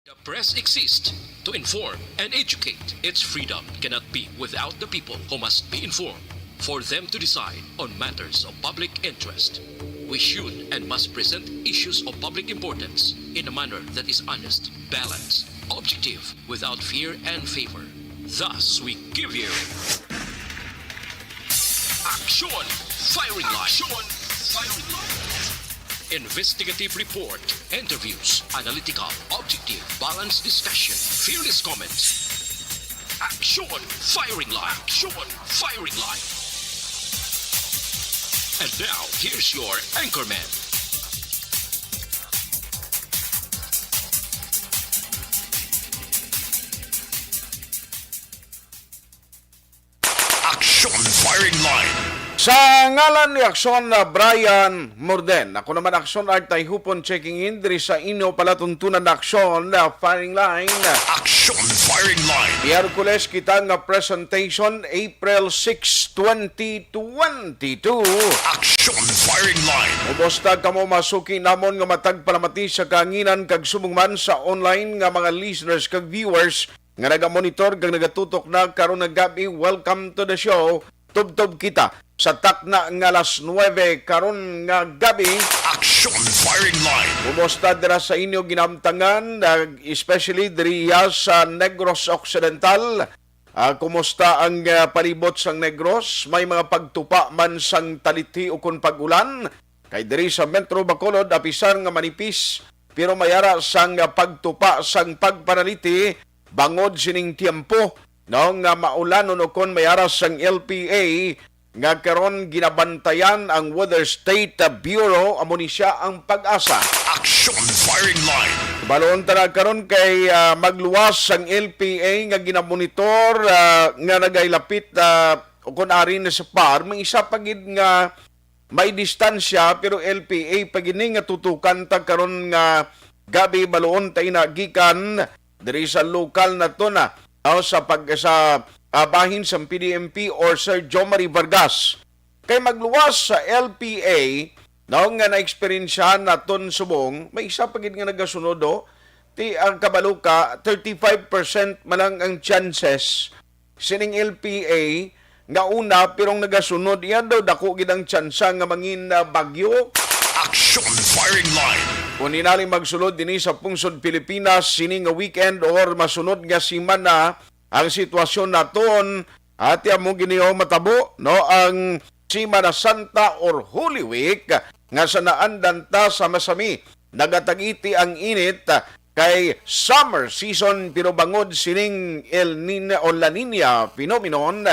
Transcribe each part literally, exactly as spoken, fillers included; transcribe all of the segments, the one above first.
The press exists to inform and educate. Its freedom cannot be without the people, who must be informed for them to decide on matters of public interest. We should and must present issues of public importance in a manner that is honest, balanced, objective, without fear and favor. Thus, we give you Action Firing Line. Action Firing Line. Investigative report, interviews, analytical, objective, balanced discussion, fearless comments. Action Firing Line. Action Firing Line. And now, here's your anchorman. Action Firing Line. Sa ngalan ni Action, uh, Brian Morden, ako naman Action Art Tayhupon checking in diri sa inyo palatuntunan na Action, uh, Firing Line. Action Firing Line. Miyerkules kita nga presentation, April six, twenty twenty-two. Action Firing Line. Kumusta kamo, masuki namon nga matag palamati sa kahanginan kag subong man sa online nga mga listeners kag viewers nga nagamonitor kag nagatutok na karon nga gab-i? Welcome to the show. Tubtob kita sa takna nga alas nuwebe karon nga gab-i. Action Firing Line. Kumusta dira sa inyo ginamtangan, ah, especially diriya sa Negros Occidental? Ah, kumusta ang, ah, palibot sang Negros? May mga pagtupa man sang talithi ukon pag-ulan? Kay diri sa Metro Bacolod, apisar nga manipis, pero may ara sang, ah, pagtupa sang pagpanaliti bangod sining tiyempo, no, nga maulanon ukon may ara sang L P A nga karon ginabantayan ang Weather State Bureau, amo ni siya ang PAGASA. Action Firing Line. Balon ta na karon kay, ah, magluwas ang L P A nga ginamonitor, ah, nga nagailapit, ah, ukon ari na sa par, may isa pa gid nga may distansya, pero L P A pa gid ni nga tutukan ta karon nga gab-i. Baluon ta ina gikan diri sa lokal nato na, o sa pag-, sa, ah, bahin sang P D M P or Sir Jomari Vargas. Kay magluwas sa L P A, no, nga naeksperyensyahan naton subong, may isa pa gid nga nagasunod, oh. Ti, ang kabalo ka, thirty-five percent man lang ang chances sining L P A nga una, pero ang nagasunod, iya daw dako gid ang tsansa nga mangin, ah, bagyo. Action Firing Line. Kung hinali magsulod dinhi sa pungsod Pilipinas sini nga weekend or masunod nga semana, ang sitwasyon naton, ati amo gini, oh, matabo, no, ang Semana Santa or Holy Week nga sa naandan ta sa masami. Nagatagiti ang init, kay summer season, pero bangod sining El Nino o La Nina phenomenon,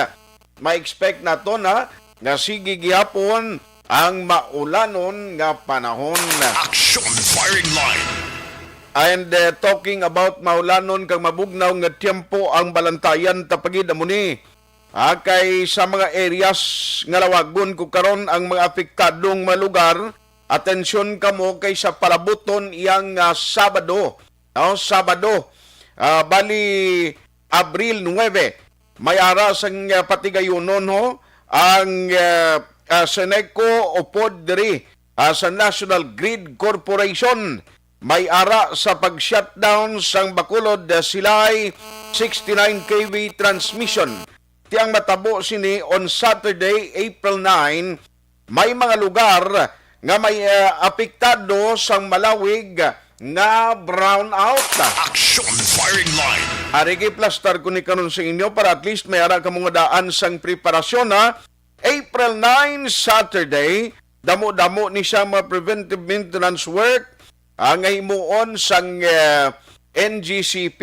ma-expect nato na nga sige gihapon ang maulanon nga panahon. Action Firing Line. And, uh, talking about maulanon kag mabugnaw nga tiyempo, ang balantayan ta pa gid amo ni, ah, kay sa mga areas nga lawagon ko karon ang mga apektadong mga lugar, atensyon kamo kay sa palabuton iyang, ah, Sabado, no? Sabado, ah, bali Abril nuwebe, may ara sang, ah, patigayunon, ho, ang, ah, ah, Seneco upod diri, ah, sa National Grid Corporation. May ara sa pag-shutdown sang Bacolod, ah, Silay sixty-nine K V transmission. Ti ang matabo sini on Saturday, April nine, may mga lugar nga may, ah, apektado sang malawig nga brownout. Action Firing Line. Ari, giplastar ko ni karon sa inyo para at least may ara kamo nga daan sang preparasyon, ha. April nine, Saturday, damo-damo ni siya mga preventive maintenance work, ah, nga himuon sang, ah, N G C P.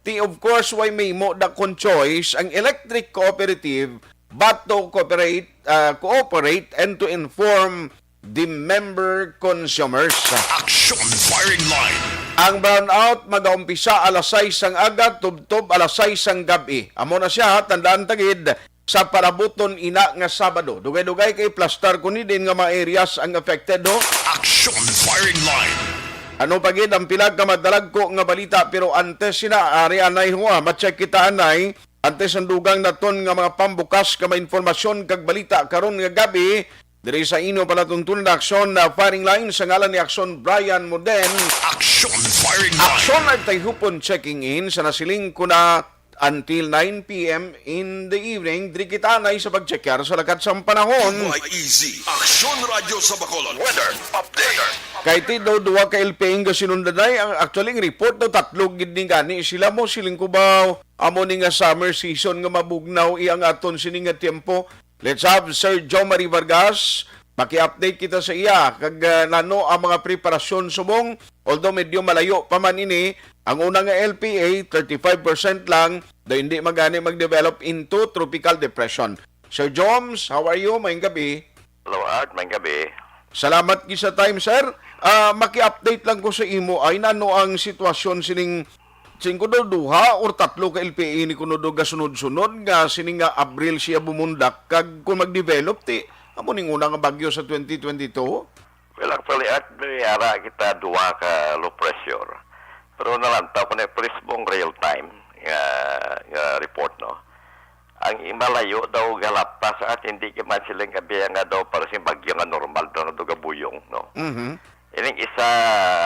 Ti, of course, way mahimo dakon choice ang electric cooperative but to cooperate, ah, cooperate and to inform the member consumers. Action Firing Line. Ang brownout magaumpisa alas sais sang aga, tubtob alas sais sang gab-i. Amo na siya, ha, tandaan ta gid, sa palabuton ina nga Sabado. Dugay-dugay kay plastar ko ni din nga mga areas ang affected, ho. Action Firing Line. Ano pa gid ang pila ka madalagko nga balita, pero antes sina, ari anay, ho, ah, ma-check kita anay. Antes ang dugang naton nga mga pambukas ka mga informasyon kag balita karon nga gab-i, Diri sa inyo palatuntunan na Aksyon na Firing Line, sa ngalan ni Aksyon Brian Moden. Action Firing Line. Aksyon Nagtayhupon checking in sa nasiling ko na until nine p m in the evening. Diri kita anay sa pagtsekyar sa lakat sang panahon. Easy. Aksyon Radyo sa Bacolod. Weather update. Kay ti daw duha ka L P A ang gasinundanay. Ang, actually, ang report daw tatlo gid ni gani sila mo. Siling ko ba, amo ni nga summer season nga mabugnaw iya ang aton sini nga tiempo. Let's have Sir Jomari Vargas. Maki-update kita sa iya kag, ah, nano ang mga preparasyon subong. Although medyo malayo pa man ini, ang una nga L P A, thirty-five percent lang, daw hindi magani mag-develop into tropical depression. Sir Joms, how are you? Mayong gabi. Hello, Art. Mayong gabi. Salamat gid sa time, sir. Ah, maki-update lang ko sa imo ay nano ang sitwasyon sining singko daw duha or tatlo ka L P A ni kuno do gasunod-sunod nga sini nga Abril siya bumundak kag kung mag-develop ti amo ning una nga bagyo sa twenty twenty-two? Well, actually, Art, may ara kita duha ka low pressure. Pero nalantaw ko na first mong real time nga, nga report, no? Ang imalayo daw galapta sa at hindi ka man siling kabiya nga daw para sing bagyo nga normal daw nga daw gabuyong, no? Mhm. Ining isa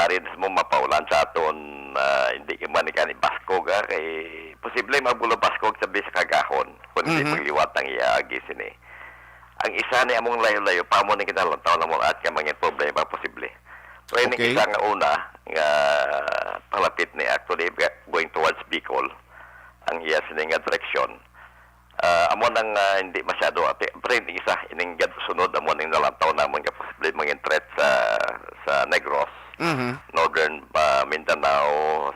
rin mo mapaulan sa aton, ah, hindi ka man ikani baskog, ah, kay posible mabulo baskog sa bis kagahon kung hindi Mhm. pagliwat ang iya agi sini. Ang isa ni among layo-layo pa mo ni kinalantaw na mo at ka mga problema posible. So, ining Okay. isa nga una nga palapit ni actually going towards Bicol ang iya sini nga direksyon. Ah, amo nang, ah, hindi masyado ate, pero hindi isa ining gad-, sunod amo ning nalantaw namon nga posible mangin threat sa, sa Negros, Mhm. Northern, ah, Mindanao,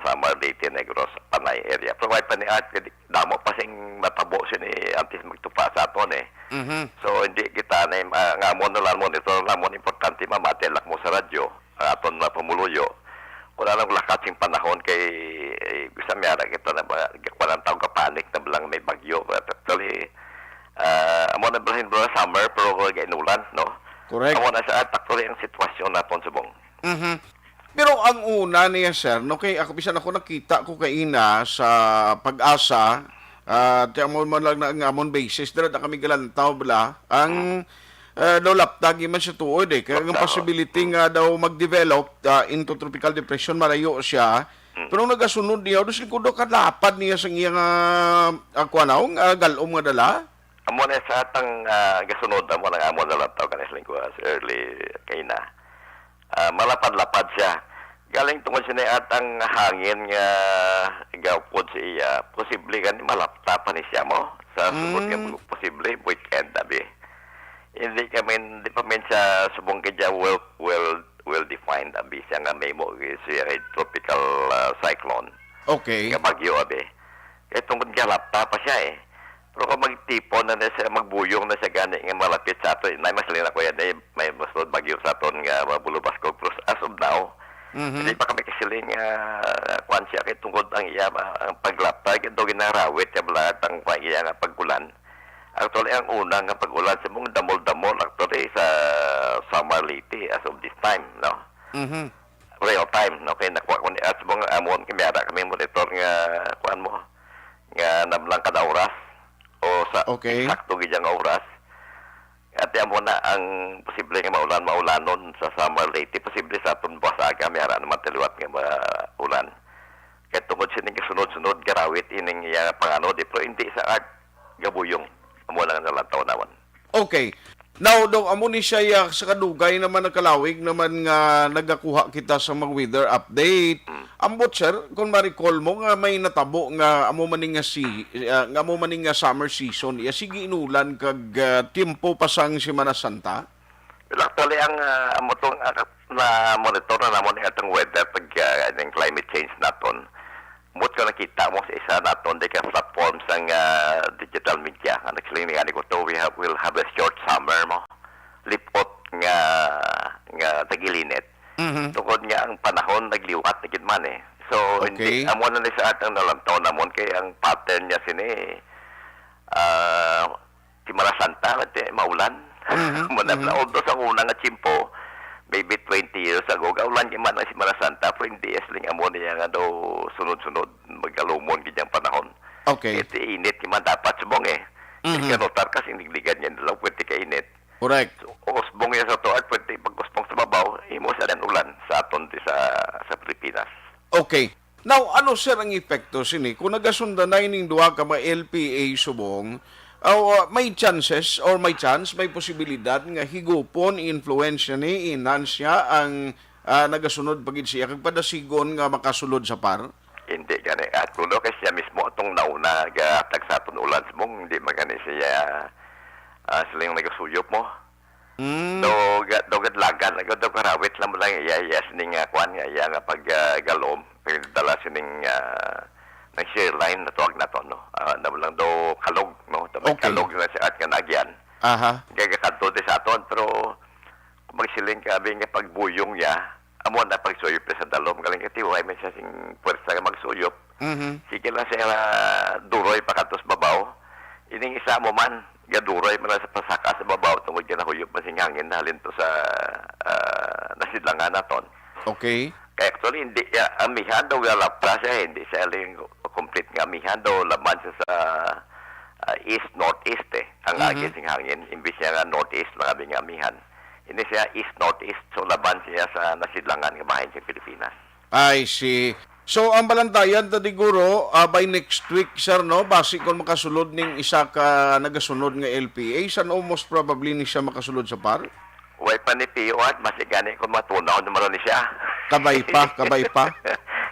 Samar, Leyte, Negros, Panay area. Pero may pa ni Art, damo pa sing matabo sini antes magtupa sa aton eh. Mhm. So, hindi kita na, ah, nga amo na lang mo, ito na lang mo, importante mamati lang mo sa radyo. Ang aton mga pumuluyo, wala nang lakat sing panahon kay, eh, bisan may ara kita na ba, kuwan ang tao kapanik na lang may bagyo. But actually, ah, amo na balahin bro summer pero kung gainulan, no? Correct. Amo na sa actually ang sitwasyon naton subong. Mhm. Pero ang una niya, sir, no, kay ako, bisan ako nakita ko kaina sa Pag-asa, ah, ti amo man lang na, nga amon basis, dira na kami galantaw, bala. Ang Ah, daw laptag man siya tuod eh. Kaya ang Laptag, oh. possibility nga daw mag-develop, ah, into tropical depression, malayo siya. Mm. Pero ang nagasunod niya, dos ko daw kalapad niya sa iyang, ah, ah, kuwan, ah, galom nga dala. Amo na sa atang, ah, gasunod, amo na nga amo na lang tawag ka na sa lingkod, early kaina. Ah, malapad-lapad siya. Galing tungod sini at ang hangin nga gaupod sa iya, posible gani malapta pa ni siya mo sa sunod nga Mm. posible weekend, abi. Hindi kami, hindi pa man siya subong kay siya well, well, well defined, abi, siya nga may mo siya kay tropical, ah, cyclone Okay. nga bagyo, abi. Kay tungod nga lapta pa siya, eh. Pero kung magtipon na, na siya, magbuyong na siya gani nga malapit sa ato, na mas lina ko yan, eh, may mas bagyo sa aton nga mabulubas ko. Pero as of now, Mhm. hindi pa kami kasiling nga kuwan siya kay tungod ang iya, ang paglapta, kay daw ginarawit siya bala ang kuwan iya nga pag-ulan. Actually, ang una nga pag-ulan sa mong damol-damol actually sa Samar Leyte as of this time, no? Mhm. Real time, no? Kay nakuha ko ni at mong amon kay may ara kami monitor nga kuwan mo, nga nablang kada oras o sa Okay. eksakto gid nga oras. At yan mo na ang posible nga maulan, maulanon sa Samar Leyte. Posible sa aton buwas aga, may ara naman taliwat nga maulan. Kaya tungod sining kasunod-sunod, garawit ining iya pangano, di, pero hindi sa art, gabuyong. Amo lang ang nalantaw naman. Okay. Now, daw, amo ni siya, ya, sa kadugay naman, nagkalawig naman nga nagakuha kita sa mga weather update. Mm. Ambot, sir, kung ma-recall mo nga may natabo nga amo man ni nga si, ah, nga amo man ni nga summer season, ya, sige inulan kag, ah, tiempo pa sang Semana Santa? Well, actually, ang, ah, amo tong, ah, na-monitor na namon ni atong weather pag, ah, ning climate change naton. Mut ka nakita mo sa isa naton di ka platform sang, ah, digital media nga nagsiling ni gani ko to, we have, will have a short summer mo. Lipot nga, nga tagilinit. Mhm. Tungod nga ang panahon nagliwat na gid man eh. So, hindi, Okay. amo na ni sa atong nalantaw namon kay ang pattern niya sini, ah, Semana Santa, mati, maulan. Mhm, Muna, mhm. although sa una nga tiyempo, maybe twenty years ago, gaulan niya man ang Semana Santa, pero hindi asling amo niya nga daw sunod-sunod, magkalumon gid ang panahon. Okay. Ito init niya man dapat subong eh. Mhm. Kasi notar kasi nagligad niya nila, pwede ka init. Correct. So, usbong niya sa tuod, pwede pag-usbong sa babaw, imo sa dan ulan sa aton di sa, sa Pilipinas. Okay. Now, ano, sir, ang epekto sini? Kung nagasunda na ining duha ka mga L P A subong, aw, ah, may chances or may chance, may posibilidad nga higupon, i-influence ni, i-enhance niya ang, ah, nagasunod pa gid siya kag padasigon nga makasulod sa par? Hindi gani. At kuno kay siya mismo atong nauna gahatag sa aton ulan subong, hindi man gani siya, ah, sila yung nagasuyop mo. Mm. Daw ga-, daw gadlagan, daw, daw karawit lang mo lang iya, iya sining, ah, kuan nga iya nga pag, ah, galom, pagdala sining, ah, ng shear line na tuwag na to, no? Ah, na mo lang daw kalog, no? Daw may Okay. kalog na siya at nga nagyan. Aha. Kaya kakadto di sa aton, pero kung magsiling ka, abi nga pagbuyong niya, amo na pagsuyop niya sa dalom. Galing katiway, may siya sing pwersa nga magsuyop. Mhm. Sige lang siya, ah, duroy pa kadto sa babaw. Ining isa mo man, gaduroy man lang sa pasaka sa babaw tungod nga nahuyop man sing hangin halin to sa, ah, nasidlangan naton. Okay. Kaya actually, hindi, ah, amihan daw galapra siya, hindi siya lang complete nga amihan daw, laban siya sa, ah, east-northeast eh, ang Mhm. agi sing hangin, imbis niya nga northeast lang abi nga amihan. Hindi siya east-northeast, so laban siya sa nasidlangan nga bahin sa Pilipinas. I see. So, ang balantayan ta di guro, ah, by next week, sir, no? Basi kung makasulod ning isa ka nagasunod nga L P A, san-o most probably ni siya makasulod sa par? Way pa ni P O at basi gani kung matunaw naman ni siya. Kabay pa, kabay pa.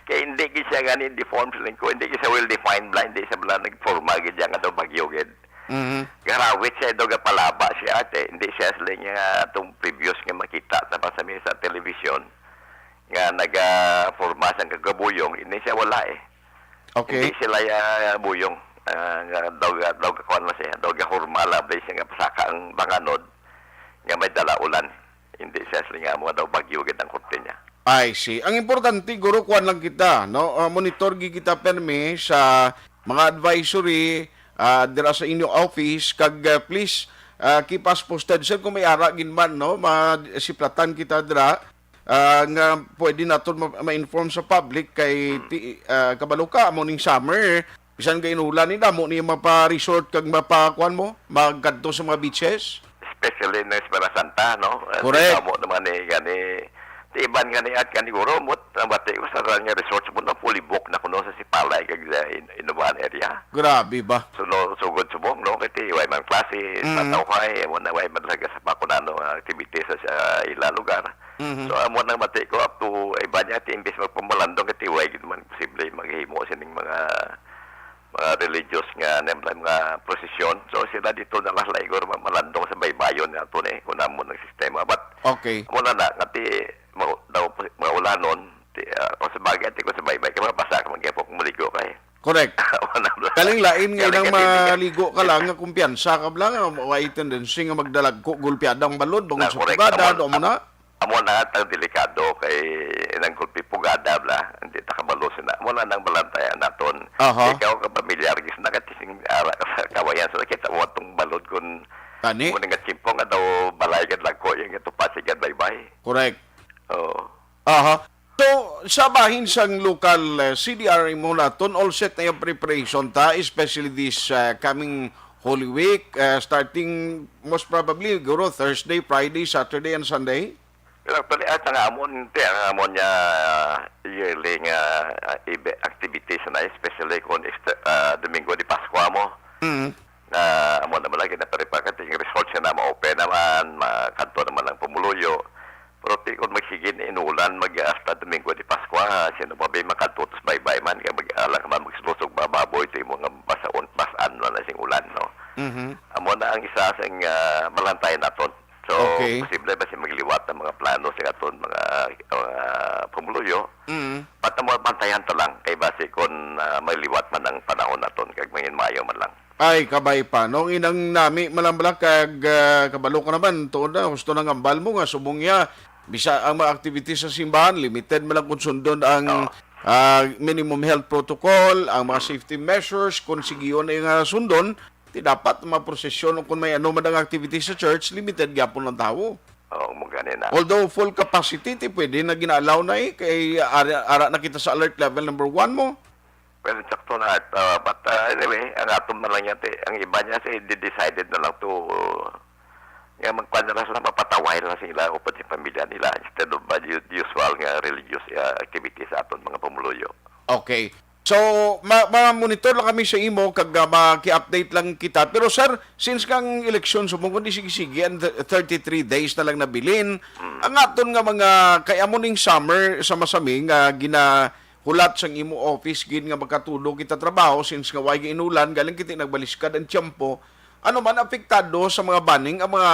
Kaya hindi gid siya gani deformed sa lingko, hindi gid siya well defined, blind, hindi siya bala nagforma gid siya nga daw bagyo gid. Mhm. Garawit siya daw gapalaba siya ate, hindi siya sila nga itong previous nga makita sa pasami sa television nga nagaforma sang kagabuyong, hindi siya wala eh. Okay. Hindi sila ya buyong. Ah, nga daw, daw kuan mo siya, daw gahurma labay siya nga pasaka ang banganod nga may dala ulan. Hindi siya sila nga mo daw bagyo gid ang korte niya. I see. Ang importante, guro, kuan lang kita, no? Ah, monitor gid kita permi sa mga advisory, ah, dira sa inyo office, kag, ah, please, ah, keep us posted, sir, kung may ara gid man, no? Masiplatan kita dira, ah, nga pwede naton ma-, ma-inform sa public kay ti-, ah, kabalo ka, amo ning summer, bisan kay inulan ni, damo ni mapa-resort kag mapa-, kuan mo, magkadto sa mga beaches. Especially na Semana Santa, no? Eh, Correct. Amo naman ni gani, ti iban gani at gani guro, mut, ang bati ko sa ran nga resort mo na fully booked na kuno sa Sipalay kag sa In-, Inoan area. Grabe ba? So, no, sugod subong, no? Kay ti, way man classes, Mm. matawhay, amo na way man talaga sa pakunano nga activities sa, sa ila lugar. Mhm. So, amo nang bati ko, up to, iba niya, ti, imbis magpamalandong, kay ti, way gid man posible maghimo sining mga, mga religious nga, nga mga prosesyon. So, sila dito na lang, like, or malandong sa baybayon nga ato ni, kung amo nang sistema. But, Okay. amo na na, nga ti, ma-, daw, mga ulanon, ti, ah, o sa bagay, ti, kung sa baybay, kay mabasa ka, mag-ipok, muligo ka eh. Correct. Wala na. Kaling lain nga Galing inang ka, hindi ka maligo ka lang nga kumpiyansa ka lang, nga may tendency nga magdalagko, gulpiada ang balod, bangod Na, sa correct. pugada, Amo, do mo na? amo na nga tang delikado kay inang gulpi pugada bla, hindi ta kabalo sina. Amo na nang balantayan naton. Aha. Ikaw ka pamilyar gis na katising ara ka sa kawayan sa kita mo atong balod kun Tani? mo nga tiyempo nga daw balay ka dagko yung ito pasigan baybay. Correct. Oo. Aha. So, sa bahin sang local, eh, C D R mo naton, all set na yung preparation ta, especially this, uh, coming Holy Week, uh, starting most probably, guro, Thursday, Friday, Saturday, and Sunday? Pero actually, at ang amon, te, ang amon niya, uh, yearly nga, uh, ibe-, activities na, especially kung extra, uh, Domingo de Pascua mo. Mm. Na amo naman lagi na pare pa kay resort siya na ma-open naman, makadto naman ang pumuluyo. Pero ti kung magsige na inulan, mag hasta Domingo de Pascua, ha, sino ba ba makadto tos baybay man, kay mag-, ala ka man magsulusog ba baboy, ti mo nga basaon, basan na na sing ulan, no? Mhm. Amo na ang isa sing, ah, malantay naton. So, Okay. posible ba siya magliwat ng mga plano sa aton, mga, mga pumuluyo? Mm. Basta mo bantayan ta lang, kay basi kung, ah, magliwat man ang panahon naton, kag mangin maayo man lang. Ay, kabay pa, no? Inang nami, malambalak, kag, ah, kabalo ko naman, tuod na, gusto nang ambal mo nga, subong niya, bisa ang mga activities sa simbahan, limited man lang kung sundon ang, Oo. ah, minimum health protocol, ang mga safety measures, kung sigiyon ay nga sundon, ti dapat ang mga prosesyon o kung may ano man ang activities sa church, limited gyapon ang tawo. Oo, mo gani na. Although full capacity, ti pwede na gina-allow na eh, kay ara, ara na kita sa alert level number one mo. Well, sakto na. Uh, but, uh, anyway, ang aton man lang yan, te, ang iba niya, say, di-, decided na lang to, Nga magkuan na lang sila, mapataway na lang sila upod sa pamilya nila instead of, uh, u-, usual nga religious, uh, activities sa aton mga pumuluyo. Okay. So, ma- ma-monitor lang kami sa imo kag, ah, maki-update lang kita. Pero sir, since kang eleksyon subong kundi sige-sige, ang th- thirty-three days na lang nabilin, ang aton nga mga kay amo ning summer sa masami nga ginahulat sang imo office gid nga makatulo kita trabaho since nga way inulan, galing kita nagbaliskad ang tiyempo. Ano man apektado sa mga banning ang mga,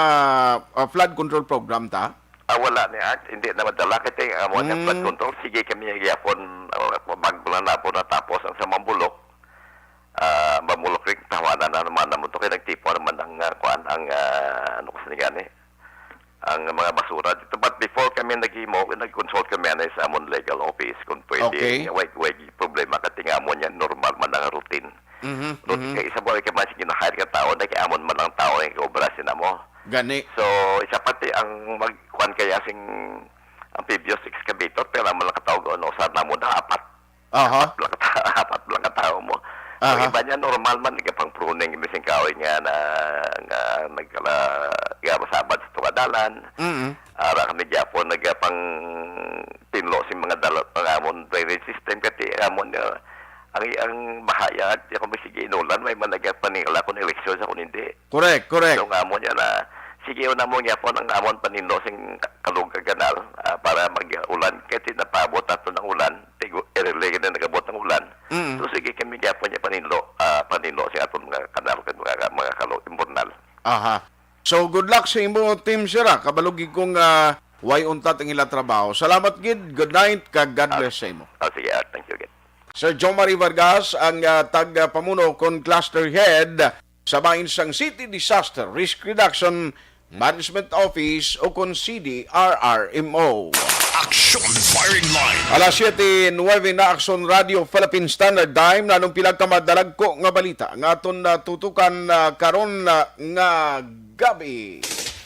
ah, flood control program ta? Ah, wala ni Art, hindi na madala kay ang amo niya flood control. Sige kami gyapon, ah, bag-o lang na po natapos ang sa Mambulok. Ah, Mambulok rin tawanan na naman naman to kay nagtipon naman ang, ah, kuan, ang, ah, ano ko sa gani, ang mga basura dito. But before kami naghimo, nag-consult kami na sa amon legal office kung pwede. Okay. Way, way problema kay ang amo niya normal man ang routine. Mhm, Routine mhm. Kay isa mo kay mas ginahire ka tao na kay amon man ang tao ang obra sina mo. Gani. So, isa pati ang magkuan kaya sing amphibious excavator, pero amo lang katawo gawon usar namo na apat. Aha. Apat lang ka ta-, apat lang ka tawo mo. Ang Aha. Iba niya normal man, nagapang pruning, imbis ang kahoy nga na, nga nagkala, nga masabad sa tunga dalan. Mm. Ara kami gyapon, nagapang tinlo sing mga dalo, ang amon drainage system, kati amon, uh, ang, ang bahaya, di ako sige inulan, may man nagapaningala kung eleksyon sa kung hindi. Correct, correct. So, nga mo niya na, sige, una mo niya po ng amon paninlo sing ka- kalugag kanal, ah, para mag-ulan. Kasi napabot ato ng ulan, tigo, early na nagabot ng ulan. Mm. So, sige, kami niya po niya paninlo, ah, paninlo sa aton mga kanal, kag mga, mga kalug, imburnal. Aha. So, good luck sa imo, Team Sira. Kabalugi kong, ah, way untat ang ila trabaho. Salamat gid. Good night, kag God bless sa imo. Oh, sige, ah, thank you again. Sir John Marie Vargas, ang, ah, tag-pamuno kon cluster head sa bahin sang City Disaster Risk Reduction Management Office o kon C D R R M O. Action Firing Line. Alas siyete nuwebe na, Action Radio Philippine Standard Time, nanong pila ka madalagko nga balita nga aton natutukan, ah, karon, ah, nga gabi.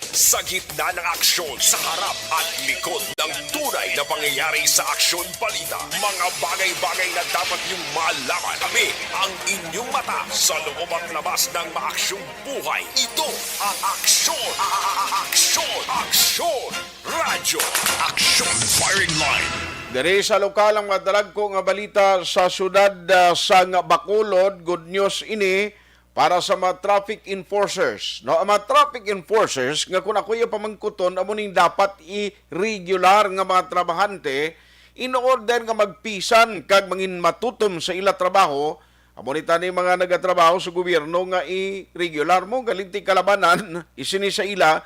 Sa gitna ng aksyon, sa harap at likod ng tunay na pangyayari sa aksyon balita, mga bagay-bagay na dapat niyong malaman. Kami ang inyong mata sa loob at labas ng maaksyong buhay. Ito ang Aksyon, a- a- a- Aksyon, Aksyon Radyo, Aksyon Firing Line. Diri sa lokal ang madalagko nga balita sa siyudad, ah, sang Bacolod. Good news ini para sa mga traffic enforcers, no? Ang mga traffic enforcers nga kung ako iya pamangkuton, amo ning dapat i-regular nga mga trabahante in order nga magpisan kag mangin matutom sa ila trabaho. Amo ni tani mga nagatrabaho sa gobyerno nga i-regular mo, galing ti kalabanan, isini sa ila,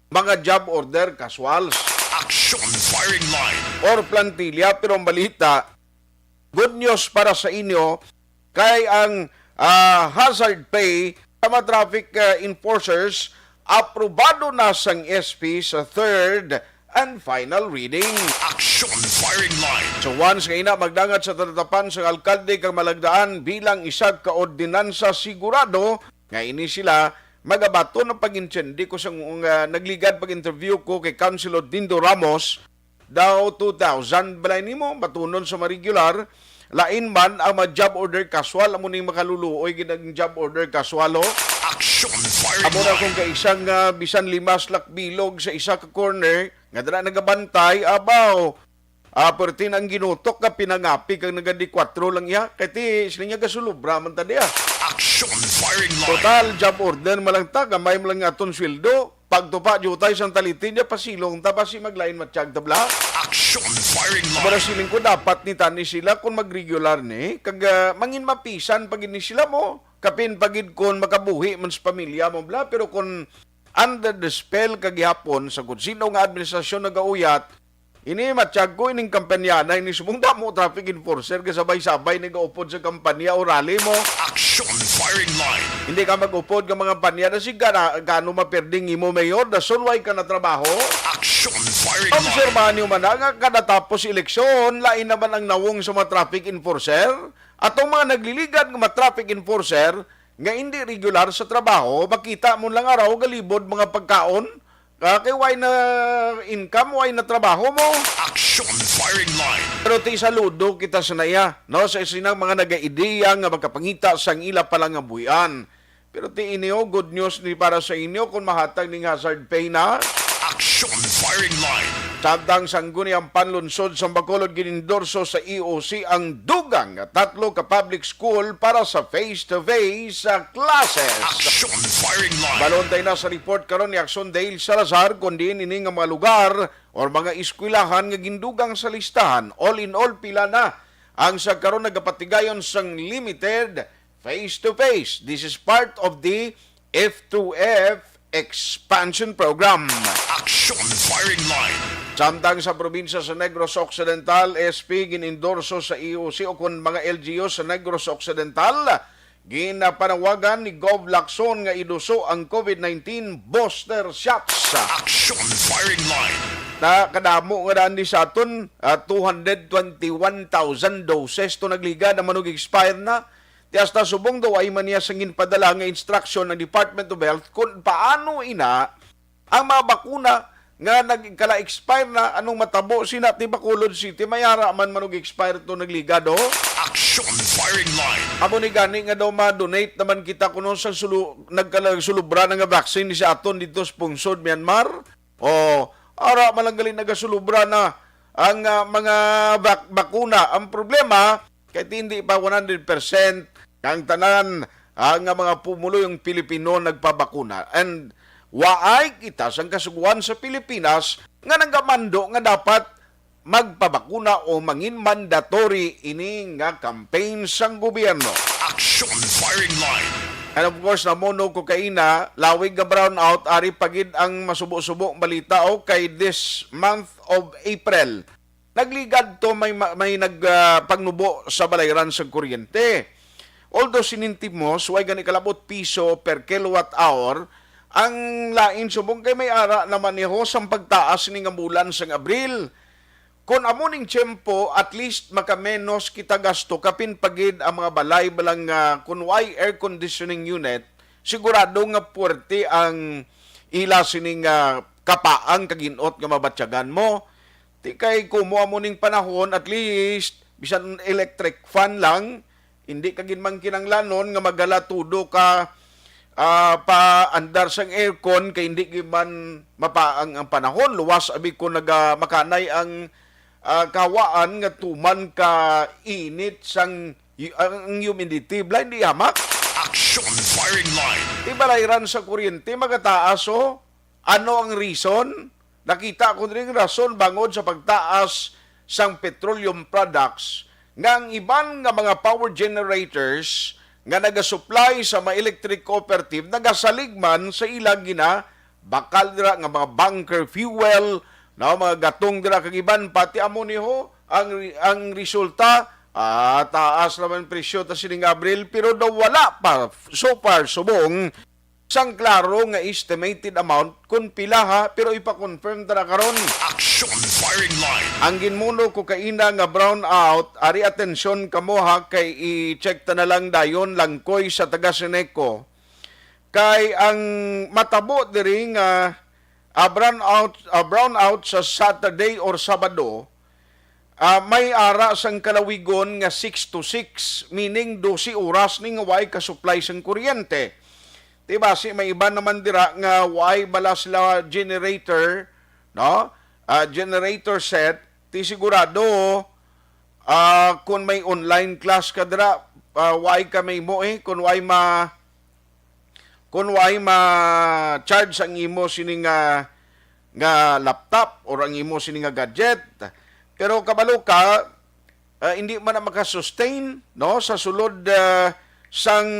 mga job order casuals. Action Firing Line. Or plantilla, pero ang balita, good news para sa inyo, kay ang, ah, hazard pay sa mga traffic, ah, enforcers aprobado na sang S P sa third and final reading. Action Firing Line. So once nga ina magdangat sa talatapan sang alkalde kag malagdaan bilang isa ka ordinansa, sigurado nga ini sila magabaton ang pag-intindi ko sa, nga nagligad pag-interview ko kay Councilor Dindo Ramos, daw two thousand balay nimo batunon sa mga regular, lain man ang mga job order casual, amo ning makaluluoy gid ang job order casual, ho. Action Firing Amo na Line. Kung kaisang, ah, bisan lima slak bilog sa isa ka corner nga dala nagabantay, abaw, ah, perti na ang ginutok nga pinangapi kag nagadi kwatro lang iya. Kay ti sila niya gasulubra man ta diya. Action Firing Line. Total, job order man lang ta, gamay man lang aton sweldo. Pagtupa jutay sang talitin niya, pasilong ta, basi maglain matiyag tabla. Action Firing Line. Pero siling ko, dapat ni tani sila kung mag-regular ni, kag, ah, mangin mapisan pag ni sila mo. Kapin pagid kon makabuhi man sa pamilya mo, bla. Pero kung under the spell kagihapon sa kung sino nga administrasyon nagauyat, ini matiyag ko ining kampanya na ini subong damo traffic enforcer kasabay-sabay nagaupod sa kampanya o rally mo. Action Firing Line. Hindi ka mag-upod ka mga kampanya na si gana, gano mapirding imo mayor, dason way ka na trabaho. Action Firing Line. Obserbahan niyo man na nga kada tapos eleksyon, lain naman ang nawong sa mga traffic enforcer. Atong mga nagliligad nga mga traffic enforcer nga indi regular sa trabaho, makita mo lang araw galibod mga pagkaon, ah, kay way na income, way na trabaho mo. Action Firing Line. Pero ti saludo kita sa naya, no, sa sinang mga nagaideya nga magkapangita sang ila palangabuhian. Pero ti inyo, good news ni para sa inyo kung mahatag ning hazard pay na. Action Firing Line. Samtang sangguniang panlunsod sa Bacolod, ginendorso sa E O C ang dugang nga tatlo ka public school para sa face-to-face, ah, classes. Action Firing Line. Baluntay na sa report karon ni Action Dale Salazar, kung diin ini nga mga lugar or mga eskwelahan nga gindugang sa listahan. All in all, pila na ang sa karon nagapatigayon sang limited face-to-face. This is part of the F two F expansion program. Action Firing Line. Samtang sa probinsya sa Negros Occidental, S P gin-endorso sa E O C o kon mga L G U sa Negros Occidental, ginapanawagan ni Gov Lacson nga iduso ang COVID nineteen booster shots. Action Firing Line. Nakadamo nga daan di sa aton, ah, two hundred twenty-one thousand doses to nagligad ang manog-expire na. Ti hasta subong daw ay man niya sang ginpadala nga instruction ang Department of Health kung paano ina ang mga bakuna nga nagkala-expire na, anong matabo sina ti Bacolod City, may ara man manog-expire to nagligado. Action Firing Line. Amo ni gani nga daw ma-donate naman kita kuno sa sulu-, nagkala-, sulubra na nga vaccine ni sa aton dito sa pungsod Myanmar. O, ara man lang gali nagasulubra na ang, ah, mga bak-, bakuna. Ang problema, kay hindi pa one hundred percent ang tanan, ah, nga mga pumuluyong Pilipino nagpabakuna. And waay kita sang kasugoan sa Pilipinas nga nagamando nga dapat magpabakuna o mangin mandatory ini nga campaign sang gobyerno. Action Firing Line. And of course, namuno ko kaina, lawig nga brownout, ari pa gid ang masubo-subo balita, o kay this month of April. Nagligad to may ma-, may nag, ah, pagnubo sa balayran sa kuryente. Although sinintimos, way gani kalabot piso per kilowatt hour, ang lain subong kay may ara naman ni ho sang pagtaas ni nga bulan sang Abril. Kon amo ning tiyempo, at least makamenos kita gasto, kapin pa gid ang mga balay balang nga kun way air conditioning unit, sigurado nga puwerte ang ila sining, ah, kapaang kag inot nga mabatyagan mo. Ti kay kumo amo ning panahon, at least bisan electric fan lang, hindi ka gid man kinanglanon nga magala todo ka, ah, paandar sang aircon kay hindi gid man mapaang ang panahon. Luwas abi ko naga-, makanay ang, ah, kahawaan nga tuman ka init sang hu-, ang, ang humidity. Bala, hindi hamak. Action Firing Line. Ti balayran sa kuryente magataas, oh. Ano ang reason? Nakita ko diri ang rason bangod sa pagtaas sang petroleum products nga ang iban nga mga power generators nga nagasupply sa mga electric cooperative nagasalig man sa ilang ginabakal dira nga mga bunker fuel, no, mga gatong dira kag iban, pati amo ni ho ang re-, ang resulta, ah, taas naman presyo ta sining Abril, pero daw wala pa so far subong sang klaro nga estimated amount kon pila ha, pero ipa-confirm ta na karon. Action Firing Line. Ang ginmuno ko kaina nga brownout, ari atensyon kamo ha, kay i-check ta na lang dayon langkoy sa taga Seneco. Kay ang matabo diri nga, ah, brownout, ah, brownout sa Saturday or Sabado, ah, may ara sang kalawigon nga six to six, meaning dose oras ni nga way ka-supply sang kuryente. Ti basi may iban naman dira nga way bala sila generator, no? Ah, generator set, ti sigurado, ah, kung may online class ka dira, ah, way ka mahimo, eh, kung way ma-, kung way ma-charge ang imo sini nga, nga laptop or ang imo sini nga gadget. Pero kabalo ka, ah, hindi man na makasustain, no, sa sulod, ah, sang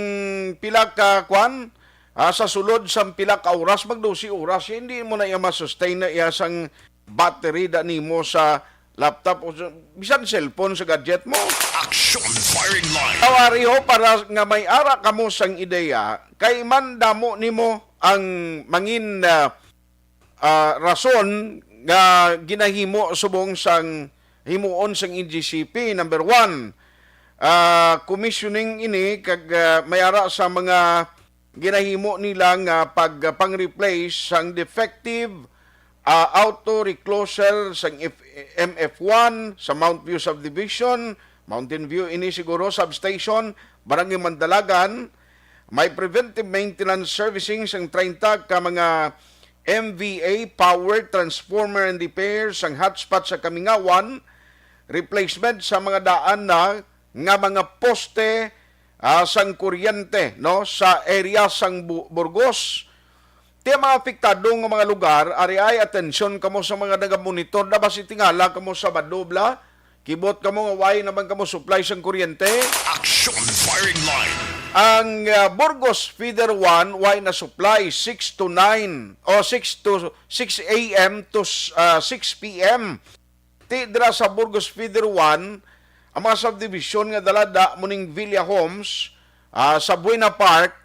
pila ka kwan, ah, sa sulod sang pila ka oras, mag dose oras, hindi mo na iya masustain na iya sang battery da nimo sa laptop o sa, bisan cellphone sa gadget mo. Action Firing Line. Tawari ho, para nga may ara kamo sang ideya, kay man damo nimo ang mangin, ah, ah, rason nga ginahimo subong sang himuon sang N G C P. Number one, ah, commissioning ini kag, ah, may ara sa mga ginahimo nila nga pag, pang-replace sang defective, ah, auto recloser sang F-, M F one sa Mount View Subdivision, Mountain View ini siguro, Substation, Barangay Mandalagan, May preventive maintenance servicing sang treinta ka mga M V A, power, transformer and repair sang hotspot sa Kamingawan, replacement sa mga daan na nga mga poste, ah, sang kuryente, no, sa area sang Bu-, Burgos. Ti ang mga apektado nga mga lugar, ari ay atensyon kamo sa mga nagamonitor na basi tingala kamo Sabado bala, kibot kamo nga way naman kamo supply sang kuryente. Action Firing Line. Ang, ah, Burgos Feeder one way na supply six to nine o six to, six a m to, ah, six p m. Ti dira sa Burgos Feeder one, ang mga subdivision nga dalada mo ning Villa Homes, ah, sa Buena Park,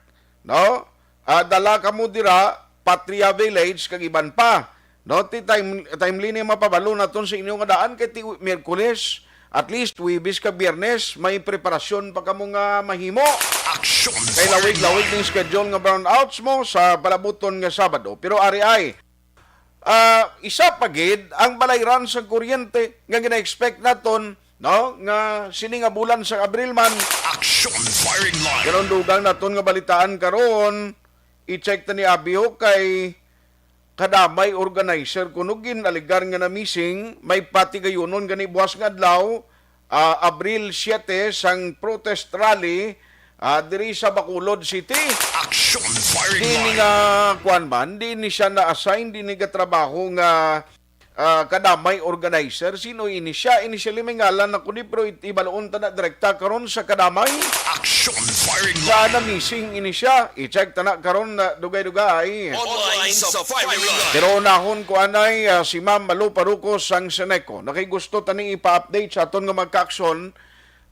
no? Ah, dala kamo dira, Patria Village, kag iban pa. No, ti time, timely ni mapabalo naton sa inyo nga daan kay ti Miyerkules, at least Huwebes kag Biyernes, may preparasyon pa kamo nga mahimo. Action Kay lawig-lawig ning schedule nga brownouts mo sa palabuton nga Sabado. Pero ari ay, ah, isa pa gid ang balayran sang kuryente nga gina-expect naton, no, nga sini nga bulan sa Abril man. Action Firing Line. Karon dugang naton nga balitaan karon, i-check ta ni Abi ho kay kadamay organizer kuno ginaligar nga na-missing, may patigayunon gani buwas nga adlaw, ah, Abril siete, sang protest rally, ah, diri sa Bacolod City. Action Firing Di ni Line. Nga kuan man, di ni siya na-assign, di ni gatrabaho nga, ah, kadamay organizer. Sino ini siya? Initially, may ngalan na kundi, pero it-, ibalon ta na direkta karon sa kadamay. Action Firing Sa Line. Na-missing ini siya. I-check ta na karon na dugay-dugay. Online sa Firing Line. Pero unahon ko anay, ah, si Ma'am Malu Paruco sang Seneco. Nakigusto tani ipa-update sa aton nga mga kaaksyon.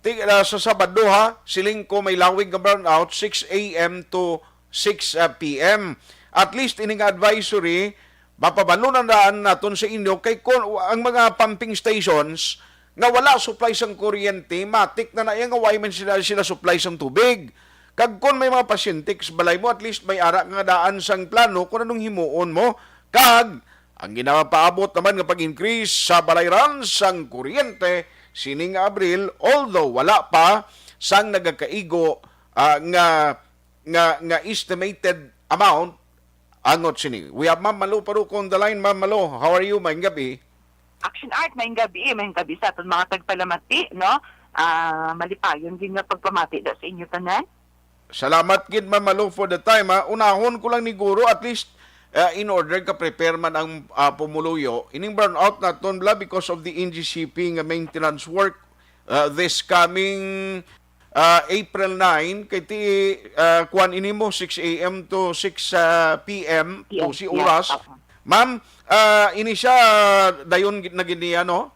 Ti-, ah, sa Sabado, ha, siling ko may lawig nga brownout, six a m to six, ah, p m. At least, ini nga advisory, mapabalo na daan naton sa inyo kay kon ang mga pumping stations nga wala supply sang kuryente, matik na na iya nga wala man sila, sila supply sang tubig. Kag kon may mga pasyente sa balay mo, at least may ara nga daan sang plano kung anong himuon mo. Kag ang ginapaabot naman nga pag-increase sa balayran sang kuryente sining Abril, although wala pa sang nagakaigo, ah, nga, nga, nga estimated amount angot sini. We have Ma'am Malo Paruco on the line. Ma'am Malo, how are you? Maayong gabi. Action Art, maayong gabi, maayong gabi sa aton mga tagpalamati, no? Ah, malipayon din nga pagpamati da sa inyo tanan. Salamat gid, Ma'am Malo, for the time, ha. Unahon ko lang ni Guro, at least, uh, in order ka prepare man ang, uh, pumuluyo. Ining brownout naton bala because of the N G C P nga maintenance work, uh, this coming, uh, April nine, kay ti, uh, kuan ini mo, six a m to six, uh, p m, P M, twelve yes, oras. Opo. Ma'am, uh, ini siya, dayon gi-, na gid niya, no?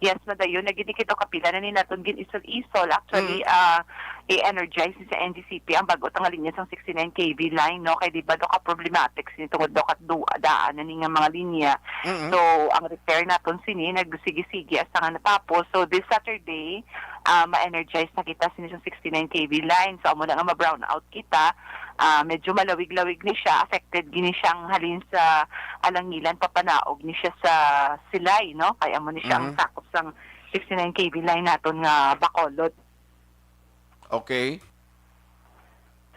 Yes, madayon. Nagini kita kapila na ni naton gin-isol-isol. Actually, Mm. ah, i-energize ni sa N G C P ang bago tang linya sang sixty-nine K V line, no? Kay di ba daw ka problematic sini tungod daw ka du-, daan na ni nga mga linya. Mm-mm. So, ang repair naton sini, nagsige-sige hasta nga natapos. So, this Saturday, ah, ma-energize na kita sini sang sixty-nine K V line. So, amo na nga ma-brown out kita. Ah, medyo malawig-lawig ni siya. Affected gini siya ang halin sa Alangilan, papanaog ni siya sa Silay, no? Kay amo ni siya ang Mhm. sakop sang sixty-nine K V line naton nga Bacolod. Okay.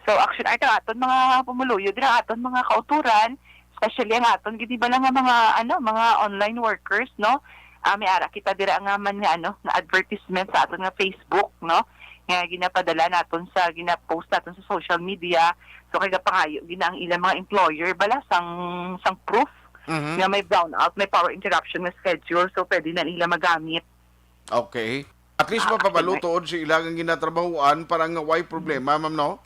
So, Action Art, ang aton mga pumuluyo, dira aton mga kauturan, especially ang aton, gid, di ba lang nga mga, ano, mga online workers, no? Ah, may ara kita dira nga man nga, ano, nga advertisement sa aton nga Facebook, no? Nga ginapadala naton sa, gina-post naton sa social media. So, kay gapangayo gina ang ilang mga employer, bala, sang, sang proof Mhm. nga may brownout, may power interruption nga schedule. So, pwede na nila magamit. Okay. At least Ah, mapabalo okay. Tuod sa ilang ginatrabahuan para nga way problema, ma'am, no?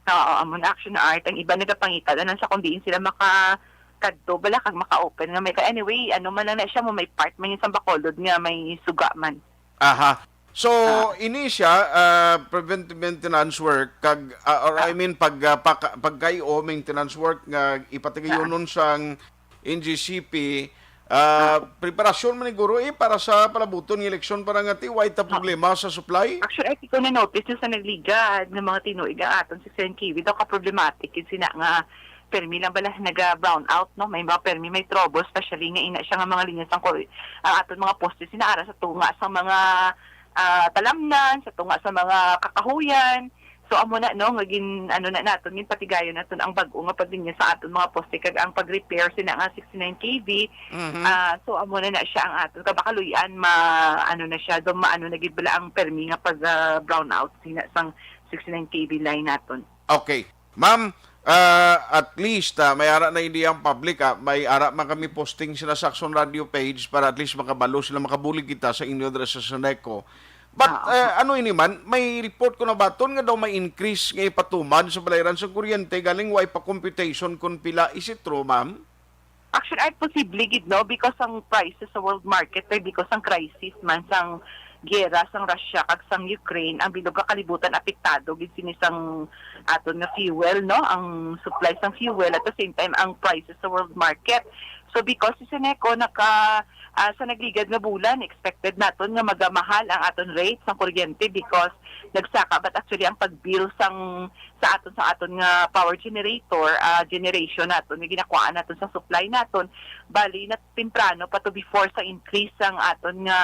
Oo, amo na, Action Art. Ang iba nagapangita na lang sa kung diin sila makakadto bala kag maka-open nga may ka. Anyway, ano man lang na siya mo, may part man yun sa Bacolod nga may suga man. Aha. So, Ah. ini siya, ah, preventive maintenance work kag, ah, or I Ah. mean, pag, ah, paka-, pag-I O maintenance work nga ipatigayonon sang N G C P, ah, Ah. preparasyon man ni guro, eh, para sa palabuton nga eleksyon para nga ti way ta Ah. problema sa supply? Actually, I think ko na-notice na sa nagligad nga mga tinuig ang aton sixty-nine K V, daw ka problematic yun sina nga permi lang bala naga-brown out, no? May mga permi, may trouble, especially nga ina siya nga mga linya sang kul-, ang aton mga poste sinaara sa tunga sa mga, ah, talamnan, sa tunga sa mga kakahuyan. So, amo na, no, nga gin-, ano na naton, ginpatigayon naton ang bag-o nga paglinya sa aton mga poste, kag ang pag-repair sina nga sixty-nine K V. Mhm. Ah, so, amo na na siya ang aton kabakaluyan, ma-, ano na siya, do maano na gid bala ang permi nga pag, ah, brownout sina sang sixty-nine K V line naton. Okay. Ma'am, ah, at least, ah, may ara na hindi ang public, ah, may ara man kami posting sila sa Action Radio page para at least makabalo sila, makabulig kita sa inyo dira sa Seneco. But, ah, ah, ano ini man, may report ko na baton nga daw may increase nga ipatuman sa balayran sa kuryente, galing way pa computation kung pila. Is it true, ma'am? Actually, ay posible gid, no, because ang prices sa world market, kay because ang crisis man sang giyera sang Russia kag sang Ukraine, ang bilog nga kalibutan apektado gid sini sang aton nga fuel, no, ang supply sang fuel, at the same time ang prices sa world market. So, because si Seneco naka, ah, sa nagligad nga bulan, expected naton nga magamahal ang aton rate sang kuryente because nagsaka, but actually ang pag-bill sang sa aton, sa aton nga power generator, ah, generation naton nga ginakuhaan naton sa supply naton, bali na temprano pa to before sa increase sang aton nga,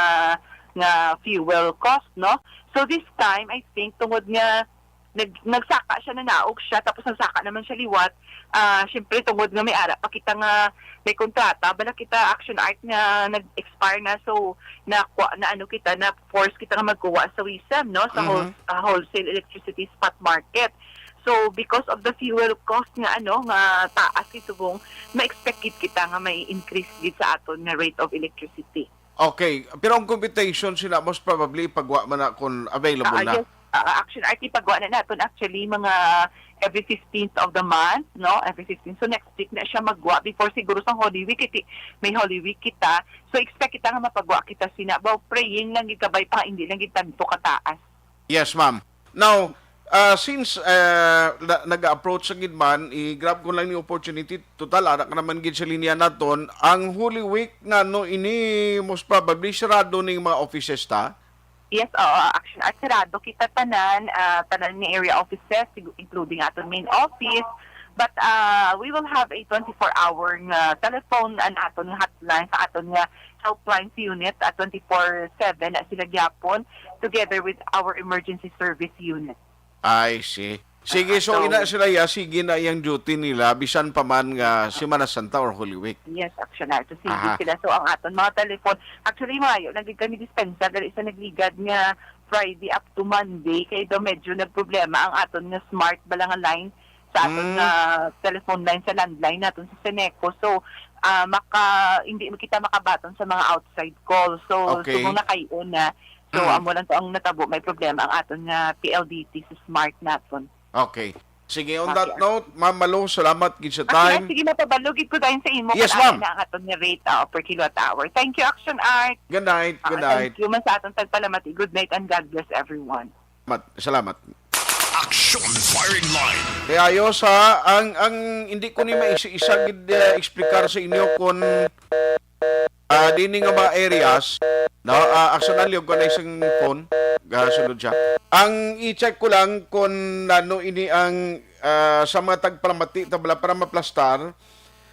nga fuel cost, no? So this time, I think, tungod nga nag-, nagsaka siya, nanaog siya, tapos nagsaka naman siya liwat, ah, syempre, tungod nga may ara pa kita nga may kontrata, bala kita, Action Art, nga nag-expire na, so, na, na ano kita, na force kita nga magkuha sa WISM, no, sa whole-, Mhm. ah, wholesale electricity spot market. So, because of the fuel cost nga, ano, nga taas, kay subong, ma-expect gid kita nga may increase gid sa aton nga rate of electricity. Okay, pero ang computation sila, most probably, ipagwa man na kung available Ah, na. Yes. Ah, Action Art, ipagwa na naton actually mga every fifteenth of the month, no? Every fifteenth. So, next week na siya magwa before siguro sang Holy Week, iti-, may Holy Week kita. So, expect kita nga mapagwa kita sina. Baw, praying lang gid, kabay pa, hindi lang gid tanto kataas. Yes, ma'am. Now, ah, since, ah, na-, nag-approach sa gid man, i-grab ko lang ni opportunity. Total, ara ka naman gid sa linya naton. Ang Holy Week, nga no, ini most probably sarado ning mga offices ta? Yes, oo. Actually, ah, sarado kita tanan, ah, tanan ni area offices, sig-, including aton main office. But, ah, we will have a twenty-four hour nga telephone, an aton nga hotline sa aton nga helplines unit, ah, twenty-four seven na sila gyapon, together with our emergency service unit. I see. Sige, Ah, so, so ina sila, ya, sige na iyang duty nila, bisan pa man nga Semana Santa or Holy Week. Yes, actually, so sige Aha. sila. So, ang aton mga telephone, actually, maayo lang gid kami dispensa dali sa nagligad nga Friday up to Monday, kay daw medyo nagproblema ang aton nga smart bala nga line sa aton Mm. nga telephone line sa landline naton sa Seneco. So, ah, maka-, hindi kita makabaton sa mga outside calls. So, Okay. subong na kayo na. So, Mm. amo lang to ang natabo, may problema ang aton nga P L D T sa smart naton. Okay. Sige, on Okay. that note, Ma'am Malo, salamat gid sa Actually, time. sige, mapabalugid ko dayon sa imo Yes, kung ma'am. ano na ang aton nga rate, ah, per kilowatt hour. Thank you, Action Art. Good night, Ah, good night. Thank you man sa aton tagpalamati. Good night and God bless everyone. Mat-, salamat. Action Firing Line. Kay ayos, ha, ang, ang hindi ko ni maisa-isa gid, eh, explicar sa inyo kung, ah, dini nga mga areas, no, ah, actually, liog ko na isang phone, gasulod siya. Ang i-check ko lang kung ano ini ang, ah, sa mga tagpalamati, tabla para maplastar,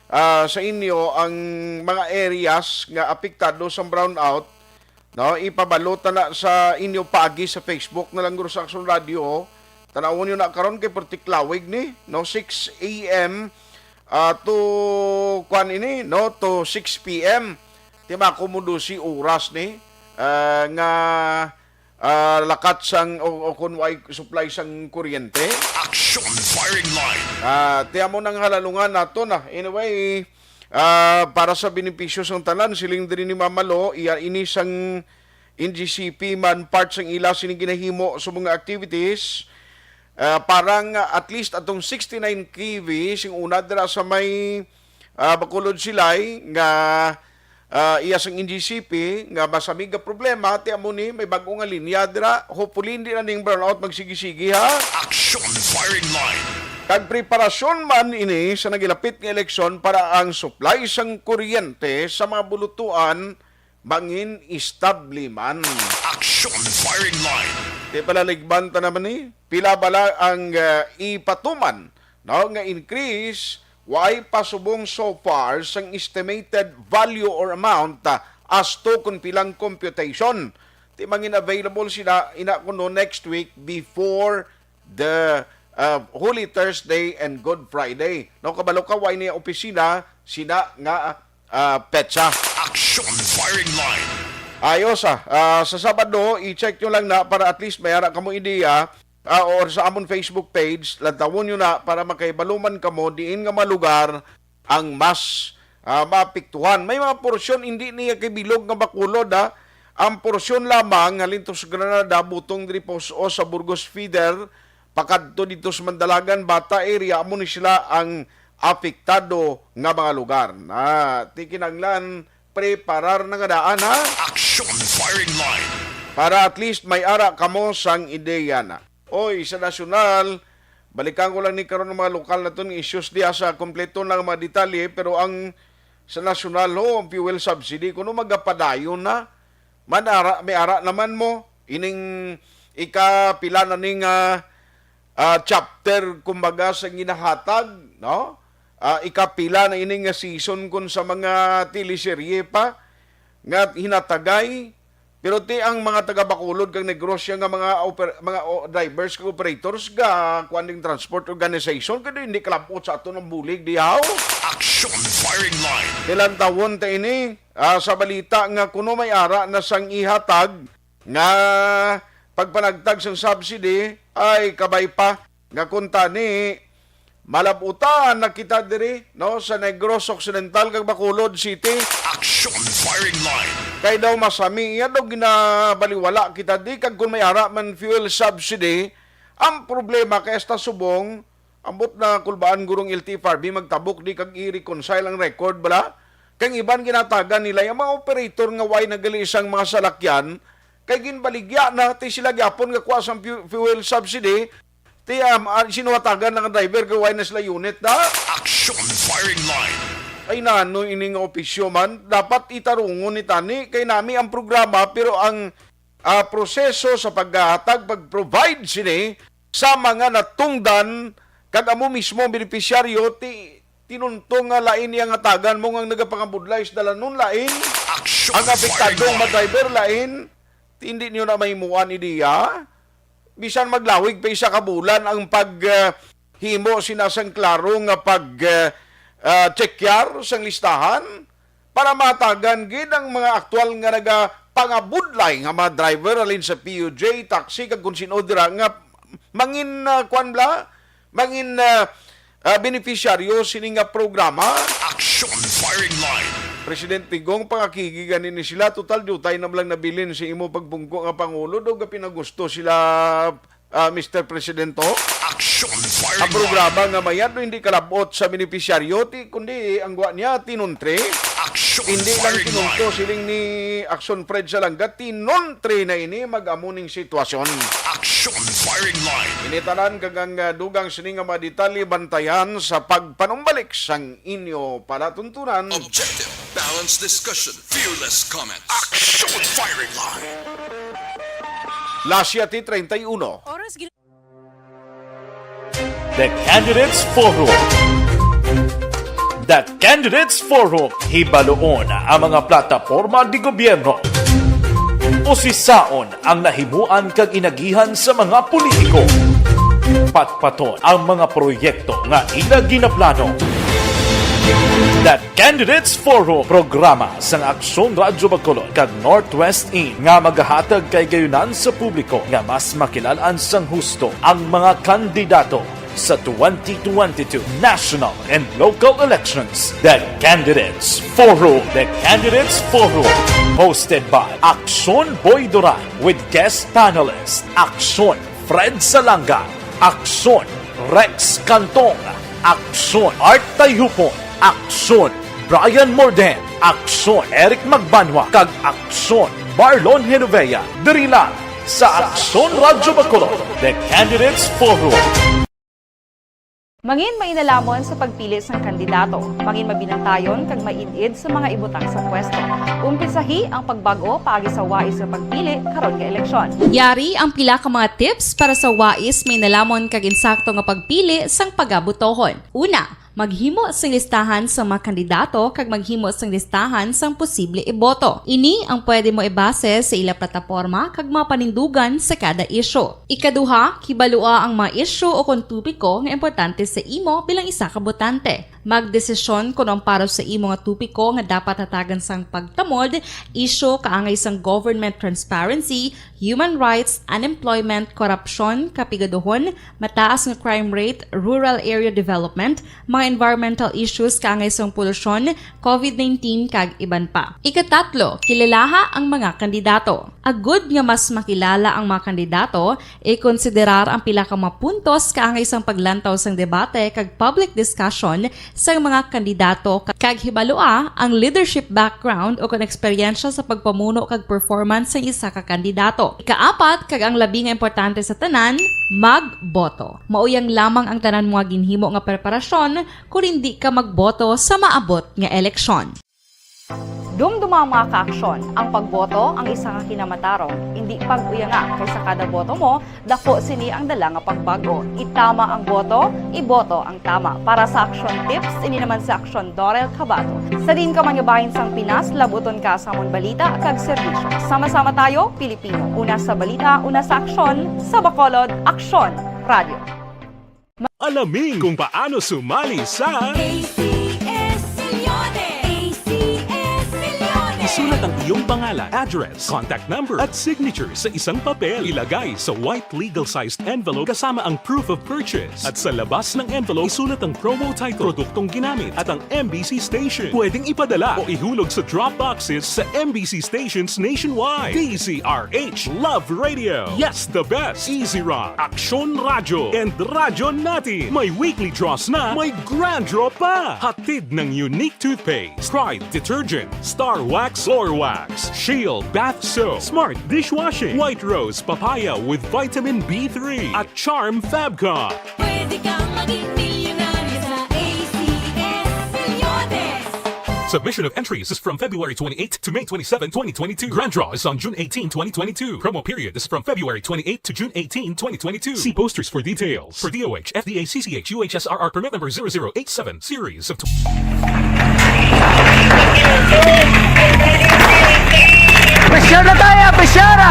ah, sa inyo ang mga areas nga apektado sa brownout, no? Ipabalo ta na sa inyo paagi sa Facebook na lang, guro, sa Action Radio. Tanawon nyo na karon kay perti klawig ni, no? Six a m, ah, to, kwan ini, no? To six p m. Ti, mga kumo dose oras ni, ah, nga ah, lakat sang, o, o kung way supply sang kuryente. Action Firing Line. Ah, ti amo nang halalungan nato na. Anyway, ah, para sa benepisyo sang tanan, siling diri ni Mama Lo, iya ini sang N G C P man, part sang ila sini ginahimo sa mga activities. Ah, parang, ah, at least atong sixty-nine K V sing una dira sa may, ah, Bacolod Silay nga ah, iya sang N G C P nga mas amig nga problema, ti amo ni may bag-o nga linya dira. Hopefully, hindi na ning brownout magsigi-sigi, ha? Action Firing Line. Kag preparasyon man ini sa nagilapit nga eleksyon para ang supply sang kuryente sa mga bulutuan mangin estable man. Action Firing Line. Ti palaligban ta naman ni, pila bala ang, ah, ipatuman, no, nga increase, way pa subong so far sang estimated value or amount, ah, as to kung pilang computation. Ti mangin available sila ina kuno next week before the, uh, Holy Thursday and Good Friday. No, kabalo ka, way ni opisina sina nga, uh, petsa. Action Firing Line. Ayos, ah. Ah, sa Sabado, i-check nyo lang na para at least may ara kamo ideya, ah, or sa amon Facebook page, lantawon nyo na para makaibaluman kamo diin nga mga lugar ang mas, ah, maapektuhan. May mga porsyon hindi niya kay bilog nga Bacolod, ah. Ang porsyon lamang halin to sa Granada, butong diri Pos-os sa Burgos Feeder, pakadto dito sa Mandalagan, Bata area, amo ni sila ang apektado nga mga lugar. Na, ti kinahanglan preparar na nga daan, ha? Action Firing Line. Para at least may ara kamo sang ideya na. Oy, sa nasyonal, balikan ko lang ni karon ang mga lokal naton nga issues diha sa kompleto na nga mga detalye, pero ang sa nasyonal, ho, ang fuel subsidy, kuno magapadayon na. Man ara, may ara naman mo, ining ikapila na ning, ah, ah, chapter, kumbaga, sa ginahatag, no? Ah, ikapila na ining nga season kun sa mga teleserye pa nga hinatagay. Pero ti ang mga taga Bacolod kag Negros ya nga mga oper-, mga o-, drivers kag operators ga kuan ding transport organization, kay hindi kalabot sa aton ang bulig dihaw. Action Firing Line. Ilang tawon ta ini, ah, sa balita nga kuno may ara na sang ihatag nga pagpanagtag sang subsidy, ay kabay pa nga kuntani malab-utan na kita diri, no, sa Negros Occidental kag Bacolod City. Action Firing Line. Kay daw masami iya daw ginabaliwala kita di, kag kung may ara man fuel subsidy, ang problema kay hasta subong, ambot na kulbaan gurong L T F R B magtabok di kag i-reconcile ang record bala. Kay ang iban ginatagan nila yung mga operator nga way nagali sang mga salakyan, kay ginbaligya na ti sila gyapon nga kuha sang fu-, fuel subsidy. Ti, um, ah, sinuhatagan lang ang driver kay way na sila unit da. Action Firing Line. Ay nano ini nga opisyo man, dapat itarungon ni tani kay nami ang programa, pero ang, ah, proseso sa paghatag, pag-provide sini sa mga natungdan kag amo mismo ang benepisyaryo, ti tinunto nga lain iya nga tagan mo nga nagapangabudlay sa dalanon, lain. Action ang apektadong Firing Line. Mga driver, lain. Ti hindi niyo na mahimuan ideya. Bisan maglawig pa isa ka bulan ang pag, ah, himo sina sang klaro nga pag, ah, ah, chekyar sang listahan para matagan gid ang mga aktual nga nagapangabudlay nga mga driver halin sa P U J, taxi, kag kung sin-o dira nga mangin, ah, kuan bala, mangin, ah, ah, benepisyaryo sini nga programa. Action Firing Line. Presidente Gong, pangakigi gani ni sila, total diutay na lang nabilin sa imo pagpungko nga pangulo, daw gapinagusto sila, ah, Mister Presidente. Action Firing Line. Ang programa nga mayad, no, hindi kalabot sa benepisyaryo, ti, kundi ang gwa niya, tinuntre. Action Firing Line. Hindi lang tinunto, siling ni Action Fred Salanga, tinuntre na ini, mag-amo ning sitwasyon. Action Firing Line. Ini tanan kag ang, ah, dugang sini nga mga detalye bantayan sa pagpanumbalik sang inyo palatuntunan. Objective, balanced discussion, fearless comment. Action Firing Line. Las siete treinta y uno. Oras gil- The Candidates Forum. The Candidates Forum, hibaluon ang mga plataporma di gobyerno. Usisaon ang nahimuan kag inagihan sa mga politiko. Patpaton ang mga proyekto nga ila ginaplano. The Candidates Forum, programa sang Aksyon Radyo Bacolod kag Northwest In nga magahatag kahigayonan sa publiko nga mas makilalan sang husto ang mga kandidato sa twenty twenty-two national and local elections. The Candidates Forum. The Candidates Forum. Hosted by Aksyon Boy Duran with guest panelist Aksyon Fred Salanga, Aksyon Rex Cantong, Aksyon Art Tayhupon, Aksyon Brian Morden, Aksyon Eric Magbanwa, kag Aksyon Marlon Genovea. Diri lang sa Aksyon Radyo Bacolod, The Candidates Forum. Mangin mainalamon sa pagpili sang kandidato, mangin mabinantayon kag maid-id sa mga ibutang sa pwesto. Umpisahi ang pagbag-o paagi sa wais nga pagpili karon nga eleksyon. Yari ang pila ka mga tips para sa wais, mainalamon kag insakto nga pagpili sang pagabotohon. Una, Maghimo sing listahan sang mga kandidato kag maghimo sing listahan sang posible iboto. Ini ang pwede mo ibase sa ila plataporma kag mga panindugan sa kada isyu. Ikaduha, kibalua ang mga isyu o kon topiko nga importante sa imo bilang isa ka botante. Magdesisyon kon ang para sa imo nga topiko nga dapat hatagan sang pagtamod, isyu kaangay sang government transparency, human rights, unemployment, korupsyon, kapigaduhon, mataas nga crime rate, rural area development, mga environmental issues kaangay sang polusyon, covid nineteen, kag iban pa. Ikatatlo, kilalaha ang mga kandidato. Agud nga mas makilala ang mga kandidato, ikonsiderar ang pila ka mga puntos kaangay sang paglantaw sang debate kag public discussion sang mga kandidato, kag hibalua ang leadership background o kon eksperyensya sa pagpamuno kag performance sang isa ka kandidato. Ikaapat, kag ang labi nga importante sa tanan, magboto. Mao yang lamang ang tanan mga ginhimo nga preparasyon kon indi ka magboto sa maabot nga eleksyon. Dumduma ang mga kaaksyon. Ang pagboto ang isa ka kinamatarong. Indi pag-uyanga, kay sa kada boto mo, dako sini ang dala nga pagbag-o. Itama ang boto, iboto ang tama. Para sa Aksyon Tips, ini naman si Aksyon Dorel Cabato. Sa diin ka man nga bahin sang Pinas, labuton ka sa amon balita kag serbisyo. Sama-sama tayo, Pilipino. Una sa balita, una sa aksyon, sa Bacolod, Aksyon Radio. Alamin kung paano sumali sa A C S Millones! A C S Millones! Isulat ang iyong pangalan, address, contact number, at signature sa isang papel. Ilagay sa white legal-sized envelope kasama ang proof of purchase. At sa labas ng envelope, isulat ang promo title, produktong ginamit, at ang M B C station. Pwedeng ipadala o ihulog sa drop boxes sa M B C stations nationwide. D Z R H, Love Radio. Yes, the best. Easy Rock, Aksyon Radyo, and Radyo Natin. May weekly draws na, may grand draw pa. Hatid ng Unique Toothpaste, Pride Detergent, Star Wax, Floor Wax, Shield Bath Soap, Smart Dishwashing, White Rose Papaya with Vitamin B three, at Charm Fabcon. Pwede kang maging milyonaryo sa A C S Millones. Submission of entries is from February twenty-eighth to May twenty-seven, twenty twenty-two. Grand draw is on June eighteen, twenty twenty-two. Promo period is from February twenty-eighth to June eighteen, twenty twenty-two. See posters for details. For D O H, F D A, C C H, U H S R R permit number zero zero eight seven, series of Pressure na tayo, pressure!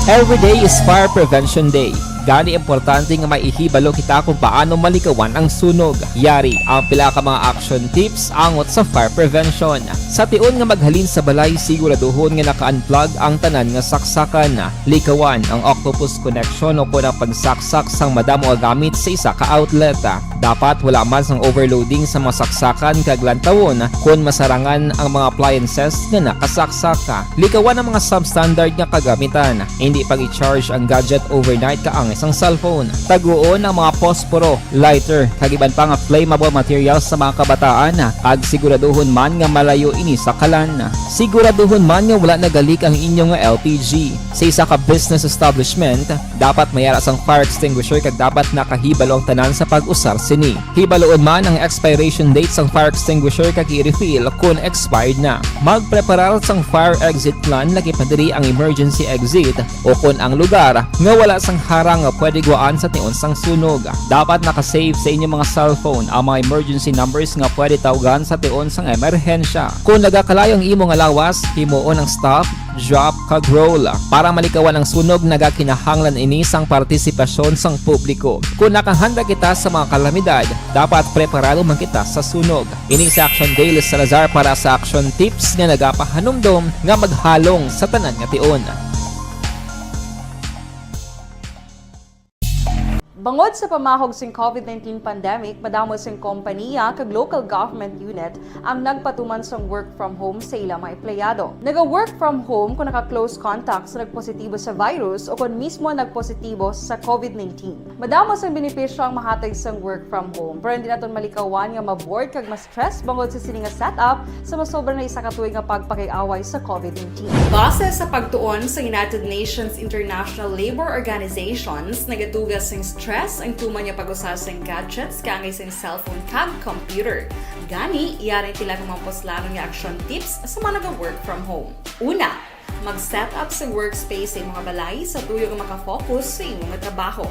Every day is Fire Prevention Day. Gani, importante nga may ihibalo kita kung paano malikawan ang sunog. Yari ang pila ka mga action tips angot sa fire prevention. Sa tion nga maghalin sa balay, siguraduhon nga naka-unplug ang tanan nga saksakan. Likawan ang octopus connection o kon ang pagsaksak sang madamo nga gamit sa isa ka outlet. Dapat wala man sang overloading sa mga saksakan kag lantawon kon masarangan ang mga appliances nga nakasaksak. Likawan ang mga substandard nga kagamitan. Hindi pag-i-charge ang gadget overnight kaangay sang cellphone. Taguon ang mga posporo, lighter, kag iban pa nga flammable materials sa mga kabataan, kag siguraduhon man nga malayo ini sa kalan. Siguraduhon man nga wala nagalik ang inyo nga L P G. Sa isa ka business establishment, dapat may ara sang fire extinguisher kag dapat nakahibalo ang tanan sa pag-usar sini. Hibaluon man ang expiration date sang fire extinguisher kag i-refill kon expired na. Magpreparar sang fire exit plan, lakip na diri ang emergency exit o kon ang lugar nga wala sang harang nga pwede guwaan sa tion sang sunog. Dapat naka-save sa inyo mga cellphone ang mga emergency numbers nga pwede tawgan sa tion sang emerhensya. Kon nagakalayo ang imo nga lawas, himuon ang stop, drop, kag roll. Para malikawan ang sunog, nagakinahanglan ini sang partisipasyon sang publiko. Kon nakahanda kita sa mga kalamidad, dapat preparado man kita sa sunog. Ini si Action Dale Salazar para sa Action Tips nga nagapahanumdom nga maghalong sa tanan nga tion. Bangod sa pamahog sing covid nineteen pandemic, madamo sing kompaniya kag local government unit ang nagpatuman sang work from home sa ila mga empleyado. Naga-work from home kon naka-close contact sa nagpositibo sa virus o kon mismo nagpositibo sa covid nineteen. Madamo sang benepisyo ang mahatag sang work from home, pero hindi naton malikawan nga ma-bored kag ma-stress bangod sa sini nga setup sa masobra na isa ka tuig nga pagpakig-away sa covid nineteen. Base sa pagtuon sa United Nations International Labour Organizations, nagadugang sing stress Stress ang tuman nga pag-usar sang gadgets kaangay sang cellphone kag computer. Gani, yari ang pila ka mga puslanon nga action tips sa mga naga-work from home. Una, mag-set up sang workspace sa imong balay sa tuyo nga makafocus sa imong trabaho.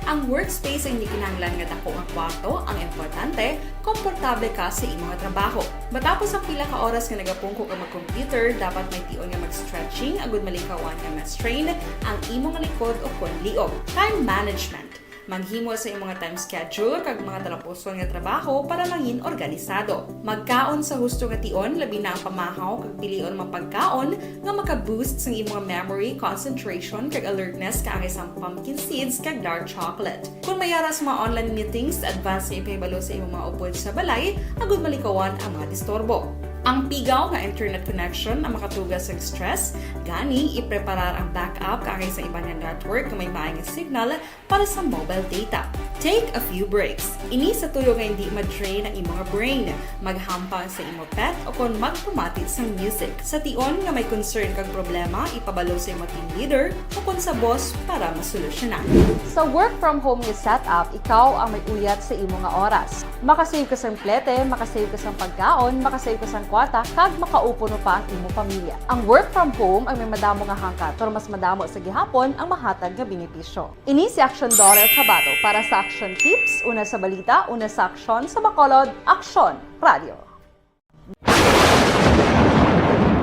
Ang workspace ang hindi kinahanglan nga dako nga kwarto, ang importante, komportable ka sa imong trabaho. Matapos ang pila ka oras nga nagapungko ka mag-computer, dapat may tion nga mag-stretching agud malikawan nga ma-strain ang imong likod o kon liog. Time management. Maghimo sa imong time schedule kag mga talapuson nga trabaho para mangin organisado. Magkaon sa husto nga tion, labi na ang pamahaw kag pilion mga pagkaon nga maka-boost sang imong memory, concentration, kag alertness kaangay sang pumpkin seeds kag dark chocolate. Kung may ara sa mga online meetings, advance nga ipahibalo sa imong mga upod sa balay agud malikawan ang mga disturbo. Ang pigaw nga internet connection ang makatuga sa stress, gani ipreparar ang backup kaangay sa iban nga network nga may maay nga signal para sa mobile data. Take a few breaks. Ini sa tuyo nga hindi ma-drain ang imong brain. Maghampang sa imo pet o kon magpamati sang music. Sa tion nga may concern kag problema, ipabalo sa imo team leader o kon sa boss para masolusyonan. Sa work from home nga setup, ikaw ang may uyat sa imo nga oras. Makasave ka sang plete, makasave ka sang pagkaon, makasave ka sang kwarta, kag makaupo pa ang imo pamilya. Ang work from home ang may madamo nga hangkat, pero mas madamo sa gihapon ang mahatag nga benepisyo. Ini si Action Dorel Cabato para sa Action Tips, una sa balita, una sa aksyon, sa Bacolod, Aksyon Radio.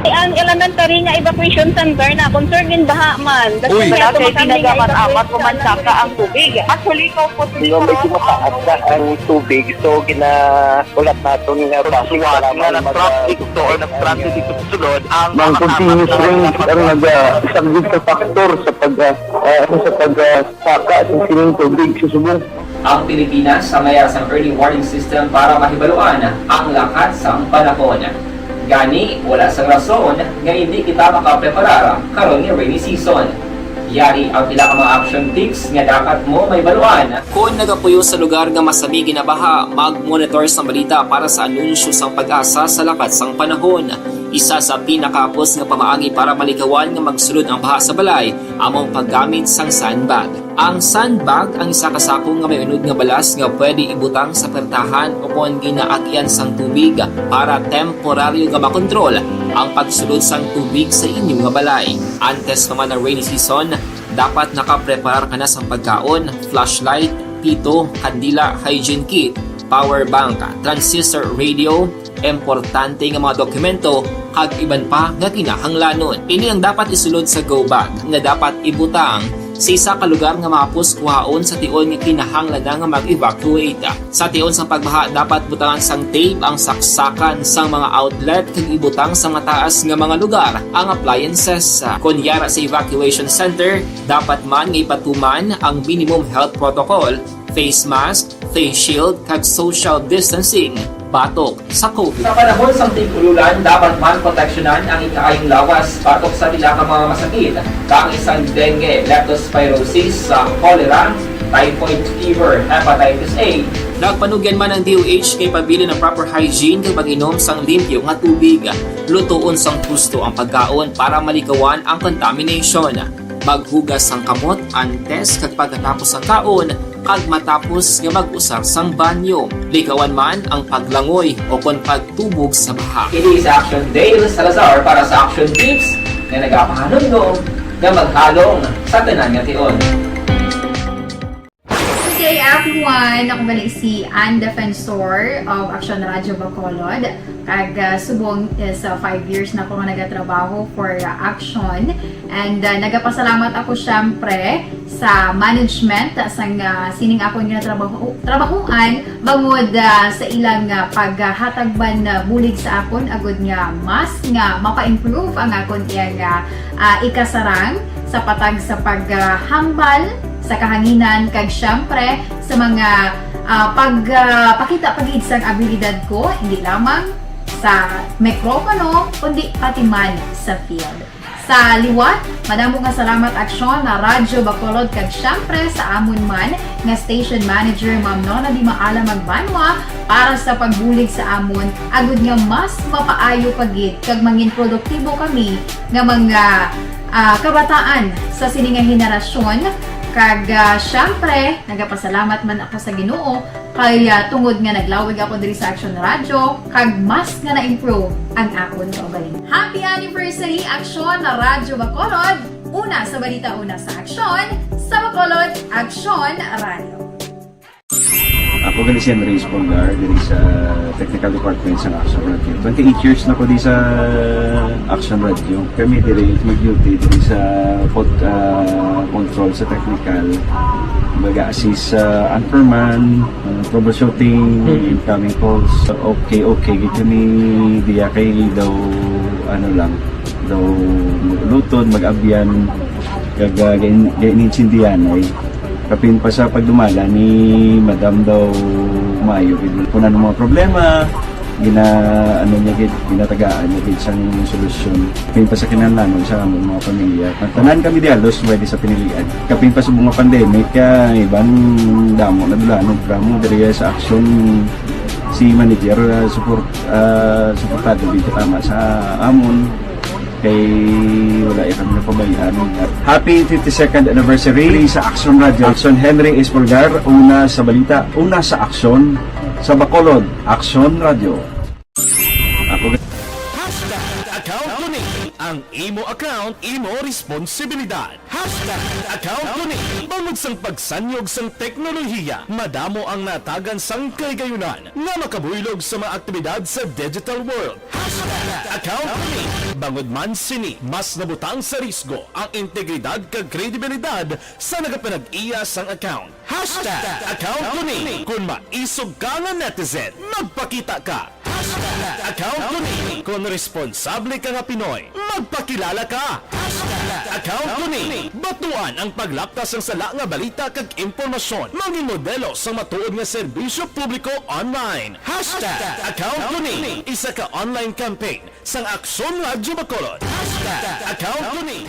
Ang elementary nga evacuation center na concern gin baha man. Uy, wala kay pinagamat-amat, umansaka ang tubig. Actually, ko po, medyo mataas na ang tubig, so ginaulat naton nga basi nga nag-traffic to or nag-transit dito sa sulod ang mga continuous rains ang nag-, ah, isang big factor sa pag, ah, ah, sa pag, ah, saka sa sining tubig sa subong. Ang Pilipinas ang may sang early warning system para mahibaluan ang lakat sang panahon. Gani, wala sang rason nga hindi kita makapreparar karon nga rainy season. Yari ang pila ka mga action tips nga dapat mo mahibaluan. Kon nagapuyo sa lugar nga masami ginabaha, mag-monitor sang balita para sa anunsyo sang PAGASA sa lakat sang panahon. Isa sa pinakahapos nga pamaagi para malikawan nga magsulod ang baha sa balay amo ang paggamit sang sandbag. Ang sandbag ang isa ka sako nga may unod nga balas nga pwede ibutang sa pertahan o kon ginaagian sang tubig para temporaryo nga makontrol ang pagsulod sang tubig sa inyo nga balay. Antes pa man ang rainy season, dapat nakapreparar ka na sang pagkaon, flashlight, pito, kandila, hygiene kit, power bank, transistor radio, importante nga mga dokumento, kag iban pa nga kinahanglanon. Ini ang dapat isulod sa go bag nga dapat ibutang sa isa ka lugar nga mahapos kuhaon sa tion nga kinahanglan na nga mag-evacuate. Sa tion sang pagbaha, dapat butangan sang tape ang saksakan sang mga outlet kag ibutang sa mataas nga mga lugar ang appliances. Kon yara sa evacuation center, dapat man nga ipatuman ang minimum health protocol, face mask, face shield, kag social distancing batok sa COVID. Sa panahon sang tig-ululan, dapat man proteksyonan ang ikaayong lawas batok sa pila ka mga masakit, kaangay sang dengue, leptospirosis, sa cholera, typhoid fever, hepatitis A. Nagpanugyan man ang D O H kay pabilin ang proper hygiene kag pag-inom sang limpyo nga tubig. Lutoon sang husto ang pagkaon para malikawan ang contamination. Maghugas sang kamot antes kag pagkatapos sang kaon, kag matapos nga mag-usar sang banyo. Likawan man ang paglangoy o kon pagtubog sa baha. Ini si Action Dale Salazar para sa Action Tips nga nagapahanumdom nga maghalong sa tanan nga tion. Good day, everyone! Ako gali si Ann Defensor of Action Radio Bacolod. Kag, ah, subong is, ah, five years na ko nga nagatrabaho for, ah, Action. And, ah, nagapasalamat ako, syempre, sa management, ah, sang, ah, sining akon nga trabaho, trabahoan, bangod, ah, sa ilang, ah, paghatag man, ah, bulig sa akon, agud nga mas nga mapa-improve ang akon iyang, ah, ah, ikasarang sa patag sa paghambal sa kahanginan, kag syempre sa mga, ah, pag, ah, pakita pa gid sang abilidad ko, hindi lamang sa mikropono, kundi pati man sa field. Sa liwat, madamo nga salamat, Aksyon, na Radyo Bacolod, kag syempre sa amon man nga station manager, Ma'am Nona Di Maala Magbanwa, para sa pagbulig sa amon, agud nga mas mapaayo pa gid kag mangin produktibo kami nga mga, ah, kabataan sa sini nga henerasyon, Kag, ah, syempre, nagapasalamat man ako sa Ginoo kay, ah, tungod nga naglawig ako diri sa Action Radio, kag mas nga na-improve ang akon kaugalingon. Happy anniversary, Action Radio Bacolod! Una sa balita, una sa aksyon, sa Bacolod, Action Radio. Ako gali si Henry Espolgar, diri sa technical department sa Action Radio. Twenty-eight years na ko di sa Action Radio. Kami diri mag-duty diri sa pod, ah, control sa technical. Mag-assist sa anchorman, ah, troubleshooting, incoming calls. Okay, okay. Gid kami diya kay daw, ano lang, daw mag-ulutod, mag-abyan, kag, ah, gain-, gainintindihan ay kapin pa sa pagdumala ni Madam daw maayo gid. Kung ano mga problema, gina-, ano niya gid, ginatagaan niya gid sang solusyon. Kapin pa sa kinahanglanon sa among mga pamilya. Ang tanan kami di halos pwede sa pinilian. Kapin pa sa mga pandemic, kay iban damo na dulanog, damo diri sa aksyon si manager, ah, support, ah, suportado gid katama sa amon. Kay wala ya kami napabayaan. Happy fifty-second anniversary sa Action Radio. Action Henry Espolgar, una sa balita, una sa aksyon, sa Bacolod, Action Radio. Ako ga- Hashtag account ko ni. Ang imo account, imo responsibilidad. Hashtag account ko ni. Bangod sang pagsanyog sang teknolohiya, madamo ang natagan sang kahigayonan nga makabuylog sa mga aktibidad sa digital world. Hashtag account ko ni. Bangod man sini, mas nabutang sa risgo ang integridad kag kredibilidad sa nagapanag-iya sang account. Hashtag account ko ni. Kon maisog ka nga netizen, magpakita ka. Hashtag account ko ni. Kon responsable ka nga Pinoy, magpakilala ka. Hashtag account ko ni. Batuan ang paglapkas sang sala nga balita kag impormasyon. Mangin modelo sang matuod nga serbisyo publiko online. Hashtag account ko ni. Isa ka online campaign sang Aksyon Radyo Bacolod. Hashtag account ko ni.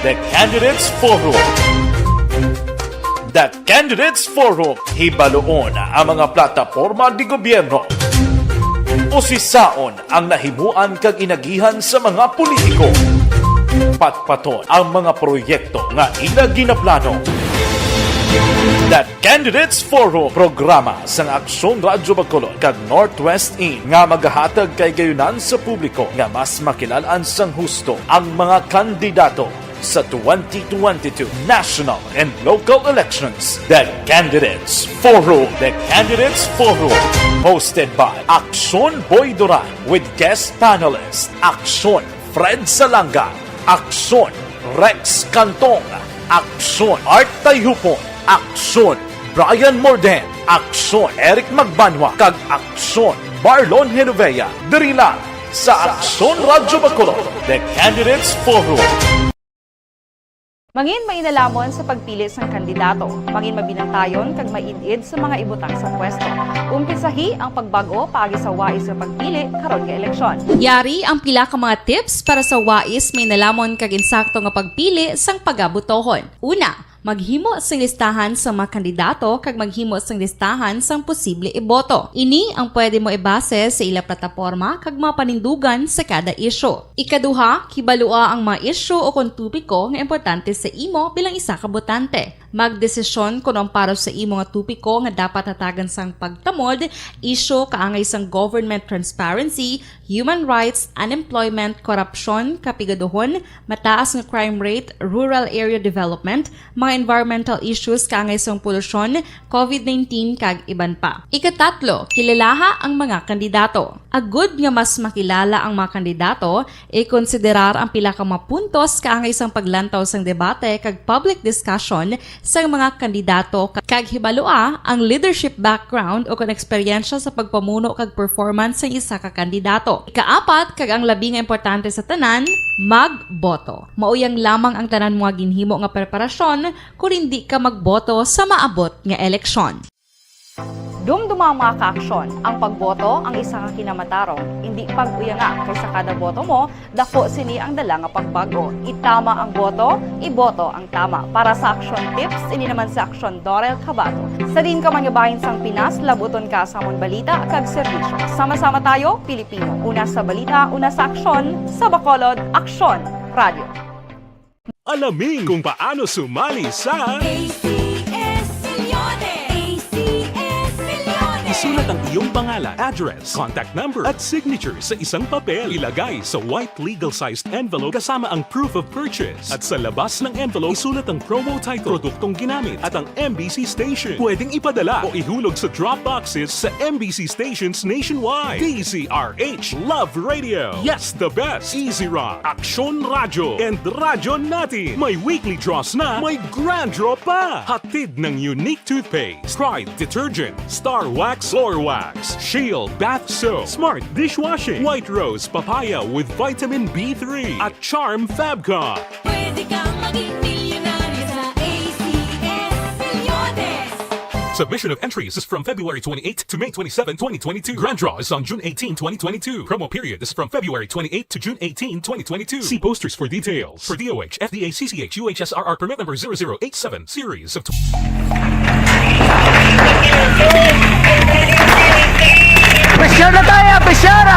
The Candidates Forum. The Candidates Forum, hibaluon ang mga plataporma de gobyerno. Usisaon ang nahimuan kag inagihan sa mga politiko. Patpaton ang mga proyekto nga ila ginaplano. The Candidates Forum, programa sang Aksyon Radyo Bacolod kag Northwest In nga magahatag kahigayonan sa publiko nga mas makilal-an sang husto ang mga kandidato sa twenty twenty-two national and local elections. The Candidates Forum. The Candidates Forum, hosted by Aksyon Boy Duran with guest panelist Aksyon Fred Salanga, Aksyon Rex Cantong, Aksyon Art Tayhupon, Aksyon Brian Morden, Aksyon Eric Magbanwa, kag Aksyon Marlon Genovea, diri lang sa Aksyon Radyo Bacolod, The Candidates Forum. Mangin mainalamon sa pagpili sang kandidato. Mangin mabinantayon kag maid-id sa mga ibutang sa pwesto. Umpisahi ang pagbag-o paagi sa wais nga pagpili karon nga eleksyon. Yari ang pila ka mga tips para sa wais, mainalamon kag insakto nga pagpili sang pagabotohon. Una, maghimo sing listahan sa mga kandidato kag maghimo sing listahan sang posible iboto. Ini ang pwede mo ibase sa ila plataporma kag mga panindugan sa kada isyu. Ikaduha, kibalua ang mga isyu o kon topiko nga importante sa imo bilang isa ka botante. Magdesisyon kon ang para sa imo nga topiko nga dapat hatagan sang pagtamod, isyu kaangay sang government transparency, human rights, unemployment, korupsyon, kapigaduhon, mataas nga crime rate, rural area development, mga environmental issues kaangay sang polusyon, covid nineteen, kag iban pa. Ikatatlo, kilalaha ang mga kandidato. Agud nga mas makilala ang mga kandidato, ikonsiderar ang pila ka mga puntos kaangay sang paglantaw sang debate kag public discussion sang mga kandidato, kag hibalua ang leadership background o kon eksperyensya sa pagpamuno kag performance sang isa ka kandidato. Ikaapat, kag ang labi nga importante sa tanan, magboto. Mauyang lamang ang tanan mo nga ginhimo nga preparasyon kon indi ka magboto sa maabot nga eleksyon. Dumduma ang mga kaaksyon. Ang pagboto ang isa ka kinamatarong. Indi pag-uyanga, kay sa kada boto mo, daku sini ang dala nga pagbag-o. Itama ang boto, iboto ang tama. Para sa Aksyon Tips, ini naman si Aksyon Dorel Cabato. Sa diin ka man nga bahin sang Pinas, labuton ka sa amon balita kag serbisyo. Sama-sama tayo, Pilipino. Una sa balita, una sa aksyon, sa Bacolod, Aksyon Radio. Alamin kung paano sumali sa A C S Millones. A C S Millones. Isulat ang iyong pangalan, address, contact number, at signature sa isang papel. Ilagay sa white legal-sized envelope kasama ang proof of purchase. At sa labas ng envelope, isulat ang promo title, produktong ginamit, at ang M B C station. Pwedeng ipadala o ihulog sa drop boxes sa M B C stations nationwide. D Z R H Love Radio. Yes, the best. Easy Rock, Aksyon Radyo, and Radyo Natin. May weekly draws na, may grand draw pa. Hatid ng Unique Toothpaste, Pride Detergent, Star Wax Floor Wax, Shield Bath Soap, Smart Dishwashing, White Rose Papaya with Vitamin B three, at Charm Fabcon. Pwede kang maging milyonaryo sa A C S Millones. Submission of entries is from February twenty-eighth to May twenty-seven, twenty twenty-two. Grand draw is on June eighteen, twenty twenty-two. Promo period is from February twenty-eighth to June eighteen, twenty twenty-two. See posters for details. For D O H, F D A, C C H, U H S R R permit number zero zero eight seven, series of tw- Pressure na tayo! Pressure!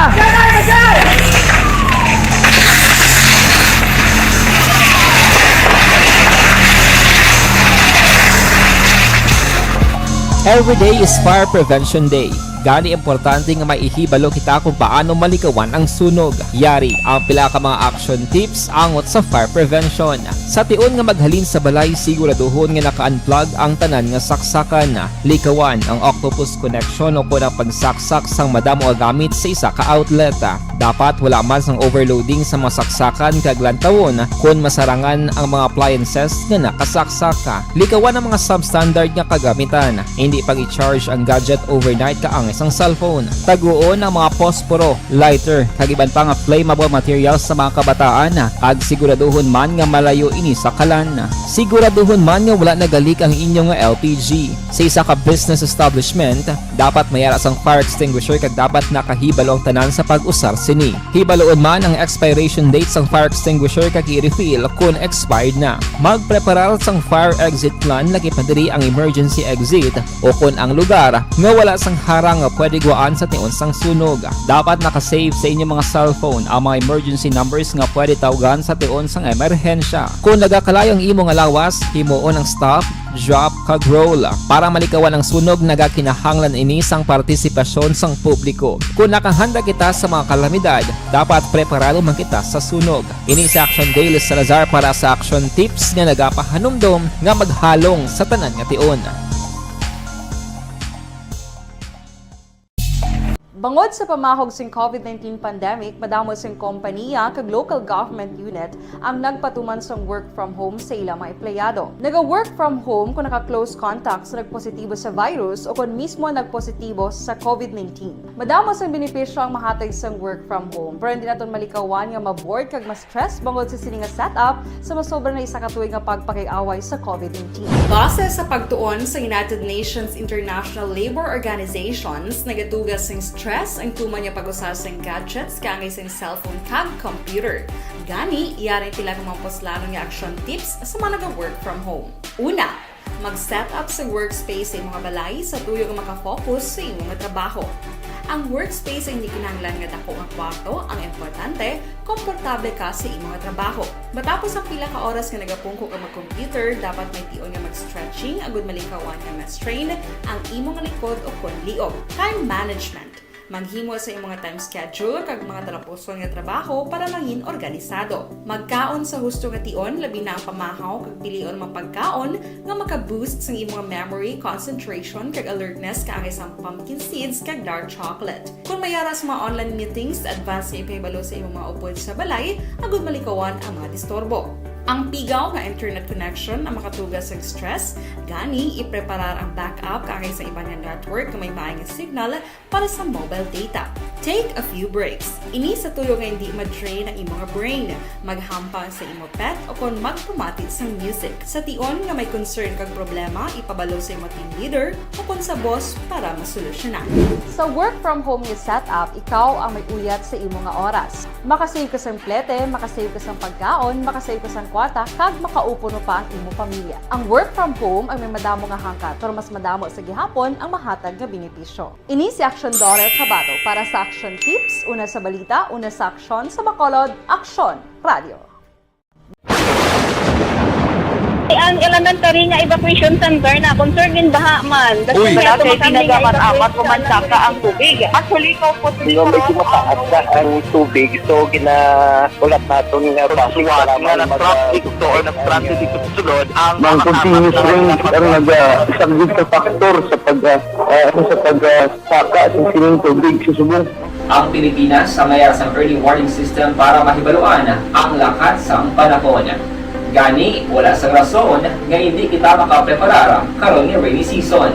Every day is Fire Prevention Day. Gani, importante nga may ihibalo kita kung paano malikawan ang sunog. Yari ang pila ka mga action tips angot sa fire prevention. Sa tion nga maghalin sa balay, siguraduhon nga naka-unplug ang tanan nga saksakan. Likawan ang octopus connection o kon ang pagsaksak sang madamo nga gamit sa isa ka outlet. Dapat wala man sang overloading sa mga saksakan kag lantawon kon masarangan ang mga appliances nga nakasaksak. Likawan ang mga substandard nga kagamitan. Indi pag-i-charge ang gadget overnight kaangay sang cellphone. Taguon ang mga posporo, lighter, kag iban pa nga flammable materials sa mga kabataan, kag siguraduhon man nga malayo ini sa kalan. Siguraduhon man nga wala nagalik ang inyo nga L P G. Sa isa ka business establishment, dapat may ara sang fire extinguisher kag dapat nakahibalo ang tanan sa pag-usar sini. Hibaluon man ang expiration date sang fire extinguisher kag i-refill kon expired na. Magpreparar sang fire exit plan, lakip na diri ang emergency exit o kon ang lugar nga wala sang harang nga pwede guwaan sa tion sang sunog. Dapat naka-save sa inyo mga cellphone ang mga emergency numbers nga pwede tawgan sa tion sang emerhensya. Kon nagakalayo ang imo nga lawas, himuon ang stop, drop, kag roll. Para malikawan ang sunog, nagakinahanglan ini sang partisipasyon sang publiko. Kon nakahanda kita sa mga kalamidad, dapat preparado man kita sa sunog. Ini si Action Dale Salazar para sa Action Tips nga nagapahanumdom nga maghalong sa tanan nga tion. Bangod sa pamahog sing COVID nineteen pandemic, madamo sing kompaniya kag local government unit ang nagpatuman sang work from home sa ila mga empleyado. Naga-work from home kung naka-close contact sa nagpositibo sa virus o kon mismo nagpositibo sa COVID nineteen. Madamo sang benepisyo ang mahatag sang work from home, pero hindi naton malikawan nga ma-bored kag ma-stress bangod sa sini nga setup sa masobra na isa ka tuig nga pagpakig-away sa COVID nineteen. Base sa pagtuon sa United Nations International Labour Organizations, nagatuga sing stress ang tuman nga pag-usa sing gadgets kaangay sing cellphone kag computer. Gani, yari pila ka mga puslanon nga action tips sa mga naga-work from home. Una, mag-set up sa workspace sa imong balay sa tuyo nga makafocus sa imong trabaho. Ang workspace ay hindi kinahanglan nga dako nga kwarto, ang importante, komportable ka sa imong trabaho. Matapos ang pila ka oras nga nagapungko ka mag-computer, dapat may tion nga mag-stretching agud malikawan nga ma-strain ang imong likod o kon liog. Time management. Maghimo sa imong time schedule kag mga talapuson nga trabaho para mangin organisado. Magkaon sa husto nga tion, labi na ang pamahaw kag pilion mga pagkaon nga maka-boost sang imong memory, concentration, kag alertness kaangay sang pumpkin seeds kag dark chocolate. Kung may ara sa mga online meetings, advance nga ipahibalo sa imong mga upod sa balay agud malikawan ang mga disturbo. Ang pigaw nga internet connection ang makatuga sa stress, gani ipreparar ang backup kaangay sa iban nga network nga may maay nga signal para sa mobile data. Take a few breaks. Ini sa tuyo nga hindi ma-drain ang imong brain. Maghampang sa imo pet o kon magpamati sang music. Sa tion nga may concern kag problema, ipabalo sa imo team leader o kon sa boss para masolusyonan. Sa work from home nga setup, ikaw ang may uyat sa imo nga oras. Makasave ka sang plete, makasave ka sang pagkaon, makasave ka sang kwarta, kag makaupo no pa ang imo pamilya. Ang work from home ang may madamo nga hangkat, pero mas madamo sa gihapon ang mahatag nga benepisyo. Ini si Action Daughter Kabato para sa Action Tips, una sa balita, una sa aksyon, sa Bacolod, Aksyon Radio. Ang elementary nga evacuation center na concern gin baha man. Uy, wala kay tinaga man amat ko man saka ang tubig. Actually, ko po. Medyo mataas na ang tubig, so ginaulat naton nga basi nga nag-traffic to or nag-transit dito sa sulod ang mga continuous rain ang nag-, ah, isang big factor sa pag, ah, ah, sa pag, ah, saka sa sining tubig sa subong. Ang Pilipinas ang may sang early warning system para mahibaluan ang lakat sang panahon. Gani, wala sang rason nga hindi kita makapreparar karon nga rainy season.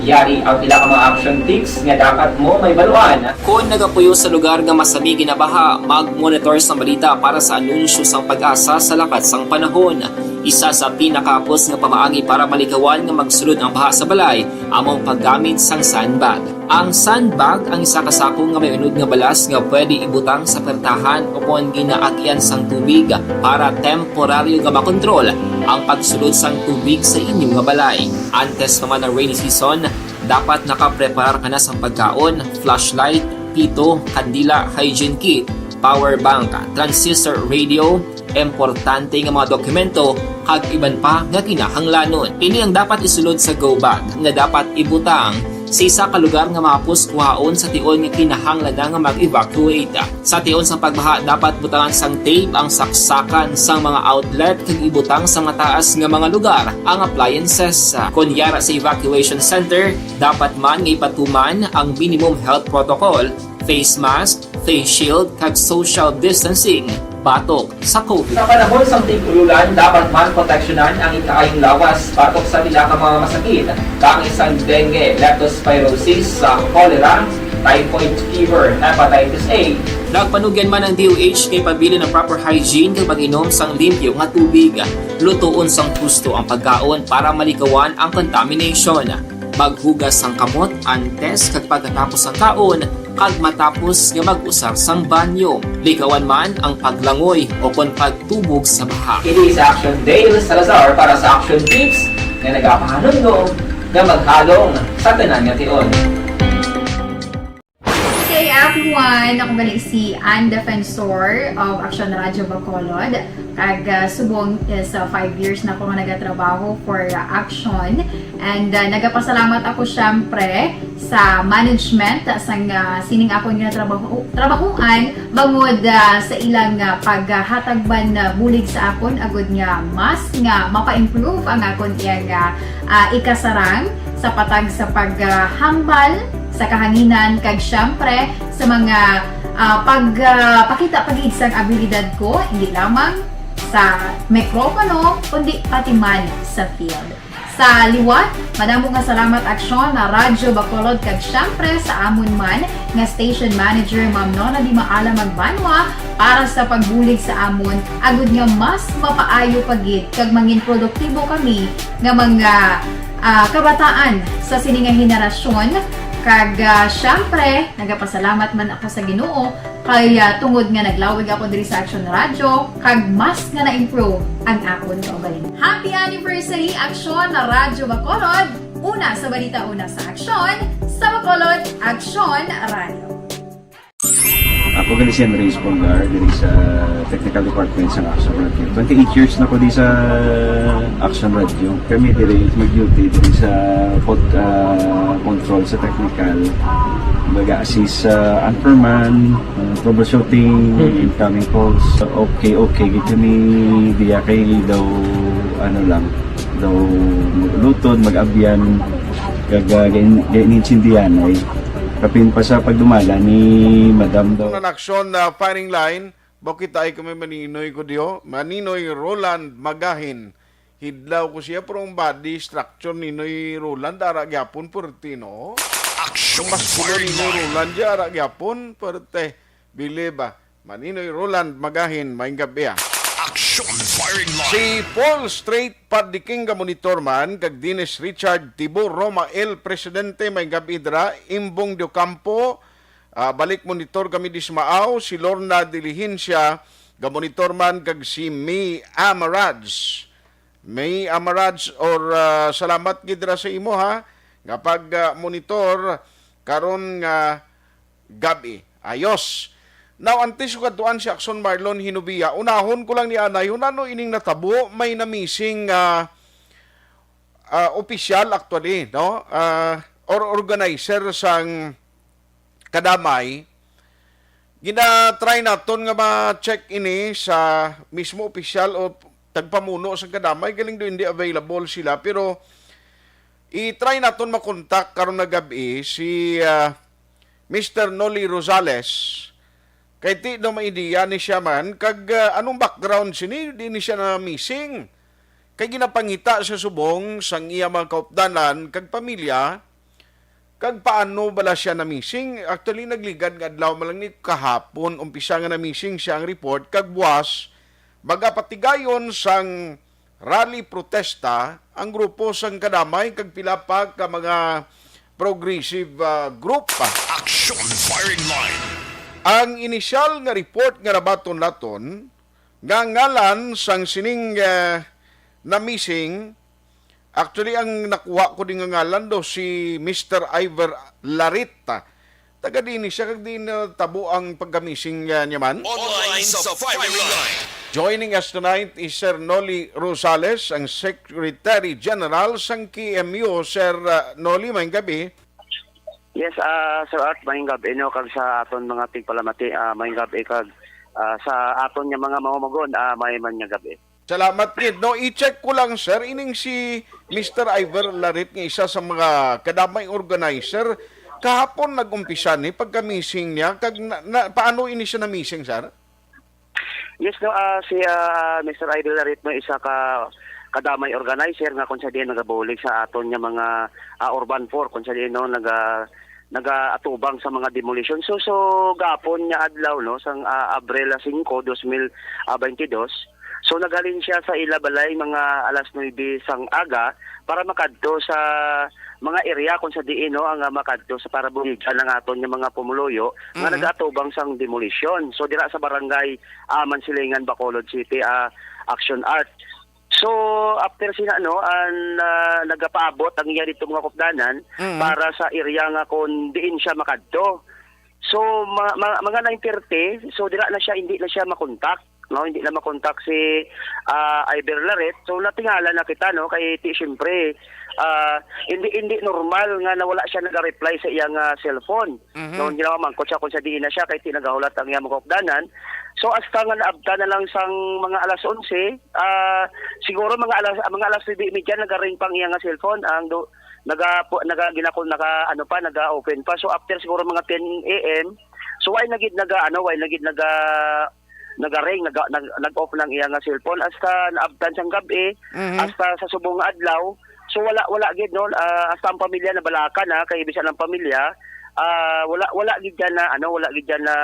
Yari ang pila ka mga action tips nga dapat mo mahibaluan. Kon nagapuyo sa lugar nga masami ginabaha, mag-monitor sang balita para sa anunsyo sang PAGASA sa lakat sang panahon. Isa sa pinakahapos nga pamaagi para malikawan nga magsulod ang baha sa balay amo ang paggamit sang sandbag. Ang sandbag ang isa ka sako nga may unod nga balas nga pwede ibutang sa pertahan o kon ginaagian sang tubig para temporaryo nga makontrol ang pagsulod sang tubig sa inyo nga balay. Antes pa man ang rainy season, dapat nakapreparar ka na sang pagkaon, flashlight, pito, kandila, hygiene kit, power bank, transistor radio, importante nga mga dokumento, kag iban pa nga kinahanglanon. Ini ang dapat isulod sa go bag nga dapat ibutang sa isa ka lugar nga mahapos kuhaon sa tion nga kinahanglan na nga mag-evacuate. Sa tion sang pagbaha, dapat butangan sang tape ang saksakan sang mga outlet kag ibutang sa mataas nga mga lugar ang appliances. Kon yara sa evacuation center, dapat man nga ipatuman ang minimum health protocol, face mask, face shield, kag social distancing batok sa COVID. Sa panahon sang tig-ululan, dapat man proteksyonan ang ikaayong lawas batok sa pila ka mga masakit, kaangay sang dengue, leptospirosis, sa cholera, typhoid fever, hepatitis A. Nagpanugyan man ang D O H nga ipabilin ang proper hygiene kag pag-inom sang limpyo nga tubig. Lutoon sang husto ang pagkaon para malikawan ang contamination. Maghugas sang kamot antes kag pagkatapos sang kaon, kag matapos nga mag-usar sang banyo. Likawan man ang paglangoy o kon pagtubog sa baha. Ini si Action Dale Salazar para sa Action Tips nga nagapahanumdom nga maghalong sa tanan nga tion. Good day, everyone. Ako gali si Ann Defensor of Action Radio Bacolod. Kag, ah, subong is, ah, five years na ako nga nagatrabaho for, ah, Action. And, ah, nagapasalamat ako, syempre, sa management sang, ah, sining akon nga trabaho, trabahoan bangod, ah, sa ilang, ah, paghatag man, ah, bulig sa akon agud nga mas nga mapa-improve ang akon iyang, ah, ah, ikasarang sa patag sa paghambal sa kahanginan, kag siyempre sa mga, ah, pag, ah, pakita pa gid sang abilidad ko, hindi lamang sa mikropono, kundi pati man sa field. Sa liwat, madamo nga salamat, Aksyon na Radyo Bacolod, kag siyempre sa amon man nga station manager, Ma'am Nona Di Maala Magbanwa, para sa pagbulig sa amon, agud nga mas mapaayo pa gid kag mangin produktibo kami nga mga, ah, kabataan sa sini nga henerasyon. Kag, ah, siyempre, nagapasalamat man ako sa Ginoo kay, ah, tungod nga naglawig ako diri sa Action Radio, kag mas nga na-improve ang akon kaugalingon. Happy anniversary, Aksyon na Radyo Bacolod! Una sa balita, una sa aksyon, sa Bacolod, Aksyon Radio. Ako gali si Andres Polgar diri sa technical department sa Action Radio. Twenty-eight years na ko di sa Action Radio. Kami diri mag-duty diri sa pod, ah, control sa technical. Mag-assist sa anchorman, ah, troubleshooting, incoming calls. Okay, okay. Gito ni diya kay daw ano lang, daw maglutod, mag-abyan, kag ah, gain- gain-, intindihan ay kapin pa sa pagdumala ni Madam daw. Ang aksyon na firing line, bakit ay kami maninoy ko diyo? Maninoy Roland Magahin. Hidlaw ko siya, pero ang body structure ni Noy Roland, ara gyapon, perte, no? Action Mas kulo ni firing Noy line. Roland, ara gyapon, perte. Bili ba? Maninoy Roland Magahin, maayong gabi, ah. Action firing line. Si Paul Strait Padiking ka monitor man, kag Dennis Richard Tibo Roma El Presidente, maayong gabi dira, Imbong de Ocampo, ah, balik monitor kami di Simao, si Lorna Diligencia, ga monitor man, kag si May Amaraj. May Amaraj or ah, salamat gid ra sa imo ha, nga pag ah, monitor karon nga gabi. Ayos. Now, antes ko kadtuan si Akson Marlon Hinubia, unahon ko lang ni anay, hunano ining natabo, may na-missing ah, ah, opisyal actually, no? Ah, or organizer sang kadamay. Gina-try naton nga ma-check ini sa mismo opisyal o tagpamuno sang kadamay, galing do hindi available sila, pero i-try naton makontak karon nga gab-i si ah, Mister Noli Rosales. Kay ti daw may idea ni siya man, kag ah, anong background sini, di ni siya na-missing. Kay ginapangita sa subong sang iya mga kaupdanan kag pamilya, kag paano bala siya na-missing. Actually, nagligad nga adlaw man lang ni kahapon, umpisa nga na-missing siya ang report, kag buwas, magapatigayon sang rally protesta ang grupo sang kadamay kag pila pa ka mga progressive ah, group. Action firing line. Ang inisyal nga report nga nabaton naton nga ngalan sang sining ah, na-missing, actually ang nakuha ko din nga ngalan do si Mister Iver Larita. Taga din siya kag din natabo ang pagka-missing ah, niya man. Online sa firing line. Joining us tonight is Sir Noli Rosales, ang Secretary General sang K M U. Sir ah, Noli, maayong gabi. Yes, ah, Sir Art, maayong gabi no, kag sa aton mga tigpalamati, ah, maayong gabi kag ah, sa aton nga mga mahumagon, ah, may man nga gabi. Salamat gid. No, i-check ko lang, sir, ining si Mister Iver Larit nga isa sa mga kadamay organizer, kahapon nag-umpisa ni pagka-missing niya, kag na, na, paano ini siya na-missing, sir? Yes no, ah, si ah, Mister Idol Larit no, isa ka kadamay organizer nga kung sa diin nagabulig sa aton nga mga ah, urban four, kung sa diin no naga nagaatubang sa mga demolition. So so gapon nga adlaw no, sang ah, Abril singko, dos mil benti dos. So naghalin siya sa ila balay mga alas nuebe sang aga para makadto sa mga area kung sa diin no ang ah, makadto sa para buligan ang aton nga mga pumuluyo nga Mhm. nagaatubang sang demolition. So dira sa barangay ah, Mansilingan, Bacolod City, ah, Action Art. So after sina no, an ah, nagapaabot ang iya dito mga kupdanan Mhm. para sa area nga kung diin siya makadto. So ma- ma- mga nine thirty, so dira na siya, hindi na siya makontak, no? Hindi na makontak si ah, Iver Laret. So natingala na kita no, kay ti syempre ah, hindi hindi normal nga nawala siya naga-reply sa iyang ah, cellphone. Mhm. No, ginawa man ko siya kung sa diin na siya kay ti nagahulat ang iyang mga kaupdanan. So hasta nga naabtan na lang sang mga alas onse, ah, siguro mga alas mga alas nuebe y media nagaring pang iyang cellphone ang do, naga pu- naga ginako naga ano pa, naga-open pa. So after siguro mga ten a m, so wala na gid naga ano, wala na gid naga nagaring, naga, nag, nag-off ng iya nga cellphone hasta naabtan sang gab-i, Mhm. hasta sa subong nga adlaw. So wala, wala gid, no. Ah, hasta ang pamilya nabalaka na, kay bisan ang pamilya, ah, wala, wala gid yan na ano, wala gid yan na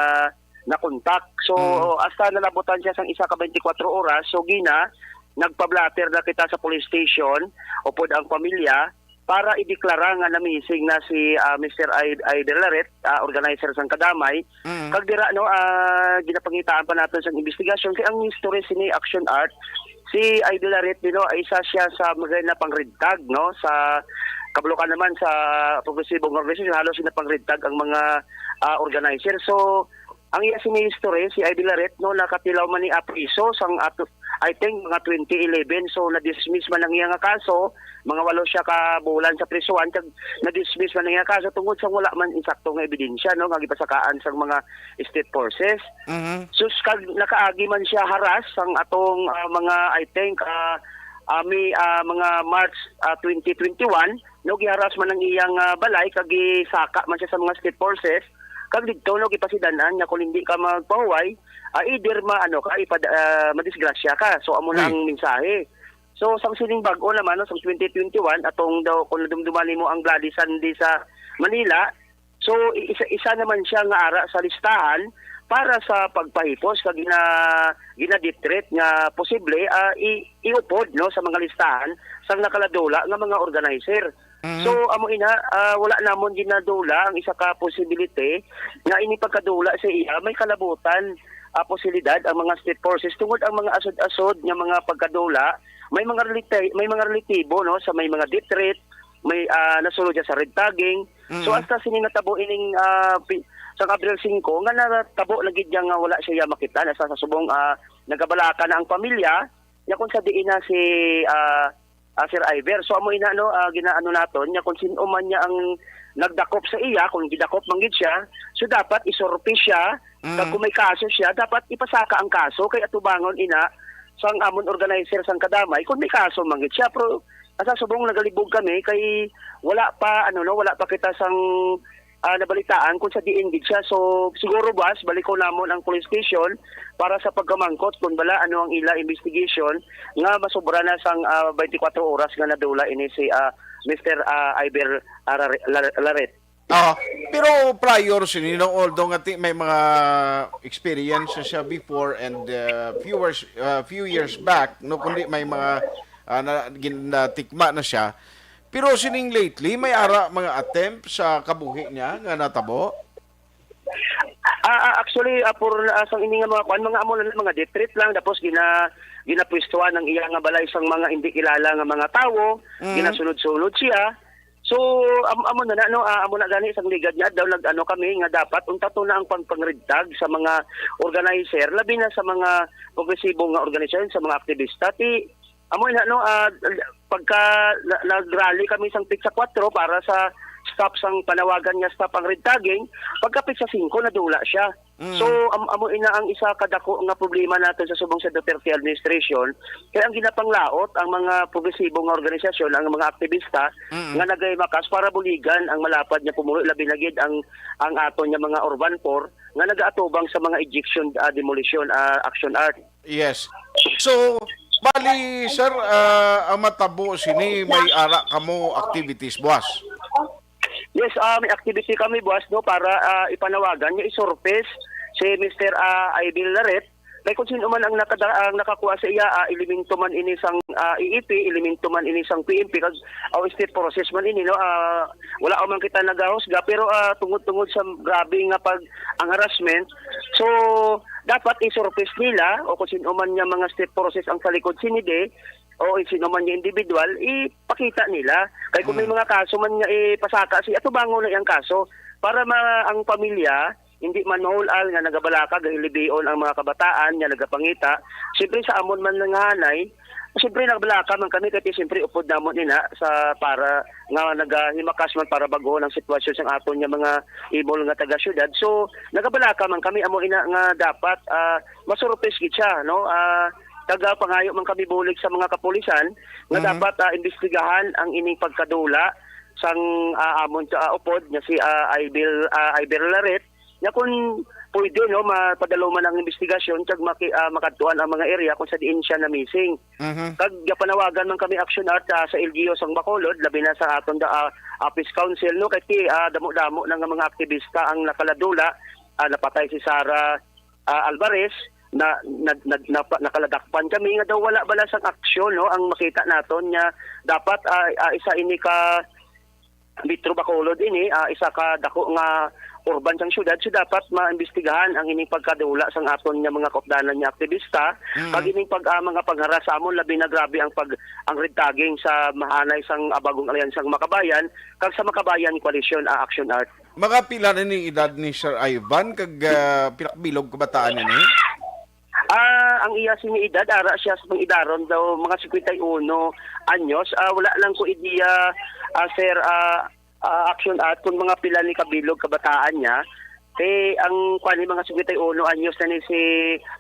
na contact. So Mm. hasta nalabutan siya sang isa ka twenty-four oras, so gina nagpa-blotter na kita sa police station upod ang pamilya para ideklara nga na-missing na si, ah, Mister Ay-, Ayder Laret, ah, organizer sang Kadamay. Mm. Kag dira, no, ah, ginapangitaan pa naton sang investigasyon kay ang history sini Action Art, si Ayder Laret, you know, ay isa siya sa mga napangridtag, no, sa kabulukan naman sa progresibo nga organisasyon, halos napangridtag ang mga, ah, organizer. So, ang iya sini history, si Ayder Laret, no, nakatilaw man ni apriso sang ato, I think, mga twenty eleven. So, na-dismiss man ang iya nga kaso. Mga walo siya ka bulan sa prisuhan, kag na-dismiss man ang iya kaso tungod sa wala man insakto nga ebidensya, no, nga gipasakaan sang mga state forces. Mhm. Sus, kag nakaagi man siya haras sang atong, ah, mga, I think, ah, ah, May, ah, mga March, ah, twenty twenty-one, no, giharas man ang iyang, ah, balay kag gisaka man siya sa mga state forces. Kag didto, no, gipasidan-an nga kung hindi ka magpahuway, ah, either ma-, ano ka, ipad-, ah, madisgrasya ka. So, amo na Uy. ang mensahe. So, sang sining bag-o naman, no, sang twenty twenty-one, atong daw, kung nadumduman nimo ang Bloody Sunday sa Manila, so, i-, isa, isa naman siya nga ara sa listahan para sa pagpahipos kag gina-, gina-death threat nga posible, ah, i-, iupod, no, sa mga listahan sang nakaladula nga mga organizer. Mm. So, amo ina, ah, wala namon ginadula ang isa ka possibility nga ini pagkadula sa iya may kalabutan, ah, posibilidad ang mga state forces tungod ang mga asod-asod nga mga pagkadula may mga relati-, may mga relatibo, no, sa may mga death threat, may, ah, nasulod siya sa red tagging. So, Mm. hasta sini natabo ining, ah, pi-, sa Abril singko, nga natabo na gid niya nga wala siya makita, nasa sa subong, ah, nagabalaka na ang pamilya, nya kung sa diin na si, ah, ah, Sir Iver. So, amo ina, no, ah, ginaano naton, nya kung sin-o man niya ang nagdakop sa iya, kung gidakop man gid siya, so dapat isurpi siya, Mm. kag kung may kaso siya, dapat ipasaka ang kaso, kay atubangon ina sang amon organizer sang Kadamay, kung may kaso man gid siya. Pero, asa subong nagalibog kami, kay wala pa, ano, no, wala pa kita sang, ah, nabalitaan kung sa diin gid siya. So, siguro, buwas, balikon namon ang police station para sa pagkamangkot kung bala ano ang ila investigation nga masubra na sang, ah, twenty-four oras nga nadula ini si, ah, Mister, ah, Iber, ah, Lare-, Lar-, Laret. Ah, pero prior sini, no, although nga ti-, may mga experience na siya before and, uh, few years, uh, few years back, no, kundi may mga, ah, na, gin-, natikma na siya. Pero sining lately, may ara mga attempt sa kabuhi niya nga natabo? Ah, ah, actually, ah, for, ah, sang ini nga mga kuan, mga amo na lang, mga death threat lang, tapos gina-, ginapwestuhan ang iya nga balay sang mga hindi kilala nga mga tawo, Mm. ginasulod-sulod siya. So, am-, amo na na, no, ah, amo na gani sang ligad niya daw nag-ano kami nga dapat unta to na ang pagpangridtag sa mga organizer, labi na sa mga progresibo nga organisasyon, sa mga aktivista. Ti, amo na, no, ah, pagka na-, nag-rally kami sang pitsa kwatro para sa stop sang panawagan nga stop ang red tagging, pagka pitsa singko nadula siya. Mm. So, am-, amo ina ang isa ka dako nga problema nato sa subong sa Duterte administration, kay ang ginapanglaot ang mga progresibo nga organisasyon, ang mga aktivista Mm. nga nagahimakas para buligan ang malapad nga pumuloy, labi na gid ang, ang aton nga mga urban poor nga nagaatubang sa mga ejection, ah, demolition, ah, action art. Yes. So, bali, sir, ah, ang matabo sini may ara kamo activities, buwas? Yes, ah, may activity kami, buwas, no, para, ah, ipanawagan nga isurpis si Mister, ah, Ibil Laret. Kay kung sino man ang nakada-, ang nakakuha sa iya, ah, elemento man ini sang, ah, E E P, elemento man ini sang P N P, kag, ah, state forces man ini, no, ah, wala man kita nagahusga, pero, ah, tungod-tungod sa grabe nga pag, ang harassment, so, dapat isurpis nila o kung sino man nga mga state forces ang sa likod sini, di, o sino man nga individual, ipakita nila. Kay kung may Mm. mga kaso man nga ipasaka, si atubangon na iyang kaso para ma-, ang pamilya hindi man mahul-al nga nagabalaka, gahilibion ang mga kabataan nga nagapangita. Siyempre, sa amon man nga hanay, siyempre, nagabalaka man kami, kay siyempre, upod namon ina sa para nga nagahimakas man para baguhon ang sitwasyon sa aton nga mga imol nga taga-syudad. So, nagabalaka man kami, amo ina nga dapat, ah, masurpis gid siya, no? Ah, taga pangayo man kami bulig sa mga kapulisan nga Mhm. dapat, ah, imbestigahan ang ining pagkadula sang, ah, amon sa, ah, upod nga si, ah, Ibil, ah, Ibil Larit, nga kung pwede, no, mapadaluman ang investigasyon kag maki-, ah, makadtuan ang mga area kung sa diin siya na-missing. Mhm. Kag gapanawagan man kami, Action Art, ah, sa L G U sang Bacolod, labi na sa aton da, ah, Office Council, no, kay ti, ah, damo-damo na nga mga aktivista ang nakaladula, ah, napatay si Sara, ah, Alvarez, na, na, na, na, nakaladakpan kami nga daw wala bala sang aksyon, no, ang makita naton nga dapat, ah, ah, isa ini ka Metro Bacolod ini, ah, isa ka dako nga urban sang syudad, so dapat maimbestigahan ang ining pagkadula sang aton nga mga kaupdanan nga aktivista, Mm. kag ining pag, ah, mga pangharas sa amon, labi na grabe ang pag, ang red tagging sa mahanay sang, ah, Bagong Alyansa nga Makabayan kag sa Makabayan Coalition, ah, Action Art. Mga pila na ni edad ni Sir Ivan, kag, ah, pila ka bilog kabataan niya ni? Ah, ang iya sini edad, ara siya sa pang-idaron daw, mga cincuenta y uno anyos. Ah, wala lang ko ideya, ah, sir, ah, ah, Action Art, kung mga pila ni kabilog kabataan niya. Kay ang kwan ni mga cincuenta y uno anyos na ni si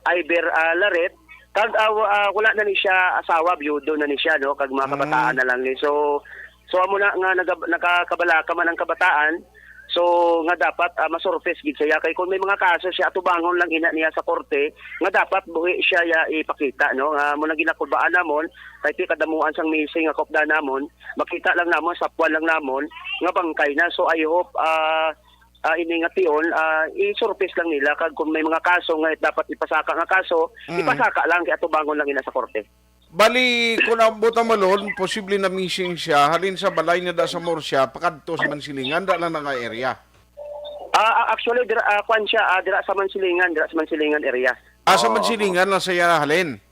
Iber, ah, Laret. Kag, ah, wa-, ah, wala na ni siya asawa, biyudo na ni siya, no? Kag mga Mm. kabataan na lang ni. So, so amo na nga nagab-, nakakabalaka man ang kabataan. So, nga dapat, ah, masurface gid siya. Kay kung may mga kaso siya, atubangon lang ina niya sa korte, nga dapat buhi siya ya ipakita, no? Nga mo nang ginakulbaan namon, kay ti kadamuan sang missing nga kaupdan namon, makita lang namon, sapwan lang namon, nga bangkay na. So, I hope, ah, ah, ini nga tion, ah, i-surface lang nila. Kag kung may mga kaso nga dapat ipasaka nga kaso, Mm. ipasaka lang, kay atubangon lang ina sa korte. Bali, kung abot ang malon, posible na missing siya, halin sa balay niya da sa Murcia, pakadto sa Mansilingan, da lang na nga area. Ah, ah, actually, dira, ah, kwan siya, ah, dira sa Mansilingan, dira sa Mansilingan area. Ah, sa Oo, Mansilingan lang siya halin?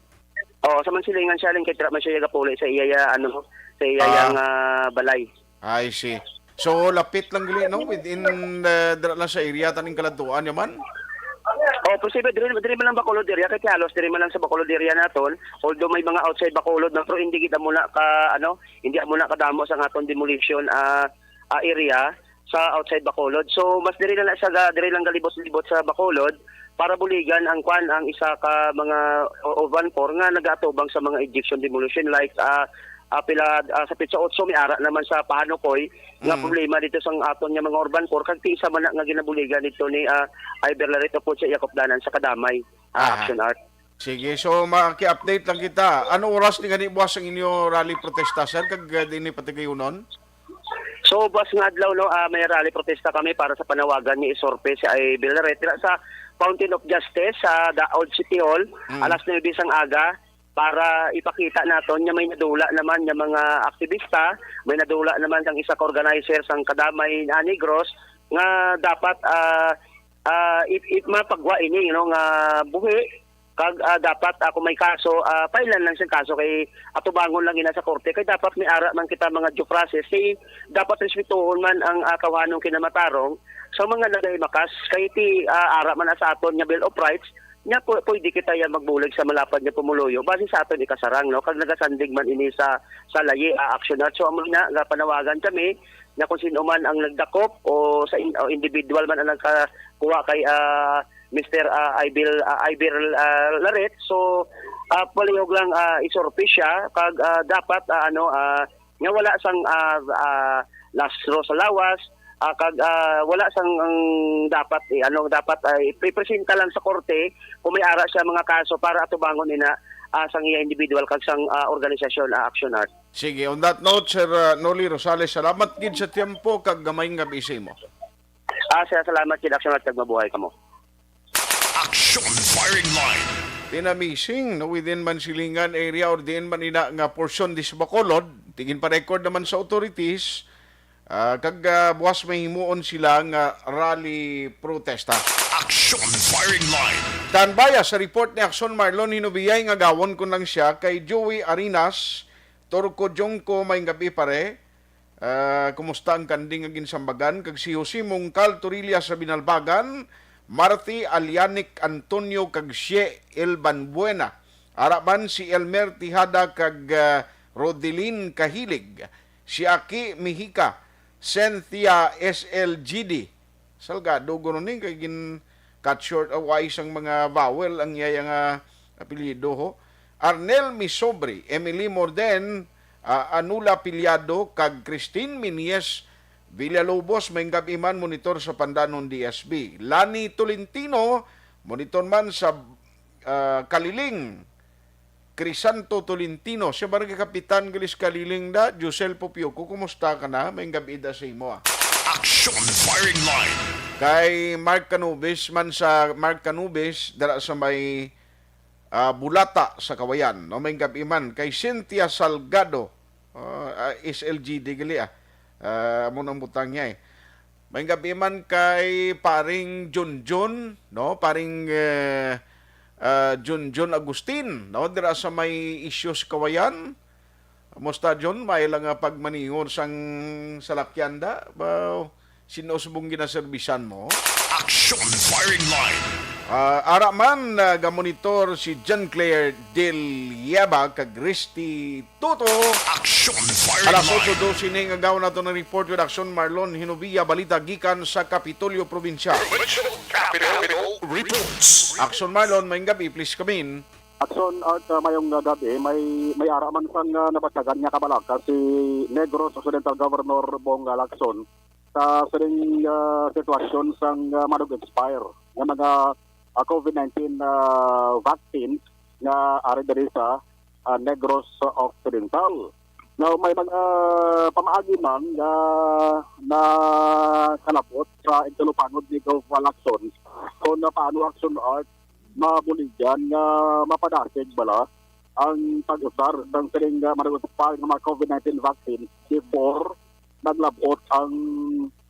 Oo, sa Mansilingan siya halin, kay dira man siya gapuli sa iya, ya, ano, sa iya Ah. yang, ah, balay. I see. So, lapit lang gali, no? Within, uh, dira lang sa area, taning kaladtuan niya man? Oh, posible, diri, diri man lang Bacolod area, kay halos diri man lang sa Bacolod area naton. Although may mga outside Bacolod na, pero hindi kita muna ka, ano, hindi muna kadamo sa aton demolition, ah, ah, area sa outside Bacolod. So, mas diri na lang sa ga-, diri lang galibot-libot sa Bacolod para buligan ang kwan, ang isa ka mga u-, urban core nga nagaatubang sa mga ejection demolition, like, ah, ah, pila, ah, sa Petsa Otso, may ara naman sa Pahanukoy nga Mm. problema dito sa aton nga mga urban core, kag ti isa man na nga ginabuligan dito ni, ah, Iver Larito po sa iyang kaupdanan sa Kadamay, ah, Aha. Action Art. Sige, so maki-update lang kita. Ano oras ni gani buwas ang inyo rally protesta, sir? Kag, uh, din ni patigayunon? So, buwas nga adlaw, no, ah, may rally protesta kami para sa panawagan ni Isorpe si Iver Larito sa Fountain of Justice sa Daod City Hall, Mm. alas nuebe sang aga. Para ipakita naton nga may nadula naman nga mga aktivista, may nadula naman sang isa ka organizer sang Kadamay, ah, Negros, nga dapat, ah, ah, it, it, mapagwa ini, you know, nga buhi, kag, ah, dapat, ah, kung may kaso, ah, file lang siyang kaso kay atubangon lang ina sa korte, kay dapat may ara man kita mga due process, kay dapat respetuhon man ang, ah, tawhanong kinamatarong sa mga nagahimakas, kay ti, ah, ara man na sa aton nga Bill of Rights, nya pu-, pwede kita ya magbulig sa malapad nga pumuluyo base sa aton ikasarang, no? Kag nagasandig man ini sa, sa layi, ah, Action Art. So, amo na nga panawagan kami nga kung sino man ang nagdakop o sa in-, o individual man ang nagkakuha kay, ah, Mister, ah, Ibil, ah, Ibil, ah, Laret. So, ah, palihog lang, ah, isurpi siya kag, ah, dapat, ah, ano, ah, nga wala sang, ah, ah, lasro sa lawas, ah, kag, ah, wala sang ang dapat, eh, ano, dapat, ah, ipresenta lang sa korte kung may ara siya mga kaso para atubangon ina, ah, sang iya individual kag sang, ah, organisasyon, ah, Action Art. Sige, on that note, Sir, ah, Noli Rosales, salamat gid sa tiyempo kag gamayng gabi sa imo. Ah, sir, salamat gid, Action Art, kag mabuhay kamo. Action Firing Line. Pina-missing, no, within Mansilingan area or diin man ina nga portion dis Bacolod, tigin pa record naman sa authorities, ah, kag, ah, buwas may himuon sila nga rally protesta. Action Firing Line. Tanbaya sa report ni Action Marlon Hinubiyay nga gawon ko lang siya kay Joey Arinas, Turco Jongco, may gabi pare. Ah, kumusta ang kanding nga ginsambagan? Kag si Jose Mongcal Torilla sa Binalbagan, Marthy Alianic Antonio kag Shie Elban Buena. Ara man si Elmer Tijada kag, ah, Rodelin Kahilig, si Aki Mihika, Cynthia S L G D. Salgado guro ni kay gin cut short, ah, wais ang mga vowel ang iyaya nga apelyido, ho. Arnel Misobri, Emily Morden, ah, Anula Piliado, kag Christine Minies Villalobos, maayong gab-i man, monitor sa Pandanon D S B. Lani Tolentino, monitor man sa, ah, Kaliling. Crisanto Tolentino, siya barangay kapitan gali sa Kaliling da, Josel Popioco, kumusta ka na? Maayong gab-i da sa imo, ah. Action Firing Line. Kay Mark Canubis man sa Mark Canubis, dira sa may, ah, Bulata sa Kawayan, no? Maayong gab-i man. Kay Cynthia Salgado, ah, ah, S L G D gali, ah. Ah, amo nang butang niya, eh. Maayong gab-i man kay paring Junjun, no? Paring, eh, ah, Junjun Agustin, no? Dira sa may Isyo sa Kawayan. Musta, Jun? May lang nga pagmaneho sang salakyan da? Ba, sino subong ginaserbisan mo? Action Firing Line. Ah, ara man, ah, gamonitor si John Claire Del Yaba kag Risty Toto. Action Firing Alas Line. Otso dose ni nga gawon nato ng report with Action Marlon Hinubia, balita gikan sa Kapitolyo Probinsya. Provincial Capitol Reports. Action Marlon, maayong gab-i, please come in. Action Art, ah, maayong, ah, gab-i. May, may ara man sang, ah, nabasagan nga kabalaka si Negros Occidental Governor Bong, ah, Lacson sa sining, ah, sitwasyon sang, ah, manug-expire nga mga, ah, COVID nineteen, ah, vaccine nga ari diri sa, ah, Negros Occidental. Now, may mga pamaagi man nga nakalabot sa igtalupangod ni Gov Lacson kung paano Action Art mabuligan nga mapadasig bala ang pag-usar sang sining, ah, manugpal nga mga COVID nineteen vaccine before naglab-ot ang,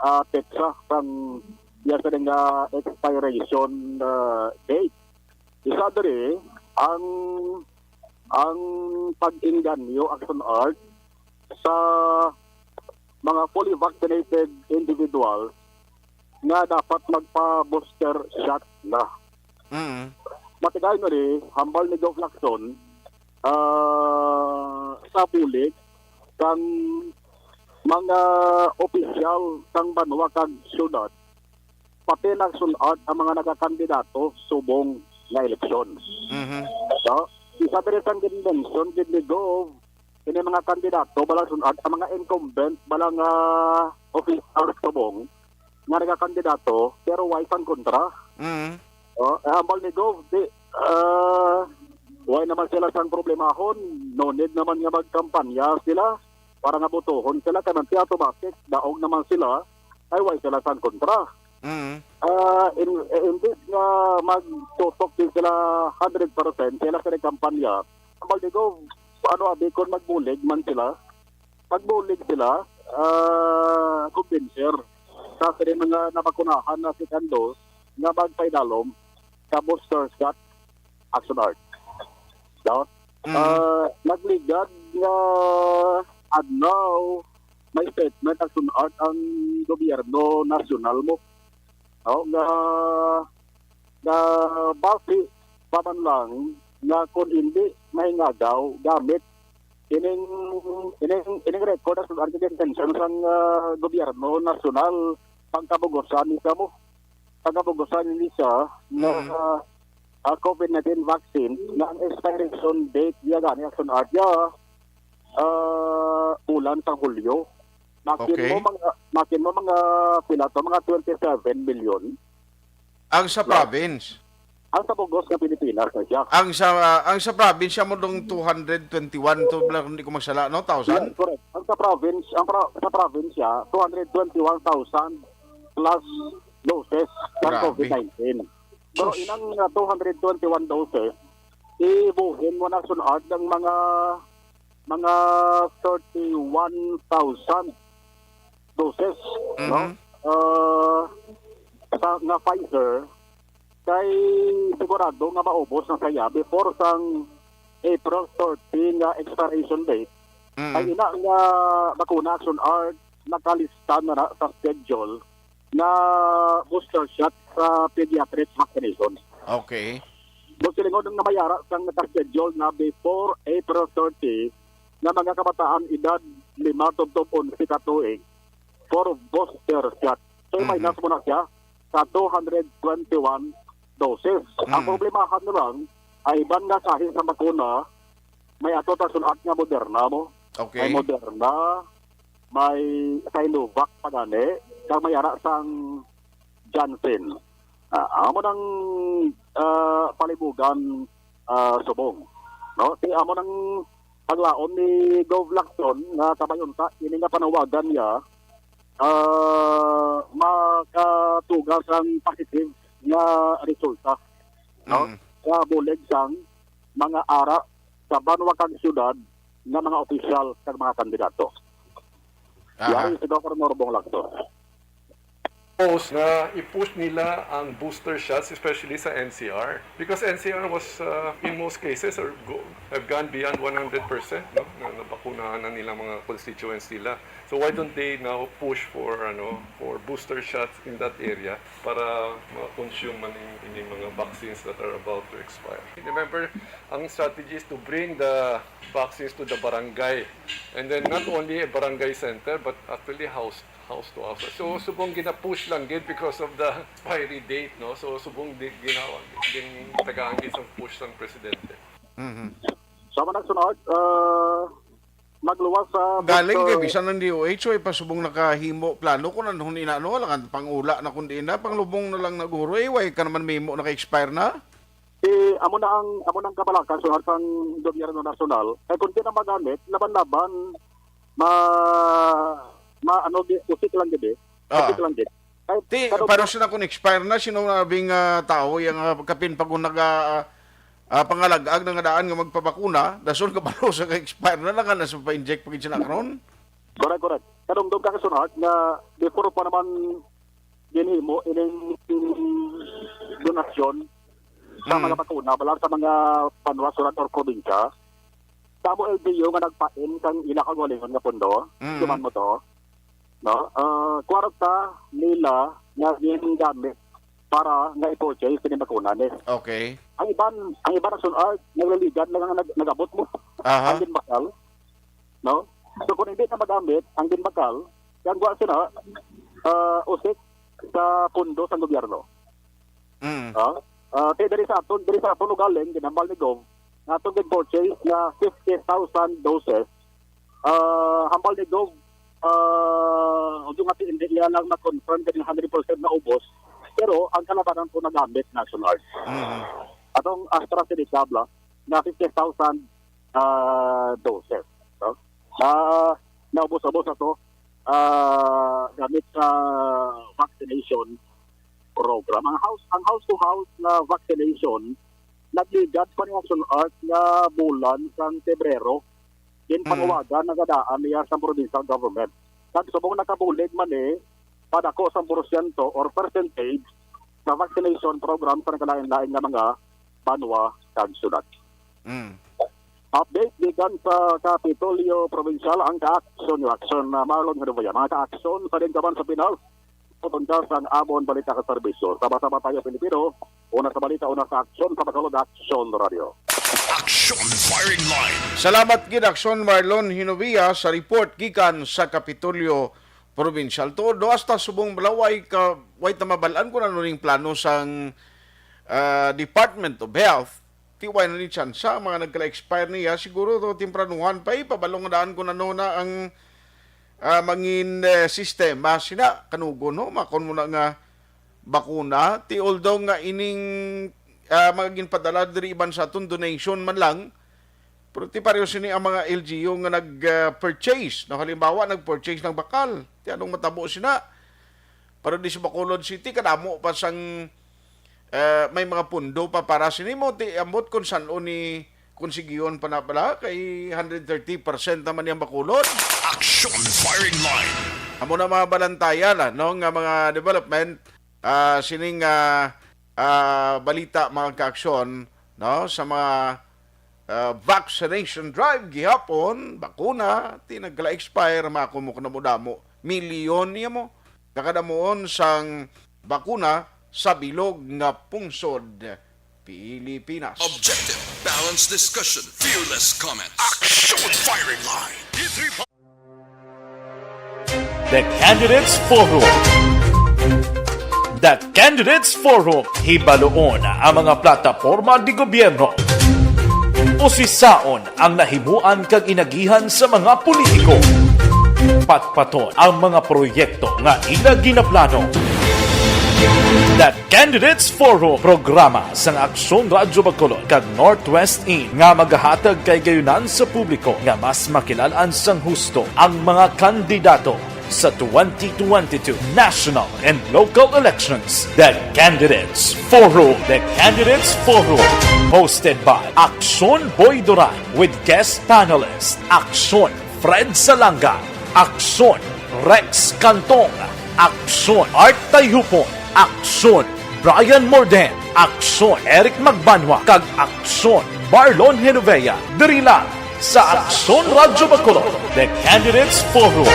ah, petsa sang iya sining, ah, expiration, ah, date. Isa diri ang, ang pag-inganyo, Action Art, sa mga fully vaccinated individuals nga dapat magpa-booster shot na. Mm. Matigayon na ni, hambal ni Gov Lacson, ah, sa bulig sang mga opisyal sang banwa kag syudad, pati nagsun-at ang mga nagakandidato subong nga eleksyon. Mhm. So, isa diri sang gin-mention gid ni Gov, ini mga kandidato, bala sun-at ang mga incumbent, bala nga opisyal subong nga nagakandidato, pero way sang kontra. Mhm. Oh, eh, hambal ni Gov, di, ah, way naman sila sang problemahon, no need naman nga magkampanya sila para nga botohon sila, kay man siya automatic, daog naman sila, ay way sila sang kontra. Mm. Ah, in, eh, imbis nga magtutok din sila hundred percent, sila sa kampanya, ang Baldigov, ano, abi, kung magbulig man sila, magbulig sila, ah, kumbinser sa sila mga nabakunahan na second dose nga magpaidalom sa booster shot, Action Art. No? Mm. Ah, nagligad nga adlaw, may statement, Action Art, ang gobyerno nasyonal mo. No? Nga, nga basi pa man lang nga kung hindi mahingagaw gamit ining, ining, ining record, Action Art, nga intention sang, ah, gobyerno nasyonal, pangkabugusan ni kamo. Pangkabugusan ni siya nga, Mm. ah, ah, COVID nineteen vaccine nga ang expiration date niya gani, Action Art, ya, ah, bulan sang Hulyo. Makin Okay. mo mga, makin mo mga pila to, mga twenty-seven million. Ang sa Yes. province? Ang sa bugos nga Pilipinas na siya. Ang sa, ang sa province siya mo dong two hundred twenty-one to, bala, kung di ko magsala, no? Thousand? Yes, correct. Ang sa province, ang pro-, sa province siya, two hundred twenty-one thousand plus doses ng Grabe. COVID nineteen. Pero Sus. Inang, uh, two hundred twenty-one doses, ibuhin mo na, Action Art, ng mga, mga thirty-one thousand doses, no? Mhm. Uh, sa, nga Pfizer, kay sigurado nga maubos na siya before sang April thirty nga expiration date. Mhm. Ay ina nga bakuna, Action Art, nakalista na, na sa schedule nga booster shot sa pediatric vaccination. Okay. Kung silingon nga mayara sang naka-schedule nga before April thirty nga mga kabataan edad lima tubtob onse ka tuig for booster shot. So, Mhm. minus mo na siya sa two hundred twenty-one doses. Ang Mhm. problemahan na lang, ay iban nga sahi sa bakuna, may ato ta sun-at nga Moderna mo. Okay. May Moderna, may Sinovac pa gani, kag may ara sang Janssen. Ah, amo nang, ah, palibugan, ah, subong, no? Ti amo nang paglaom ni Gov Lacson nga kabay unta ini nga panawagan niya, ah, makatuga sang positive nga resulta, no? Mm. Sa bulig sang mga ara sa banwa kag syudad nga mga opisyal kag mga kandidato. Aha. Yari si Governor Bong Lacson. Post na i-push nila ang booster shots, especially sa N C R. Because N C R was, uh, in most cases, or go, have gone beyond one hundred percent, no? Na nabakunahan na nilang mga constituents nila. So why don't they now push for, ano, for booster shots in that area para ma-consume man in, in yung mga vaccines that are about to expire? Remember, ang strategy is to bring the vaccines to the barangay. And then not only a barangay center, but actually house house to house. So subong gina-push lang gid because of the expiry date, no? So subong di ginawa, din tagaan gid sang push sang presidente. Mhm. Sama na sunod, ah, magluwas sa Galing kay booster. Bisan ang D O H, way pa subong nakahimo plano kung ano ni ano, lang ang pangula na kundi na, panglubong na lang naguro, eh, way ka naman mimo naka-expire na. Eh, amo na ang, amo nang kabalaka sa sang gobyerno nasyonal. Kay kung di na magamit, laban-laban, ma, ma, ano, di, usik lang gid eh. Ah. Usik lang gid. Kay Ti, kadugay- pero sila kung expire na, sino na bing, ah, tao yung, ah, kapin pag naga, ah, ah, pangalag-ag na nga daan nga magpabakuna, dason kabalo sa ka-expire na, na nga nasa pa-inject pa gid sila karon? Correct, correct. Kadungdong ka kasunod nga before pa naman ginhimo ining donasyon sa Mm. mga bakuna, balang sa mga panwa, syudad or probinsya, sa amo L G U nga nagpain sang ila kaugalingon nga pondo, Mm. duman mo to, no? Ah, kwarta nila nga gingamit para nga i-purchase kini bakuna ni. Okay. Ang iban, ang iban na sunod, nagliligad na nga nag-, nag-abot mo. Aha. Ang ginbakal, no? So, kung hindi na magamit ang ginbakal, ang kuha sila, ah, usik sa pondo sang gobyerno. Mm. Ah, ah, kay diri sa aton, diri sa aton ugaling, ginhambal ni Gov, nga atong gin-purchase nga fifty thousand doses. Ah, hambal ni Gov, ah, ug yung ati, hindi niya lang na-confirm kani hundred percent na ubos, pero ang kalabanan po nagamit national. Mm. Atong AstraZeneca, bla, nga fifty thousand, ah, doses, no? Na naubos-ubos ato, ah, gamit sa vaccination program. Ang house, ang house to house nga vaccination, nagligad pa ni Action Art nga bulan sang Pebrero. Din Mm. panawagan nagadaan niya sa provincial government. Kag subong nakabulig man ni padako sa porsyento or percentage sa vaccination program sa nagkalain-lain nga mga banwa kag syudad. Mm. Update gikan sa Kapitolyo Provincial ang ka-action, yung action na Marlon Hinubayan. Mga ka-action sa din kaban sa Pinas, puton ka sang amon balita ka serbisyo. Sama-sama tayo, Pilipino. Una sa balita, una sa aksyon, sa Bacolod Action Radio. Action Firing Line. Salamat gid, Action Marlon Hinovia, sa report gikan sa Kapitolyo Provincial. Tuod, no, hasta subong malaway ka, way ta mabalaan kung ano ning plano sang, ah, Department of Health. Ti way na ni tsansa, mga nagkala-expire niya, siguro to tempranuhan pa, eh, pabalong daan kung ano na ang, ah, mangin, eh, sistema sina, kanugo, no? Makon mo na nga bakuna. Ti although nga ining, ah, mga ginpadala diri iban sa aton donation man lang, pero ti pareho sini ang mga L G U nga nag, ah, purchase, no? Halimbawa, nag-purchase ng bakal. Ti anong matabo sina? Pero di sa Bacolod City, kadamo pa sang, eh, may mga pundo pa para sini mo. Ti ambot kung san-o ni konsigion pa na pala, kay hundred thirty percent naman yung Bacolod. Action Firing Line. Amo na mga balantayan, ah, no, nga mga development, ah, sining, ah, ah, balita, mga kaaksyon, no, sa mga, ah, vaccination drive gihapon, bakuna, ti nagkala-expire, mga kumuknamo-damo, milyon niya mo, kakadamuon sang bakuna sa bilog nga pungsod Pilipinas. Objective, balanced discussion, fearless comment. Action Firing Line. The Candidates Forum. The Candidates Forum. Hibaluon ang mga plataporma di gobyerno. Usisaon ang nahimuan kag inagihan sa mga politiko. Patpaton ang mga proyekto nga ila ginaplano. The Candidates Forum, programa sang Aksyon Radyo Bacolod kag Northwest In nga magahatag kay gayunan sa publiko nga mas makilal-an sang husto ang mga kandidato sa twenty twenty-two national and local elections. The Candidates Forum. The Candidates Forum. Hosted by Aksyon Boy Duran with guest panelist Aksyon Fred Salanga, Aksyon Rex Cantong, Aksyon Art Tayhupon, Aksyon Brian Morden, Aksyon Eric Magbanwa, kag Aksyon Marlon Genovea. Diri lang sa Aksyon Radyo Bacolod, The Candidates Forum.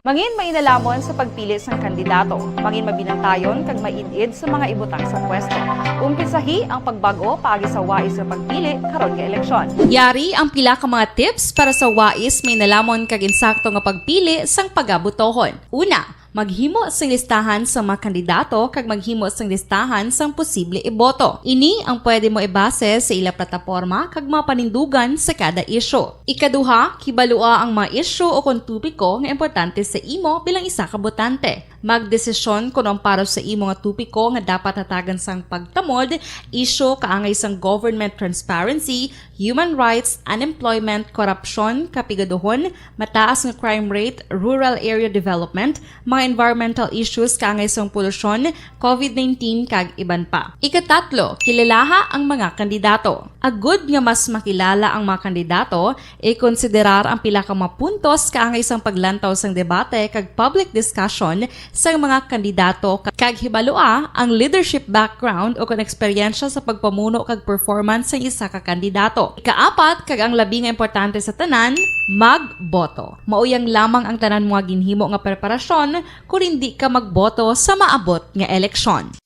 Mangin mainalamon sa pagpili sang kandidato. Mangin mabinantayon kag maid-id sa mga ibutang sa pwesto. Umpisahi ang pagbag-o paagi sa wais nga pagpili karon nga eleksyon. Yari ang pila ka mga tips para sa wais, mainalamon kag insakto nga pagpili sang pagabutohon. Una, maghimo sing listahan sa mga kandidato kag maghimo sing listahan sang posible iboto. Ini ang pwede mo ibase sa ila plataporma kag mga panindugan sa kada isyu. Ikaduha, kibalua ang mga isyu o kon topiko nga importante sa imo bilang isa ka botante. Magdesisyon kon ang para sa imo nga topiko nga dapat hatagan sang pagtamod, isyu kaangay sang government transparency, human rights, unemployment, korupsyon, kapigaduhon, mataas nga crime rate, rural area development, mga environmental issues kaangay sang polusyon, covid nineteen, kag iban pa. Ikatatlo, kilalaha ang mga kandidato. Agud nga mas makilala ang mga kandidato, ikonsiderar ang pila ka mga puntos kaangay sang paglantaw sang debate kag public discussion sang mga kandidato, kag hibalua ang leadership background o kon eksperyensya sa pagpamuno kag performance sang isa ka kandidato. Ikaapat, kag ang labi nga importante sa tanan, magboto. Mauyang lamang ang tanan mo nga ginhimo nga preparasyon kon indi ka magboto sa maabot nga eleksyon.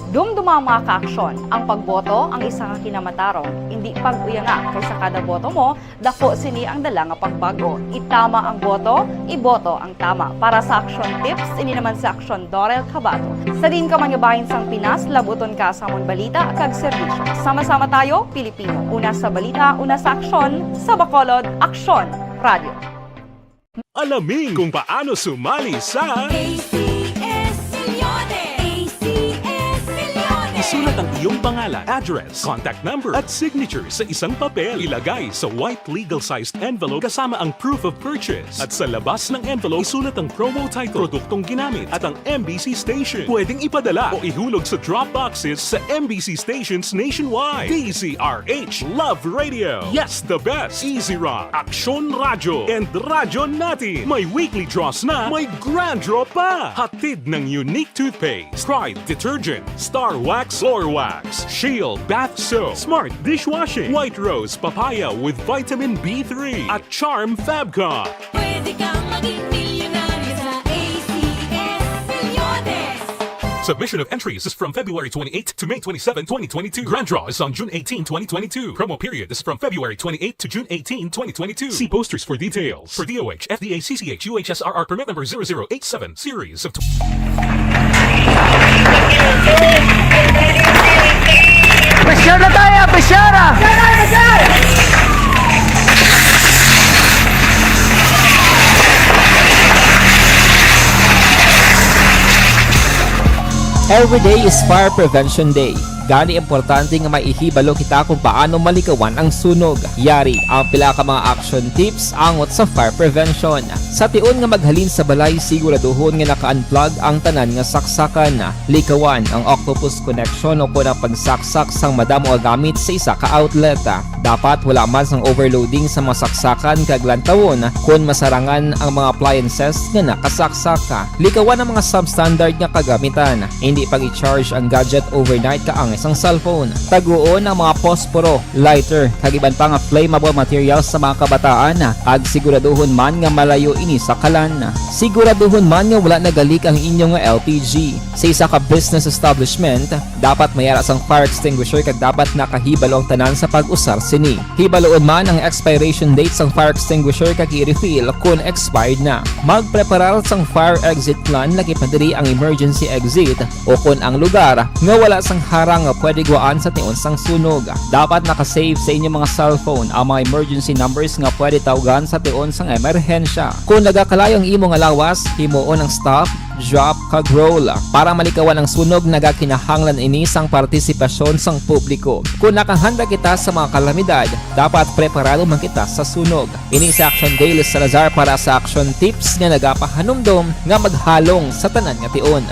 Dumduma, mga kaaksyon, ang pagboto ang isa ka kinamatarong. Indi pag-uyanga, kay sa kada boto mo, daku sini ang dala nga pagbag-o. Itama ang boto, iboto ang tama. Para sa Aksyon Tips, ini naman si Aksyon Dorel Cabato. Sa diin ka man nga bahin sang Pinas, labuton ka sa amon balita kag serbisyo. Sama-sama tayo, Pilipino. Una sa balita, una sa aksyon, sa Bacolod, Aksyon Radio. Alamin kung paano sumali sa A C S Millones. A C S Millones. Isulat ang iyong pangalan, address, contact number, at signature sa isang papel. Ilagay sa white legal-sized envelope kasama ang proof of purchase. At sa labas ng envelope, isulat ang promo title, produktong ginamit, at ang M B C station. Pwedeng ipadala o ihulog sa drop boxes sa M B C stations nationwide. D Z R H, Love Radio. Yes, the best. Easy Rock, Aksyon Radyo, and Radyo Natin. May weekly draws na, may grand draw pa. Hatid ng Unique Toothpaste, Pride Detergent, Star Wax Floor Wax, Shield Bath Soap, Smart Dishwashing, White Rose Papaya with Vitamin B three, at Charm Fabcon. Pwede kang maging milyonaryo sa A C S Millones. Submission of entries is from February twenty-eighth to May twenty-seven, twenty twenty-two. Grand draw is on June eighteen, twenty twenty-two. Promo period is from February twenty-eighth to June eighteen, twenty twenty-two. See posters for details. For D O H, F D A, C C H, U H S R R permit number zero zero eight seven, series of tw- Pressure na tayo, pressure ah! Every day is Fire Prevention Day. Gani importante nga maihibalo kita kung paano malikawan ang sunog. Yari ang pila ka mga action tips angot sa fire prevention. Sa tion nga maghalin sa balay, siguraduhon nga naka-unplug ang tanan nga saksakan. Likawan ang octopus connection o kon ang pagsaksak sang madamo nga gamit sa isa ka outlet. Dapat wala man sang overloading sa mga saksakan kag lantawon kon masarangan ang mga appliances nga nakasaksak. Likawan ang mga substandard nga kagamitan. Indi pag-i-charge ang gadget overnight kaangay sang cellphone. Taguon ang mga posporo, lighter, kag iban pa nga flammable materials sa mga kabataan, kag siguraduhon man nga malayo ini sa kalan. Siguraduhon man nga wala nagalik ang inyo nga L P G. Sa isa ka business establishment, dapat may ara sang fire extinguisher kag dapat nakahibalo ang tanan sa pag-usar sini. Hibaluon man ang expiration date sang fire extinguisher kag i-refill kon expired na. Magpreparar sang fire exit plan, lakip na diri ang emergency exit o kon ang lugar nga wala sang harang nga pwede gwaan sa tion sang sunog. Dapat naka-save sa inyo mga cellphone ang mga emergency numbers nga pwede tawgan sa tion sang emerhensya. Kung nagakalayo ang imo nga lawas, himuon ang stop, drop, kag roll. Para malikawan ang sunog, nagakinahanglan ini sang partisipasyon sang publiko. Kung nakahanda kita sa mga kalamidad, dapat preparado man kita sa sunog. Ini si Action Dale Salazar para sa Action Tips nga nagapahanumdom nga maghalong sa tanan nga tion.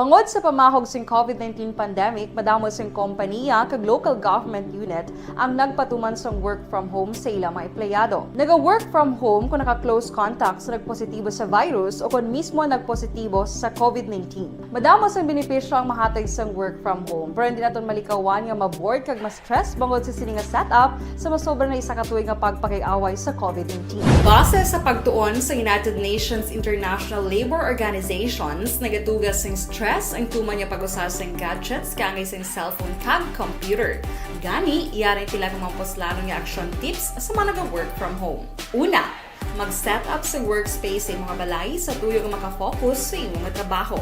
Bangod sa pamahog sing COVID nineteen pandemic, madamo sing kompaniya kag local government unit ang nagpatuman sang work from home sa ila mga empleyado. Naga-work from home kung naka-close contact sa nagpositibo sa virus o kon mismo nagpositibo sa COVID nineteen. Madamo sang benepisyo ang mahatag sang work from home, pero hindi naton malikawan nga ma-bored kag ma-stress bangod sa sini nga setup sa masobra na isa ka tuig nga pagpakig-away sa COVID nineteen. Base sa pagtuon sa United Nations International Labour Organizations, nagatuga sing stress ang tuman nga pag-usa sing gadgets kaangay sing cellphone kag computer. Gani, yari ang pila ka mga puslanon nga action tips sa mga naga-work from home. Una, mag-set up sa workspace sa imong balay sa tuyo nga makafocus sa imo nga trabaho.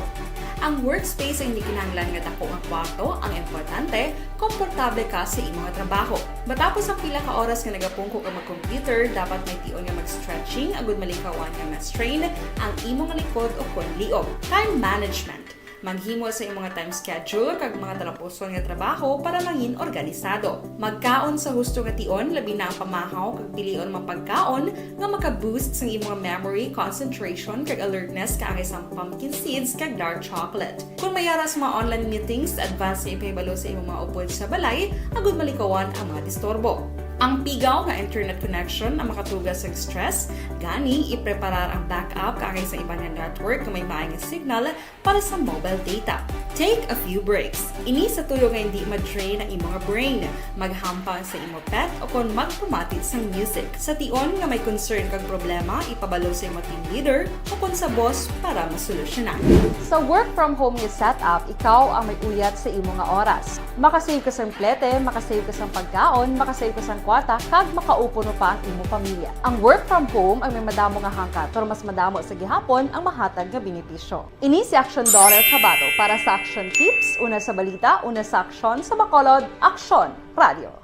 Ang workspace ay hindi kinahanglan nga dako nga kwarto, ang importante, komportable ka sa imo nga trabaho. Matapos ang pila ka oras nga nagapungko ka mag-computer, dapat may tion nga mag-stretching agud malikawan nga ma-strain ang imo nga likod o kon liog. Time management. Maghimo sa imong nga time schedule kag mga talapuson nga trabaho para mangin organisado. Magkaon sa husto nga tion, labi na ang pamahaw kag pilion mga pagkaon nga maka-boost sang imong memory, concentration, kag alertness kaangay sang pumpkin seeds kag dark chocolate. Kung may ara sa mga online meetings, advance nga ipahibalo sa imong mga upod sa balay agud malikawan ang mga disturbo. Ang pigaw nga internet connection ang makatuga sa stress, gani ipreparar ang backup kaangay sa iban nga network nga may maay nga signal para sa mobile data. Take a few breaks. Ini sa tuyo nga hindi ma-drain ang imo nga brain. Maghampang sa imo pet o kon magpamati sang music. Sa tion nga may concern kag problema, ipabalo sa imo team leader o kon sa boss para masolusyonan. Sa work from home nga setup, ikaw ang may uyat sa imo nga oras. Makasave ka sang plete, makasave ka sang pagkaon, makasave ka sang kwarta, kag makaupod pa ang imo pamilya. Ang work from home ang may madamo nga hangkat, pero mas madamo sa gihapon ang mahatag nga benepisyo. Ini si Action Dorer Cabato para sa Action Tips, una sa balita, una sa aksyon, sa Bacolod, Aksyon Radio.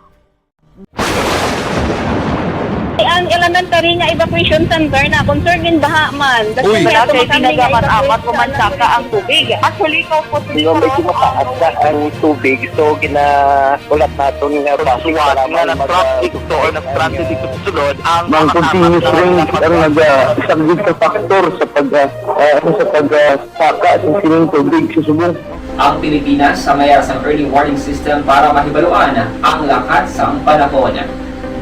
Ang elementary nga evacuation center na concern din baha man. Uy, wala kay tinaga man amat o mansaka ang tubig. Actually, ko po. Di ba may tumataas na ang tubig, so ginaulat naton nga traffic nga nag-traffic to or nag-transit dito sa sulod ang mga continuous rain ang nag-, ah, isang big factor sa pag, ah, ah, sa pag, ah, saka sa sining tubig sa subong. Ang Pilipinas ang may sang early warning system para mahibaluan ang lakat sang panahon.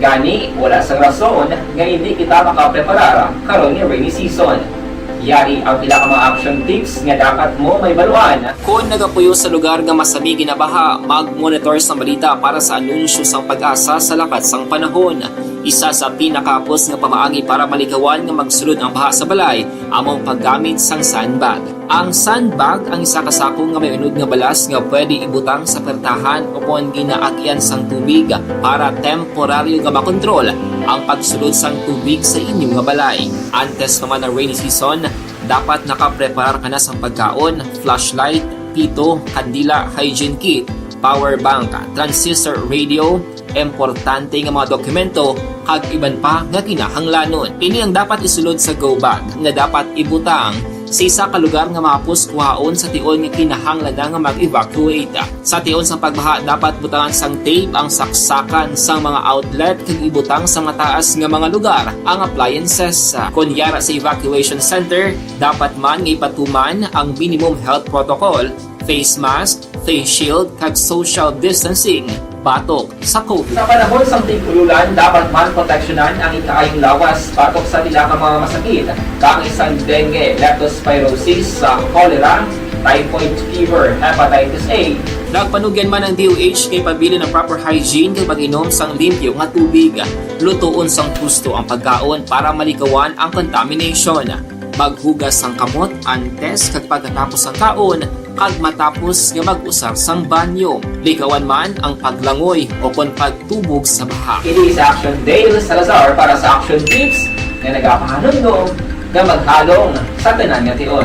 Gani, wala sang rason nga hindi kita makapreparar karon nga rainy season. Yari ang pila ka mga action tips nga dapat mo mahibaluan. Kon nagapuyo sa lugar nga masami ginabaha, mag-monitor sang balita para sa anunsyo sang PAGASA sa lakat sang panahon. Isa sa pinakahapos nga pamaagi para malikawan nga magsulod ang baha sa balay amo ang paggamit sang sandbag. Ang sandbag ang isa ka sako nga may unod nga balas nga pwede ibutang sa pertahan o kon ginaagian sang tubig para temporaryo nga makontrol ang pagsulod sang tubig sa inyo nga balay. Antes pa man ang rainy season, dapat nakapreparar ka na sang pagkaon, flashlight, pito, kandila, hygiene kit, power bank, transistor radio, importante nga mga dokumento, kag iban pa nga kinahanglanon. Ini ang dapat isulod sa go bag nga dapat ibutang sa isa ka lugar nga mahapos kuhaon sa tion nga kinahanglan na nga mag-evacuate. Sa tion sang pagbaha, dapat butangan sang tape ang saksakan sang mga outlet kag ibutang sa mataas nga mga lugar ang appliances. Kon yara sa evacuation center, dapat man nga ipatuman ang minimum health protocol, face mask, face shield, kag social distancing batok sa COVID. Sa panahon sang tig-ululan, dapat man proteksyonan ang ikaayong lawas batok sa pila ka mga masakit, kaangay sang dengue, leptospirosis, sa cholera, typhoid fever, hepatitis A. Nagpanugyan man ang D O H nga ipabilin ang proper hygiene kag pag-inom sang limpyo nga tubig. Lutoon sang husto ang pagkaon para malikawan ang contamination. Maghugas sang kamot antes kag pagkatapos sang kaon, kag matapos nga mag-usar sang banyo. Likawan man ang paglangoy o kon pagtubog sa baha. Ini si Action Dale Salazar para sa Action Tips nga nagapahanumdom nga maghalong sa tanan nga tion.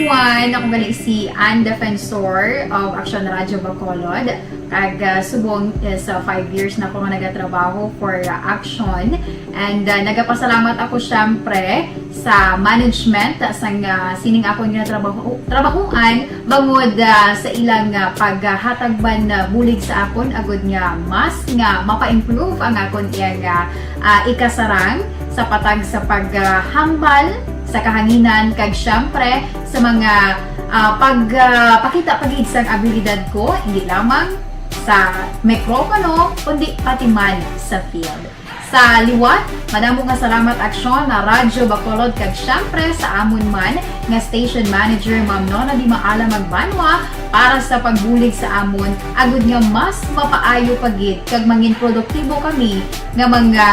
One, ako gali si Ann Defensor of Action Radio Bacolod. Kag ah, subong is ah, five years na ako nga nagatrabaho for ah, Action. And ah, nagapasalamat ako syempre sa management sang ah, sining akon nga trabaho trabahuan bangod ah, sa ilang ah, paghatag man ah, bulig sa akon agud nga mas nga mapa-improve ang akon iyang ah, ah, ikasarang sa patag sa paghambal sa kahanginan kag syempre sa mga ah, pag ah, pakita pa gid sang abilidad ko hindi lamang sa mikropono kundi pati man sa field. Sa liwat, madamo nga salamat Aksyon na Radyo Bacolod kag syempre sa amon man nga station manager Ma'am Nona Di Maala Magbanwa para sa pagbulig sa amon agud nga mas mapaayo pa gid kag mangin produktibo kami nga mga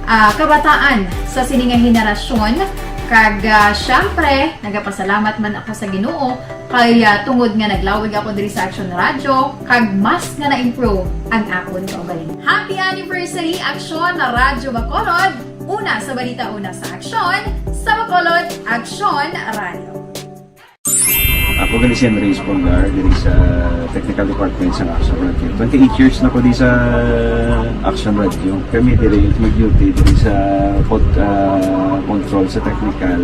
ah, kabataan sa sini nga henerasyon. Kag ah, syempre, nagapasalamat man ako sa Ginoo kay ah, tungod nga naglawig ako diri sa Action Radio kag mas nga na-improve ang akon kaugalingon. Happy anniversary Action na Radyo Bacolod! Una sa balita, una sa aksyon, sa Bacolod, Action Radio. Ako gali si Henry Espolgar diri sa Technical Department sa Action Radio. Twenty-eight years na ko di sa Action Radio. Kami diri mag-duty diri sa pod, ah, control sa technical.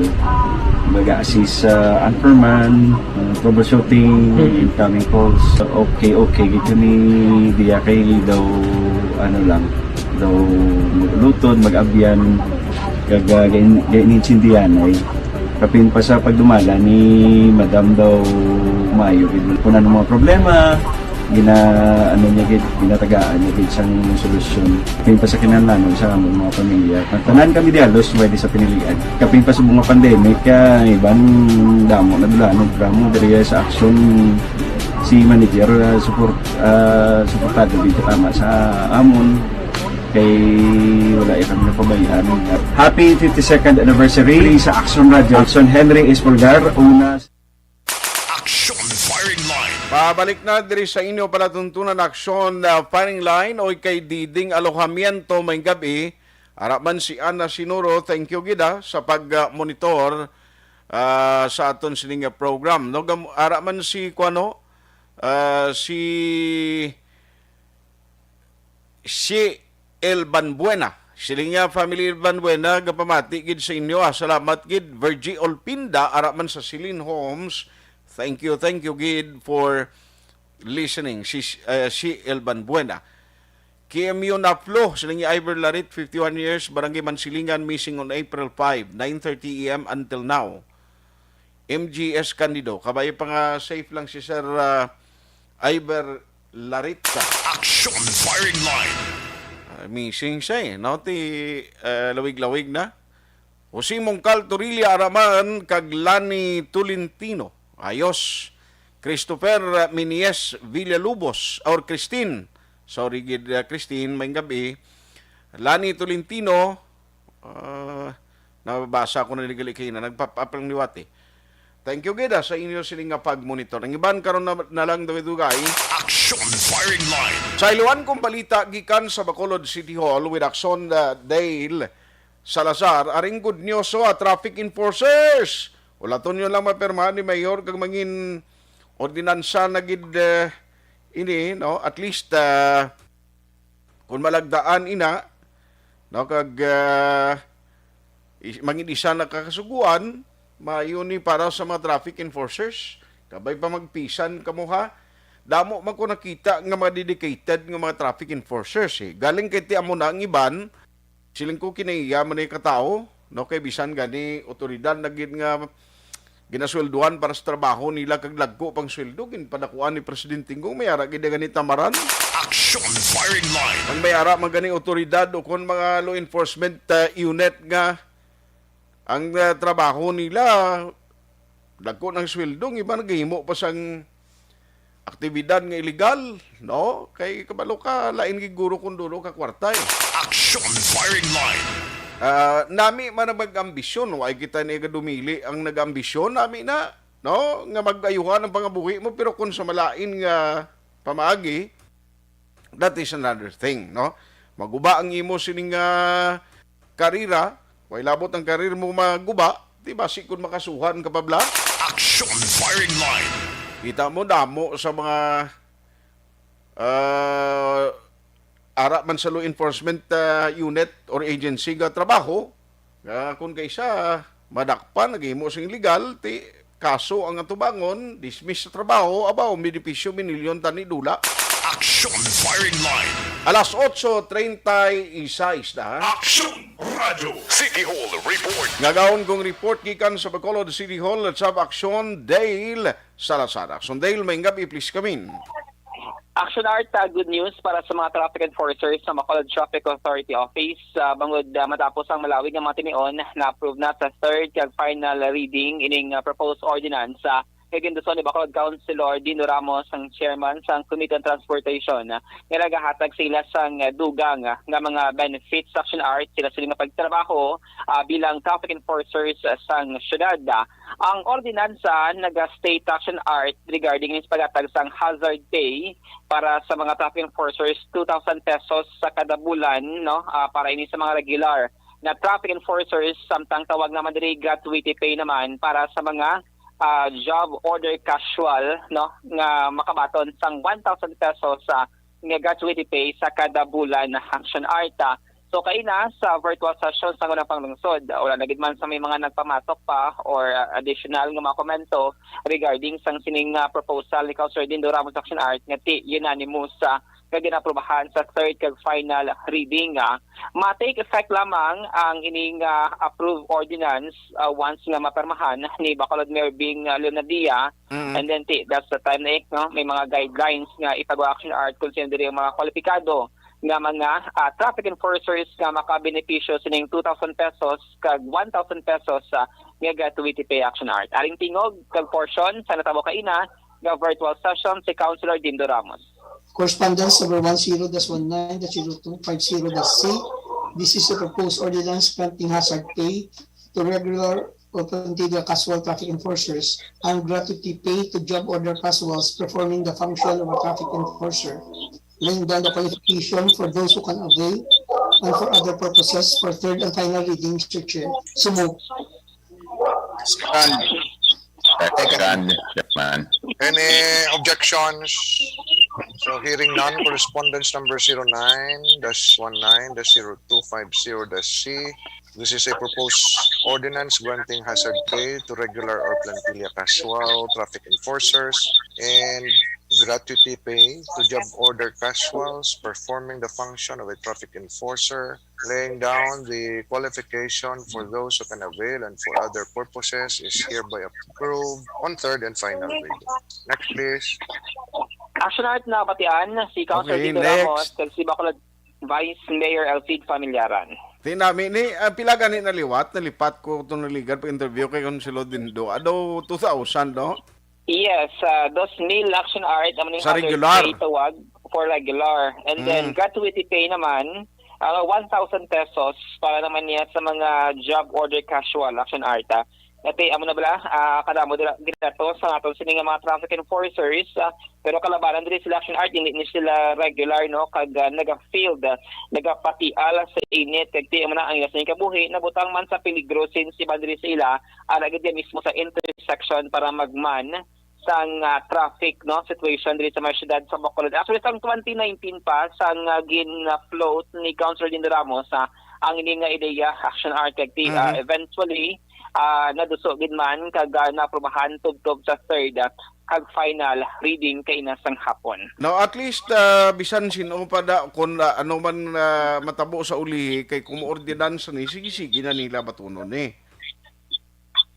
Mag-assist sa anchorman, ah, troubleshooting, incoming calls. Okay, okay. Gito ni diya kay daw ano lang, daw magluton, mag-abyan, kag uh, gain-, gain-intindihan ay kapin pa sa pagdumala ni Madam daw maayo gid. Kung ano mga problema, gina ano niya gid, ginatagaan niya gid sang solusyon. Kapin pa sa kinahanglanon sa among mga pamilya. Tanan kami di halos pwede sa pinilian. Kapin pa sa mga pandemic, kaya iban damo na dulanon, damo diri sa action si manager uh, support uh, suportado gid tama sa amon kay wala ya kami napabayaan. Happy fifty-second anniversary sa Action Radio. Action Henry Espolgar, una. Action Firing Line. Pabalik na diri sa inyo palatuntunan Action uh, Firing Line o kay Diding Alojamiento may gabi. Ara man si Ana Sinuro, thank you gid ah, sa pag-monitor ah, sa aton sining nga program. No? Gam- Ara man si kuano, ah, si si Elban Buena. Siling niya, Family Elban Buena, gapamati gid sa inyo. Ah. Salamat gid, Virgie Olpinda, ara man sa Celine Homes. Thank you, thank you gid for listening. Si, uh, si Elban Buena. K M U Naplo, siling niya, Iver Larit, fifty-one years, Barangay Mansilingan, missing on April five, nine thirty A M until now. M G S Candido. Kabay pa nga safe lang si Sir uh, Iver Larita. Action Firing Line. Uh, missing siya eh, no? Ti uh, lawig-lawig na. Jose Mongcal Torilla Araman kag Lani Tolentino. Ayos. Christopher uh, Minies Villalubos or Christine. Sorry gid uh, Christine, may gabi. Lani Tolentino, uh, nababasa ko na ni gali kay na nagpap-up lang liwat eh. Thank you gid ah, sa inyo sini nga pag-monitor. Ang iban karon na, na lang dugay-dugay. Action Firing Line. Sa iluan kong balita gikan sa Bacolod City Hall with Action uh, Dale Salazar, aring good news sa traffic enforcers. Ulaton nyo lang mapirmahan ni Mayor kag mangin ordinansa na gid uh, ini, no? At least uh, kung malagdaan ina, no, kag uh, mangin isa na kakasuguan, maayo ni para sa mga traffic enforcers. Kabay pa magpisan kamo ha. Damo man ko nakita nga mga dedicated nga mga traffic enforcers eh. Galing kay ti amo na ang iban, siling ko kinaiya man ni katao, no, kay bisan gani otoridad na gid nga ginasweldohan para sa trabaho nila kag lagko pang sweldo ginpadakuan ni Presidente Inggong may ara gid gani tamaran. Action Firing Line. Ang may ara man gani otoridad o kon mga law enforcement uh, unit nga ang uh, trabaho nila dagko ng sweldo, ang iba nagahimo pa sang aktibidad nga illegal, no? Kay kabalo ka lain gid guro kung dulo ka kwarta eh. Action Firing Line. Uh, nami man ang mag-ambisyon, wa kita ni dumili ang nag-ambisyon, nami na no? Nga mag-ayuhan ang pangabuhi mo, pero kung sa malain nga pamaagi, that is another thing, no? Maguba ang imo sining uh, karira, way labot ang karir mo maguba, di ba si kun makasuhan ka pa bla? Action Firing Line. Kita mo, damo sa mga ah, ara man sa law enforcement ah, unit or agency nga trabaho, nga kung kaisa madakpan, naghimo sing illegal, ti kaso ang atubangon, dismiss sa trabaho, abaw, may dipisyo, minilyon tani dula. Action Firing Line. Alas otso treinta y seis na, ha? Action Radio City Hall Report. Ngagaon kong report gikan sa Bacolod City Hall, Sub Action Dale Salazar. Action Dale, may ngabi, please come in. Action Art, uh, good news para sa mga traffic enforcers sa Bacolod Traffic Authority Office. Uh, bangod uh, matapos ang malawig nga mga tinion, na-approve na sa third kag final reading ining uh, proposed ordinance uh, kay ginduso ni Bacolod Councilor Dino Ramos, ang chairman sang Committee on Transportation, uh, nga nagahatag sa ila sang uh, dugang uh, nga mga benefits sa Action Art sila sila nga pagtrabaho uh, bilang traffic enforcers uh, sang syudad. Uh, ang ordinansa naga-state Action Art regarding sa paghatag sang hazard pay para sa mga traffic enforcers, two thousand pesos sa kada bulan, no, ah, para ini sa mga regular na traffic enforcers, samtang tawag naman diri gratuity pay naman para sa mga ah, job order casual, no, nga makabaton sang one thousand pesos sa nga gratuity pay sa kada bulan na Action Art. Ah. So kaina sa virtual session sa unang panglungsod, wala na gid man sa may mga nagpamatok pa or ah, additional nga mga komento regarding sang sining ah, proposal ni Councilor Dindo Ramos Action Art nga ti unanimous sa nga ginaprobahan sa third kag final reading. Ah. Ma-take effect lamang ang ining ah, approved ordinance ah, once nga mapermahan ni Bacolod Mayor Bing ah, Leonadia. Mm. And then ti, that's the time na eh, no? May mga guidelines nga ipagawa Action Art kung sino diri ang mga kwalipikado nga mga ah, traffic enforcers nga makabenepisyo sining two thousand pesos kag one thousand pesos sa nga gratuity pay Action Art. Aring tingog kag portion sa natabo kaina nga virtual session si Councilor Dindo Ramos. Correspondence number one zero dash one nine dash zero two five zero dash C. This is a proposed ordinance granting hazard pay to regular or plantilla casual traffic enforcers and gratuity pay to job order casuals performing the function of a traffic enforcer, laying down the qualification for those who can avail and for other purposes for third and final reading, Mister Chair. So move. Second. Second, Chairman. Any objections? So hearing none, correspondence number zero nine dash one nine dash zero two five zero dash C. This is a proposed ordinance granting hazard pay to regular or plantilla casual traffic enforcers and gratuity pay to job order casuals performing the function of a traffic enforcer. Laying down the qualification for those who can avail and for other purposes is hereby approved on third and final reading. Next, please. Action Art, nabatian si Councilor Okay, Dindo next. Ramos kag si Bacolod Vice Mayor Elfid Familiaran. Tinami ni, ah, pila gani naliwat, nalipat ko itong naligan pag-interview kay Councilor Dindo. Ado two thousand, no? Yes, uh, dos mil Action Art, amo ning Sa hazard regular. Pay tawag for regular. And then Mm. gratuity pay naman, uh, one thousand pesos para naman niya sa mga job order casual Action Art. Ah. Dati, amo na bala, ah, kadamo dira ginatos sa aton sini nga mga traffic enforcers, ah, pero kalabanan diri sila Action Art, hindi ni sila regular, no, kag ah, naga-field, ah, nagapatial sa init, kag ti amo na ang ila sini kabuhi nabutang man sa peligro since iban diri sa ila, ah, nagid mismo sa intersection para magman sang ah, traffic, no, situation diri sa mga syudad sa Bacolod. Actually, sang twenty nineteen pa, sang ah, gin-float ni Councilor Dindo Ramos, ah, ang ini nga ideya, Action Art, kag ti, ah, Mhm. eventually, ah, naduso gid man kag ah, naaprubahan tubtob sa third ah, kag final reading kaina sang hapon. Now, at least, ah, bisan sin-o pa da, kung ah, ano man ah, matabo sa ulihi, kay kung ordinansa ni, sige-sige na nila batunon ni.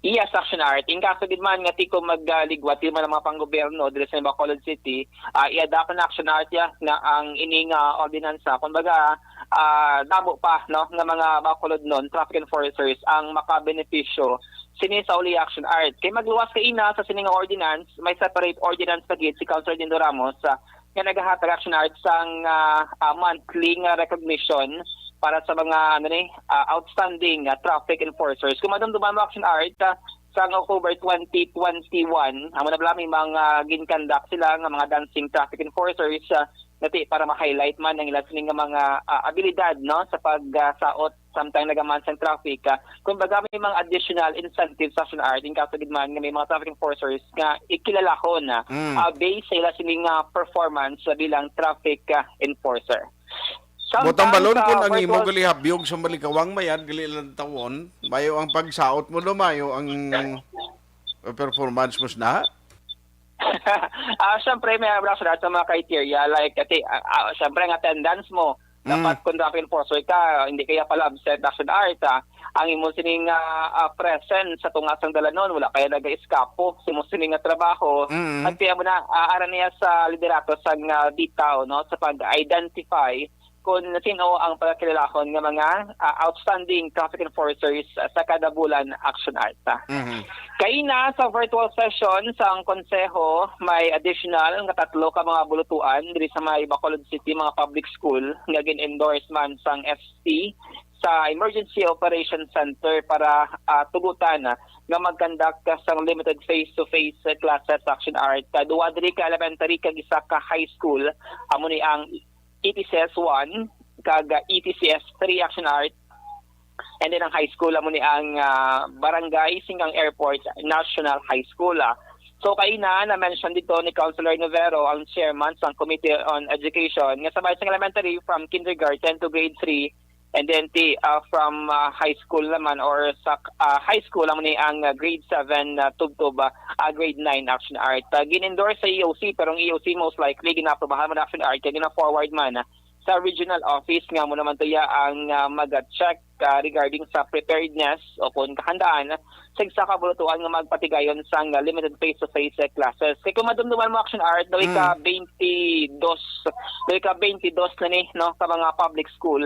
Yes, Action Art. In kaso gid man nga ti ko magligwat man ang mga panggobyerno diri sa Bacolod City, ah, i-adapt na Action Art ya na ang ini nga ordinansa. Kumbaga, ah, damo pa, no, nga mga Bacolodnon traffic enforcers ang makabenepisyo sini sa uli Action Art. Kay magluwas kaina sa sini nga ordinance, may separate ordinance pa gid si Councilor Dindo Ramos, ah, nga nagahatag Action Art sang ah, ah, monthly nga recognition para sa mga ano ni ah, outstanding ah, traffic enforcers. Kung madumduman mo Action Art, ah, sang October twenty twenty-one, amo na bala may mga ginkandak sila nga mga dancing traffic enforcers ah, nati para ma-highlight man ang ila sini nga mga, ah, abilidad, no, sa pagsaot samtang nagaman sang traffic. Ah, kumbaga, may mga additional incentives sa Action Art in kaso gid man nga may mga traffic enforcers nga ikilalahon na, Mm. ah, based sa ila sini nga performance bilang traffic, ah, enforcer. Butang Samtang balon sa kung ang imo virtual gali habyog sa malikawang mayad, gali lang tawon, mayo ang pagsaot mo, lumayo ang, uh, performance mo na. Ah, syempre, may abra sa mga criteria, like, ati, ah, ah, syempre, ang attendance mo. Dapat Mm. kung traffic enforcer ka, hindi kaya pala absent Action Art, ah, ang imo sining, ah, ah, presence sa tunga sang dalanon, wala kaya nag-eskapo sa imo sining nga trabaho. Mm. At kaya mo na, ah, ara niya sa liderato sang, ah, bitaw, no, sa pag-identify kung sino ang pagkilalaon nga mga, ah, outstanding traffic enforcers, ah, sa kada bulan Action Art. Mhm. Kaina sa virtual session sang konseho, may additional nga tatlo ka mga bulutuan diri sa may Bacolod City mga public school nga gin-endorse man sang S T sa Emergency Operation Center para, ah, tugutan nga mag-conduct sang limited face-to-face classes Action Art. Duwa diri ka elementary kag isa ka high school, amo ni ang E T C S one kag E T C S three Action Art, and then ang high school amo ni ang, ah, Barangay Singgang Airport National High School, ah. So, kaina na-mention dito ni Councilor Novero, ang chairman sang Committee on Education, nga sa Bayan Elementary from kindergarten to grade three, and then ti, ah, from, ah, high school naman or sa, ah, high school amo ni ang, ah, grade seven, ah, tubtob, ah, ah, grade nine Action Art. Ah, gin-endorse sa E O C, pero ang E O C most likely ginaprobahan man Action Art kay gina-forward man, ah, sa regional office nga mo naman to ya ang, ah, mag-check, ah, regarding sa preparedness o kung kahandaan sa isa ka bulutuan nga magpatigayon sang, ah, limited face-to-face, eh, classes. Kay kung madumduman mo Action Art, daw ika Mm. twenty-dos, daw ika twenty-dos na ni, no, ka mga public school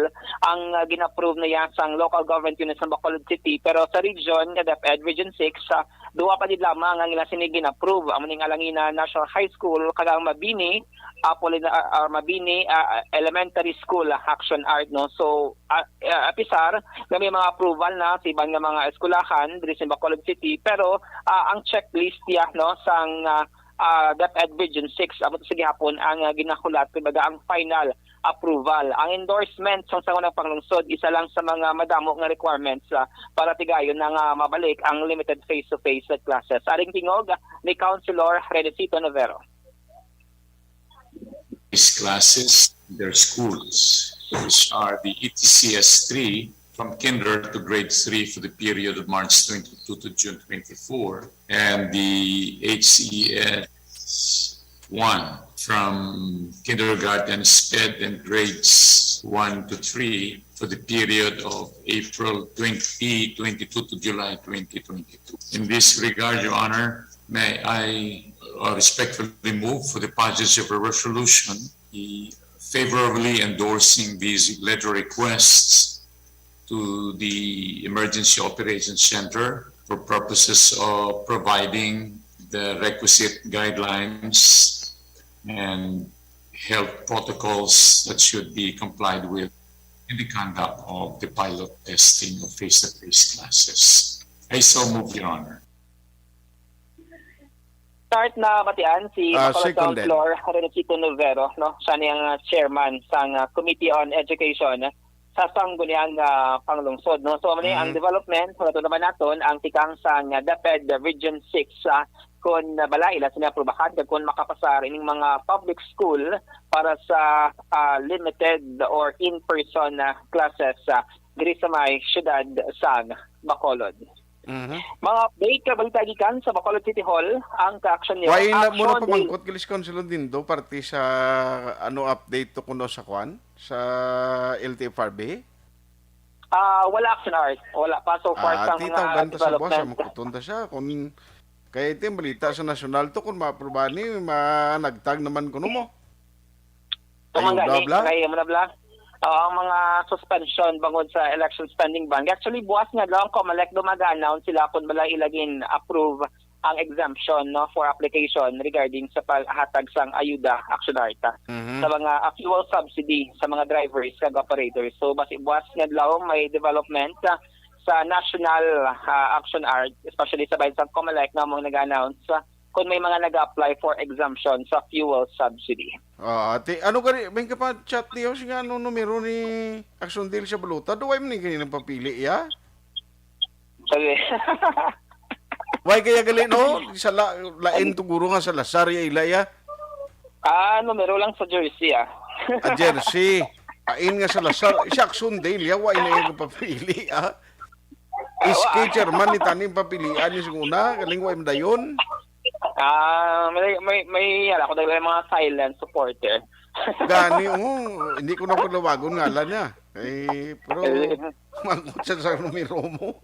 ang, ah, gin-approve na yan sang local government unit sa Bacolod City. Pero sa region nga DepEd, Region six, ah, duwa pa gid lamang ang ila sini gin-approve. Amo ning Alangina National High School kag ang Mabini, ah, Polina-, ah, ah, Mabini, ah, ah, Elementary School, ah, Action Art, no? So, ah, ah, apisar nga may mga approval na sa iban nga mga eskwelahan diri sa Bacolod City, pero, ah, ang checklist ya, no, sang, ah, ah, DepEd Region six, amo to sa gihapon ang, ah, ginahulat, kumbaga, ang final approval. Ang endorsement sang Sangguniang Panglungsod, isa lang sa mga madamo nga requirements, ah, para tigayon na nga mabalik ang limited face-to-face classes. Aring tingog ni Councilor Renecito Novero. These classes, their schools, which are the E T C S three from kinder to grade three for the period of March twenty-two to June twenty-four, and the H C S one from kindergarten, sped, and grades one to three for the period of April twenty twenty-two to July twenty twenty-two. In this regard, Your Honor, may I, uh, respectfully move for the passage of a resolution, the favorably endorsing these letter requests to the Emergency Operations Center for purposes of providing the requisite guidelines and health protocols that should be complied with in the conduct of the pilot testing of face-to-face classes. I so move, Your Honor. Start na batian si Ah, Bacolod seconded. Councilor Renecito Novero, no? Siya ni ang, ah, chairman sang, ah, Committee on Education sa Sangguniang, ah, Panglungsod, no? So, amo ni ang Mm. development, wala to naman naton ang tikang sang, ah, DepEd Region six, ah, kung, ah, bala ila sini aprubahan kag kung makapasar ining mga public school para sa, ah, limited or in-person, ah, classes, ah, diri sa may siyudad sang Bacolod. Mhm. Mga update ka balita gikan sa Bacolod City Hall, ang ka-action niyo. Why na mo na Action pamangkot, Gilis Councilor Dindo, parte sa ano update to kuno sa kwan? Sa L T F R B? Ah, wala, Action Art. Wala pa so far Ah, sa di mga tawgan ta sa boss, development. Makuton ta siya. Kung kaya ito yung balita sa nasyonal to, kung maaprobahan ni, managtag naman kuno mo. Tumangga Ayun, ni, bla, bla. Kaya mo na, bla. Oo, ang mga suspension bangod sa election spending ban. Actually, buwas nga daw ang Comelec daw mag-announce sila kung bala ilagin approve ang exemption, no, for application regarding sa paghatag sang ayuda, Action Art, ah, Mhm. sa mga, ah, fuel subsidy sa mga drivers kag operators. So, basi buwas nga adlaw may development, ah, sa national, ah, Action Art, especially sa bahin sang Comelec nga mong nag-announce, ah, kung may mga nag-apply for exemption sa fuel subsidy. Ah, ate, ano gani, may kapag-chat niyo siya nga, ano, numero ni Action Deal sa Balota? Duway man ni ganyan ang papili, ya? Sabi, Why kaya gali, no? Sa la, lain tuguro nga sa Lazar, ya, ila, ya? Ah, numero lang sa jersey, ah. A jersey. Ain nga sa Lazar, si Action Deal, ya, why na yung papili, ah? Iski chairman ni taning papilian ni Singuna, galing why madayon. Ah, may, may, may, ala ko dahil mga silent supporter. Gani, oh, hindi ko na paglawagon ngalan niya. Eh, pero mangot siya sa numero mo.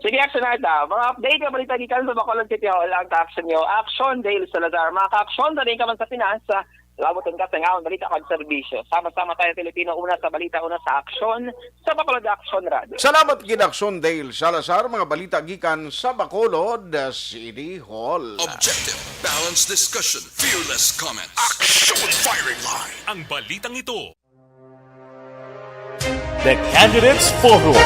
Sige, Action Arda. Mga update nga balita gikan sa Bacolod City Hall ang ka-action nyo. Action Dale Salazar. Mga ka-action, sa ka man sa Pinas, labuton ka sa ngaon, balita kag serbisyo. Sama-sama tayo, Pilipino, una sa balita, una sa aksyon, sa Bacolod Action Radio. Salamat gid, Action Dale Salazar, mga balita gikan sa Bacolod City Hall. Objective, balanced discussion, fearless comments. Action Firing Line. Ang balitang ito. The Candidates Forum.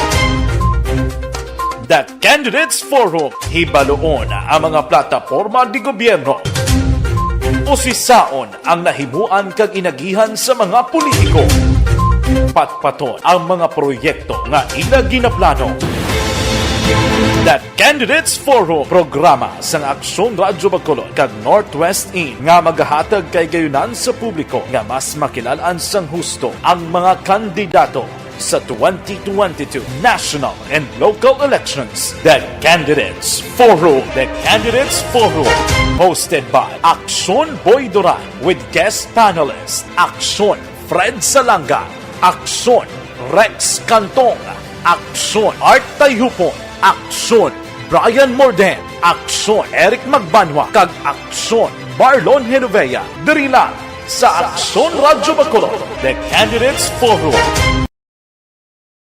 The Candidates Forum. Hibaluon ang mga plataporma di gobyerno. Usisaon ang nahimuan kag inagihan sa mga politiko. Patpaton ang mga proyekto nga ila ginaplano. The Candidates Forum, programa sang Aksyon Radyo Bacolod kag Northwest In nga magahatag kay gayunan sa publiko nga mas makilalan sang husto ang mga kandidato sa twenty twenty-two national and local elections. The Candidates Forum. The Candidates Forum, hosted by Aksyon Boy Duran with guest panelist Aksyon Fred Salanga, Aksyon Rex Cantong, Aksyon Art Tayhupon, Aksyon Brian Morden, Aksyon Eric Magbanwa, kag Aksyon Marlon Genovea, diri lang sa Aksyon Radyo Bacolod, The Candidates Forum.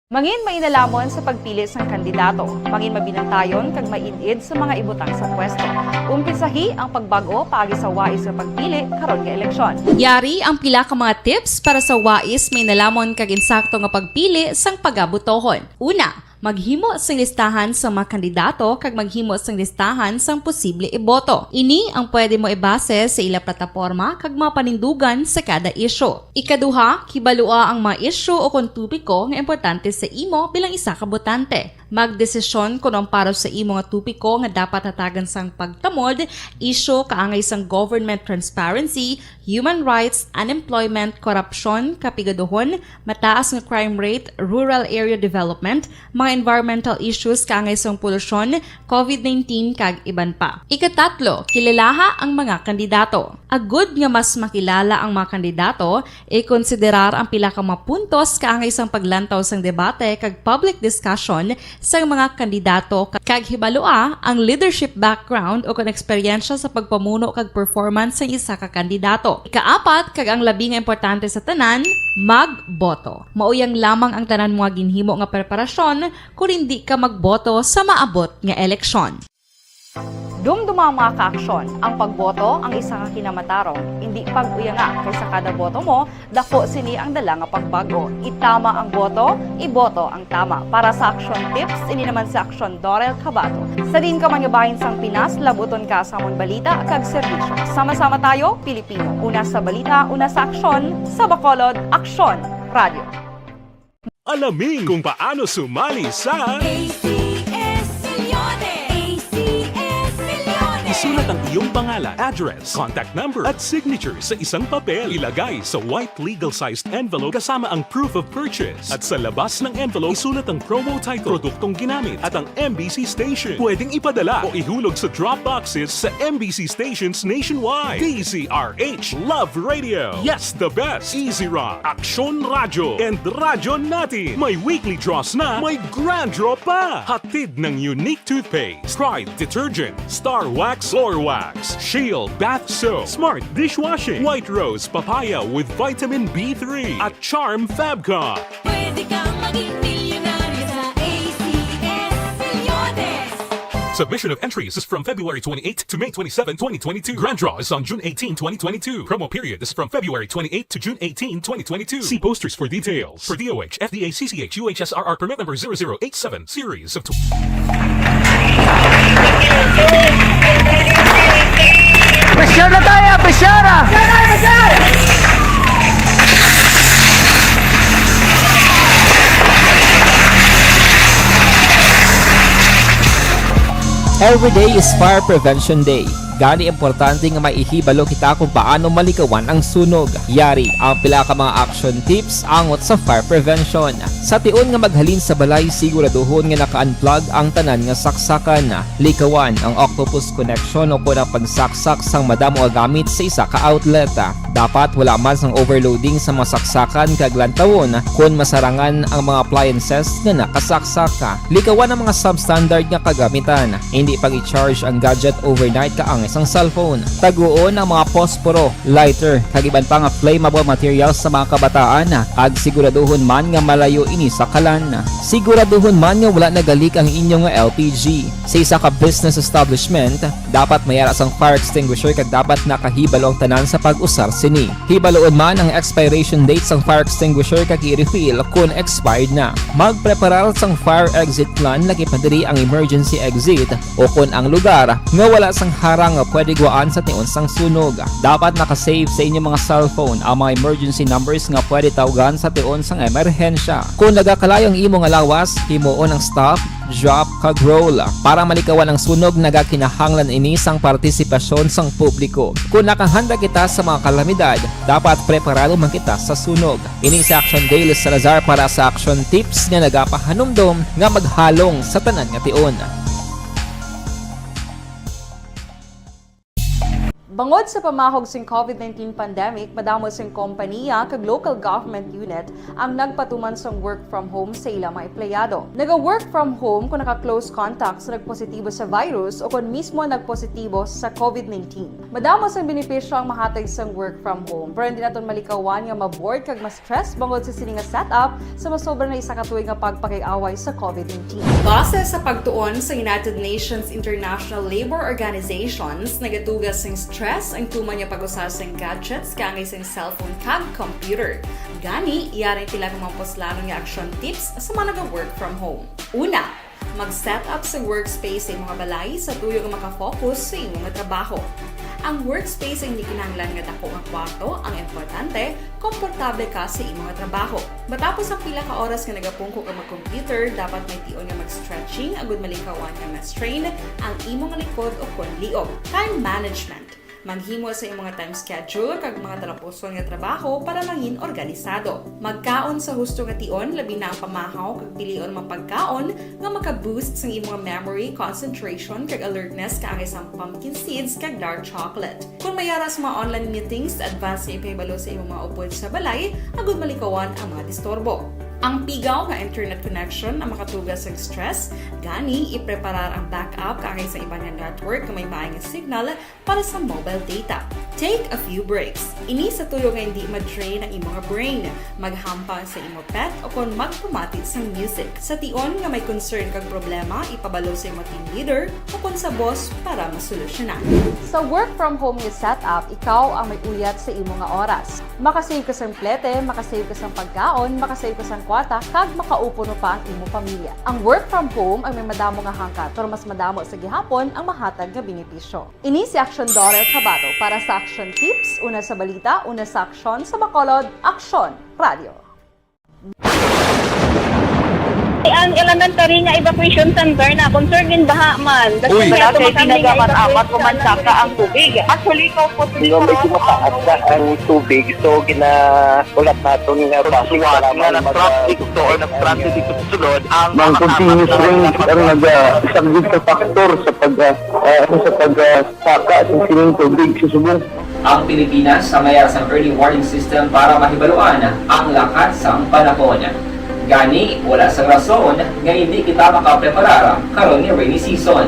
Mangin mainalhamon sa pagpili sang kandidato. Mangin mabinantayon kag maid-id sa mga ibutang sa pwesto. Umpisahi ang pagbag-o paagi sa wais nga pagpili karon nga eleksyon. Yari ang pila ka mga tips para sa wais, mainalhamon kag insakto nga pagpili sang pagabotohon. Una, maghimo sing listahan sa mga kandidato kag maghimo sing listahan sang posible iboto. Ini ang pwede mo ibase sa ila plataporma kag mga panindugan sa kada isyu. Ikaduha, kibalua ang mga isyu o kon topiko nga importante sa imo bilang isa ka botante. Magdesisyon kon ang para sa imo nga topiko nga dapat hatagan sang pagtamod, isyu kaangay sang government transparency, human rights, unemployment, korupsyon, kapigaduhon, mataas nga crime rate, rural area development, mga environmental issues kaangay sang polusyon, covid nineteen, kag iban pa. Ikatatlo, kilalaha ang mga kandidato. Agud nga mas makilala ang mga kandidato, ikonsiderar ang pila ka mga puntos kaangay sang paglantaw sang debate kag public discussion sang mga kandidato, kag hibalua ang leadership background o kon eksperyensya sa pagpamuno kag performance sang isa ka kandidato. Ikaapat, kag ang labi nga importante sa tanan, magboto. Mao yang lamang ang tanan mo nga ginhimo nga preparasyon kon hindi ka magboto sa maabot nga eleksyon. Dumduma, mga kaaksyon, ang pagboto ang isa ka kinamatarong. Indi pag-uyanga, kay sa kada boto mo, dako sini ang dala nga pagbag-o. Itama ang boto, iboto ang tama. Para sa Aksyon Tips, ini naman si Aksyon Dorel Cabato. Sa diin ka man nga bahin sang Pinas, labuton ka sa amon balita kag serbisyo. Sama-sama tayo, Pilipino. Una sa balita, una sa aksyon, sa Bacolod, Aksyon Radio. Alamin kung paano sumali sa A C S Millones. A C S Millones. Isulat ang iyong pangalan, address, contact number, at signature sa isang papel. Ilagay sa white legal-sized envelope kasama ang proof of purchase. At sa labas ng envelope, isulat ang promo title, produktong ginamit, at ang M B C station. Pwedeng ipadala o ihulog sa drop boxes sa M B C stations nationwide. D Z R H Love Radio. Yes, the best. Easy Run, Aksyon Radyo, and Radyo Natin. May weekly draws na, may grand draw pa. Hatid ng Unique Toothpaste, Pride Detergent, Star Wax, Floor Wax, Shield Bath Soap, Smart Dishwashing, White Rose Papaya with Vitamin B three, at Charm Fabcon. Pwede kang maging milyonaryo sa A C S Millones. Submission of entries is from February twenty-eight to May twenty-seven, twenty twenty-two. Grand draw is on June eighteen, twenty twenty-two. Promo period is from February twenty-eight to June eighteen, twenty twenty-two. See posters for details. For D O H, F D A, C C H, U H S R R permit number zero zero eight seven, series of tw- Pressure na tayo, pressure na! Every day is Fire Prevention Day. Gani, importante nga may ihibalo kita kung paano malikawan ang sunog. Yari ang pila ka mga action tips angot sa fire prevention. Sa tion nga maghalin sa balay, siguraduhon nga naka-unplug ang tanan nga saksakan. Likawan ang octopus connection o kon ang pagsaksak sang madamo nga gamit sa isa ka outlet. Dapat wala man sang overloading sa mga saksakan kag lantawon kon masarangan ang mga appliances nga nakasaksak. Likawan ang mga substandard nga kagamitan. Hindi pag-i-charge ang gadget overnight kaangay sang cellphone. Taguon ang mga posporo, lighter, kag iban pa nga flammable materials sa mga kabataan, kag siguraduhon man nga malayo ini sa kalan. Siguraduhon man nga wala nagalik ang inyo nga L P G. Sa isa ka business establishment, dapat may ara sang fire extinguisher kag dapat nakahibalo ang tanan sa pag-usar sini. Hibaloon man ang expiration date sang fire extinguisher kag i-refill kon expired na. Magpreparar sang fire exit plan, laki pa diri ang emergency exit o kon ang lugar nga wala sang harang nga pwede guwaan sa tion sang sunog. Dapat naka-save sa inyo mga cellphone ang mga emergency numbers nga pwede tawgan sa tion sang emerhensya. Kon nagakalayo ang imo nga lawas, himuon ang stop, drop, kag roll para malikawan ang sunog. Nagakinahanglan ini sang partisipasyon sang publiko. Kon nakahanda kita sa mga kalamidad, dapat preparado man kita sa sunog. Ini si Action Dale Salazar para sa Action Tips nga nagapahanumdom nga maghalong sa tanan nga tion. Bangod sa pamahog sing covid nineteen pandemic, madamo sing kompaniya kag local government unit ang nagpatuman sang work from home sa ila mga empleyado. Naga-work from home kung naka-close contact sa nagpositibo sa virus o kon mismo nagpositibo sa covid nineteen. Madamo sang benepisyo ang mahatag sang work from home, pero hindi naton malikawan nga ma-bored kag ma-stress bangod sa sini nga setup sa masobra na isa ka tuig nga pagpakig-away sa covid nineteen. Base sa pagtuon sa United Nations International Labour Organizations, nagatuga sing stress ang tuman nga pag-usa sing gadgets kaangay sing cellphone kag computer. Gani, yari ang pila ka mga puslanon nga action tips sa mga naga-work from home. Una, mag-set up sa workspace sa imo nga balay sa tuyo nga makafocus sa imo nga trabaho. Ang workspace ang hindi kinahanglan nga dako nga kwarto, ang importante, komportable ka sa imo nga trabaho. Matapos ang pila ka oras nga nagapungko ka mag-computer, dapat may tion nga mag-stretching agud malikawan nga ma-strain ang imo nga likod o kon liog. Time management. Maghimo sa imo nga time schedule kag mga talapuson nga trabaho para mangin organisado. Magkaon sa husto nga tion, labi na ang pamahaw kag pilion mga pagkaon nga maka-boost sang imo nga memory, concentration, kag alertness kaangay sang pumpkin seeds kag dark chocolate. Kon may ara sa mga online meetings, advance nga ipahibalo sa imo mga upod sa balay agud malikawan ang mga disturbo. Ang pigaw nga internet connection ang makatuga sang stress, gani ipreparar ang backup kaangay sa iban nga network nga may maayo nga signal para sa mobile data. Take a few breaks. Ini sa tuyo nga hindi ma-drain ang imo nga brain. Maghampang sa imo pet o kon magpamati sang music. Sa tion nga may concern kag problema, ipabalo sa imo team leader o kon sa boss para masolusyonan. Sa work from home nga setup, ikaw ang may uyat sa imo nga oras. Makasave ka sang plete, makasave ka sang pagkaon, makasave ka sang kwarta, kag makaupuno pa ang imo pamilya. Ang work from home ang may madamo nga hangkat, pero mas madamo sa gihapon ang mahatag nga benepisyo. Ini si Action Daughter Kabato para sa Action Tips, una sa balita, una sa aksyon, sa Bacolod, Aksyon Radio. Ang elementary nga evacuation center na concerned in baha man. Uy. Wala kay tinaga man, amat ko man saka ang tubig. Actually, ikaw po, di ba, medyo mataas na ang tubig, so ginahulat naton nga traffic nga na-traffic to or na-stranded dito sa sulod ang mga continuous rain ang nag-, ah, isa gid sa factor sa pag, ah, ah, ano, sa pag, ah, saka sa sining tubig sa subong. Ang Pilipinas sa may sang early warning system para mahibaluan ang lakat sang panahon. Gani, wala sang rason nga hindi kita makapreparar karon nga rainy season.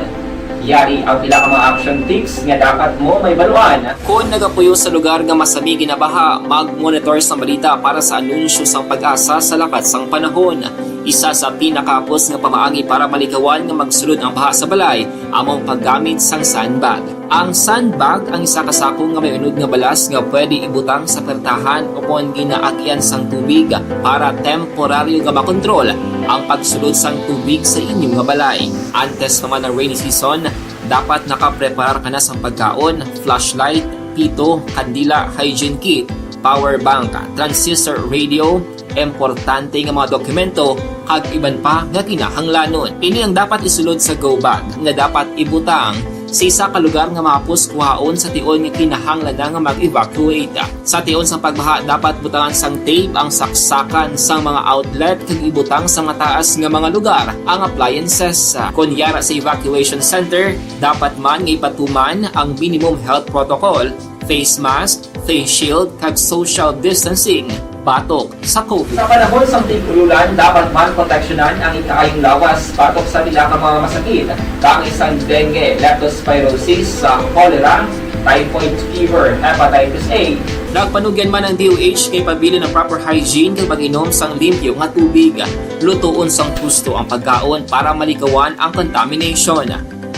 Yari ang pila ka mga action tips nga dapat mo mahibaluan. Kon nagapuyo sa lugar nga masami ginabaha, mag-monitor sang balita para sa anunsyo sang PAGASA sa lakat sang panahon. Isa sa pinakahapos nga pamaagi para malikawan nga magsulod ang baha sa balay amo ang paggamit sang sandbag. Ang sandbag ang isa ka sako nga may unod nga balas nga pwede ibutang sa pertahan o kon ginaagian sang tubig para temporaryo nga makontrol ang pagsulod sang tubig sa inyo nga balay. Antes pa man ang rainy season, Dapat nakapreparar ka na sang pagkaon, flashlight, pito, kandila, hygiene kit, power bank, transistor radio, importante nga mga dokumento, kag iban pa nga kinahanglanon. Ini ang dapat isulod sa go bag nga dapat ibutang sa isa ka lugar nga mahapos kuhaon sa tion nga kinahanglan na nga mag-evacuate. Sa tion sang pagbaha, dapat butangan sang tape ang saksakan sang mga outlet kag ibutang sa mataas nga mga lugar ang appliances. Kon yara sa evacuation center, dapat man nga ipatuman ang minimum health protocol, face mask, face shield, kag social distancing batok sa COVID. Sa panahon sang tig-ululan, dapat man proteksyonan ang ikaayong lawas batok sa pila ka mga masakit, kaangay sang dengue, leptospirosis, sa cholera, typhoid fever, hepatitis A. Nagpanugyan man ang D O H nga ipabilin ang proper hygiene kag pag-inom sang limpyo nga tubig. Lutoon sang husto ang pagkaon para malikawan ang contamination.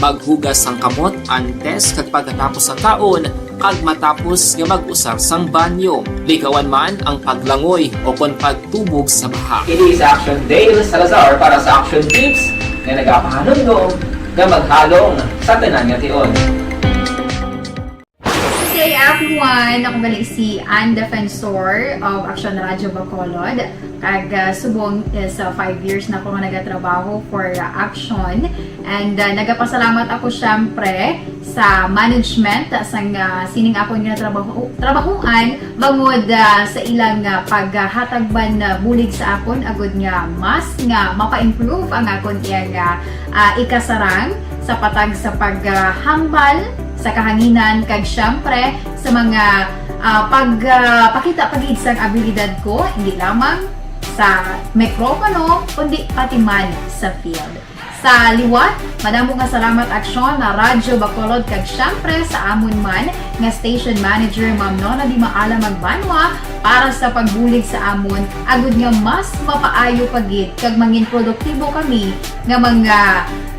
Maghugas sang kamot antes kag pagkatapos sang kaon, kag matapos nga mag-usar sang banyo. Likawan man ang paglangoy o kon pagtubog sa baha. Ini sa Action Dale Salazar para sa Action Tips nga nagapahanumdom nga maghalong sa tanan nga tion. Good day, everyone! Ako gali si Ann Defensor of Action Radio Bacolod. Kag, ah, subong is, ah, five years na ako nga nagatrabaho for, ah, Action. And, ah, nagapasalamat ako, syempre, sa management, ah, sang, ah, sining akon nga trabaho, trabahuan, bangod, ah, sa ilang, ah, paghatag man, ah, bulig sa akon, agud nga mas nga mapa-improve ang akon iyang, ah, ah, ikasarang sa patag sa paghambal sa kahanginan, kag, syempre, sa mga, ah, pag, ah, pakita pa gid sang abilidad ko, hindi lamang sa mikropono, kundi pati man sa field. Sa liwat, madamo nga salamat, Aksyon, na Radyo Bacolod, kag syempre sa amon man nga station manager, Ma'am Nona Di Maala Magbanwa, para sa pagbulig sa amon, agud nga mas mapaayo pa gid kag mangin produktibo kami nga mga,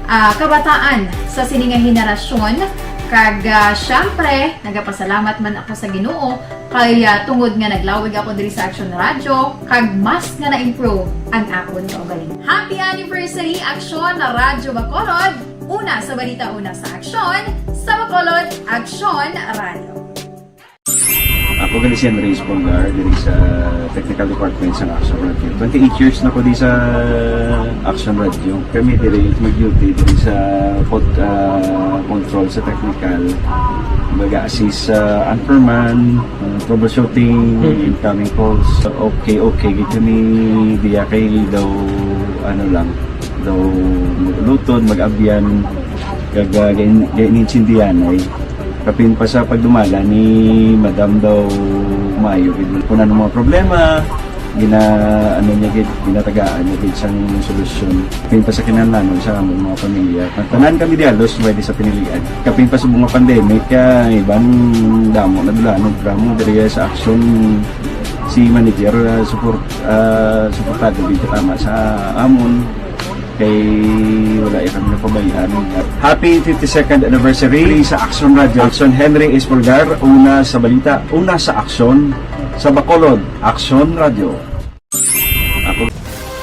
ah, kabataan sa sini nga henerasyon. Kag, ah, syempre, nagapasalamat man ako sa Ginoo kay, ah, tungod nga naglawig ako diri sa Action Radio, kag mas nga na-improve ang akon kaugalingon. Happy anniversary, Action Radyo Bacolod! Una sa balita, una sa aksyon, sa Bacolod, Action Radio. Ako gali si Henry Espolgar, diri sa technical department sa Action Radio. Twenty-eight years na ko di sa Action Radio. Kami diri mag-duty diri sa pod-, ah, control sa technical. Mag-assist sa anchorman, ah, troubleshooting, Mhm. incoming calls. Okay, okay, gid kami diya kay daw, ano lang, daw mag-ulutod, mag-abyan, kag, ah, gain-, gain-, gaintindihan ay. Kapin pa sa pagdumala ni Madam daw maayo gid. Kung ano mga problema, gina-, ano niya gid, ginatagaan niya gid sang solusyon. Kapin pa sa kinahanglanon sa among mga pamilya. Tanan kami di halos pwede sa pinilian. Kapin pa sa mga pandemic, ah, iban damo na dula, ano, drama diri sa aksyon si manager, ah, support, ah, suportado gid tama sa amon. Kay wala ya kami napabayaan. Happy fifty-second anniversary sa Action Radio. Action Henry Espolgar, una sa balita, una sa aksyon, sa Bacolod, Action Radio. Ako.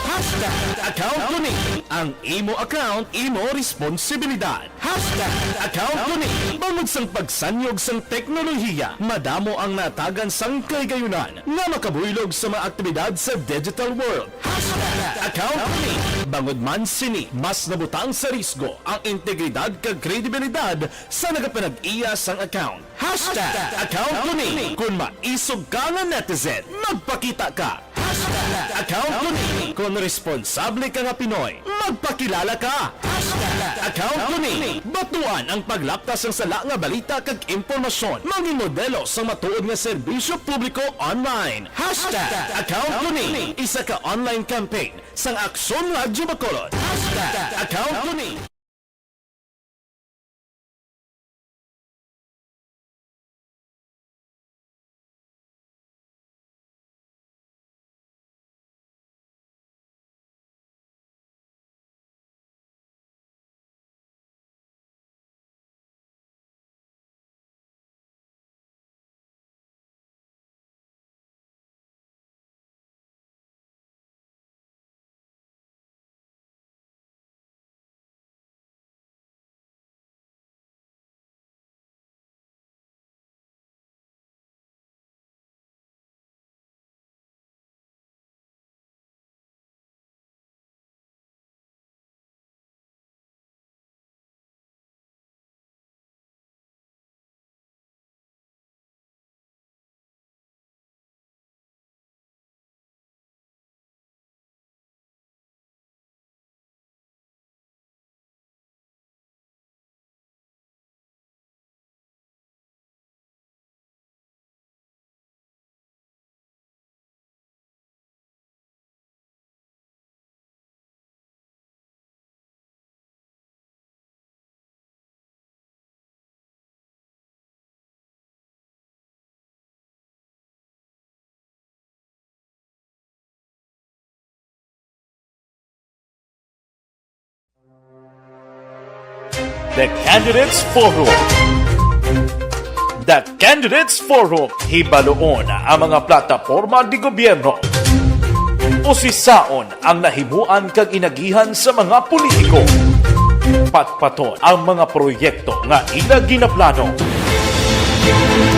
Hashtag account ko ni. Ang imo account, imo responsibilidad. Hashtag account ko ni. Bangod sang pagsanyog sang teknolohiya, madamo ang natagan sang kahigayunan nga makabuylog sa mga aktibidad sa digital world. Hashtag account ko ni. Bangod man sini, mas nabutang sa risgo ang integridad kag kredibilidad sa nagapanag-iya sang account. Hashtag account ko ni. Kon maisog ka nga netizen, magpakita ka. Hashtag account ko ni. Kon responsable ka nga Pinoy, magpakilala ka. Hashtag account ko ni. Batuan ang paglaptas sang sala nga balita kag impormasyon. Mangin modelo sang matuod nga serbisyo publiko online. Hashtag account ko ni. Isa ka online campaign sang Aksyon Radyo Bacolod. Hashtag account ko ni. The Candidates Forum. The Candidates Forum. Hibaluon ang mga plataporma de gobyerno. Usisaon ang nahimuan kag inagihan sa mga politiko. Patpaton ang mga proyekto nga ila ginaplano.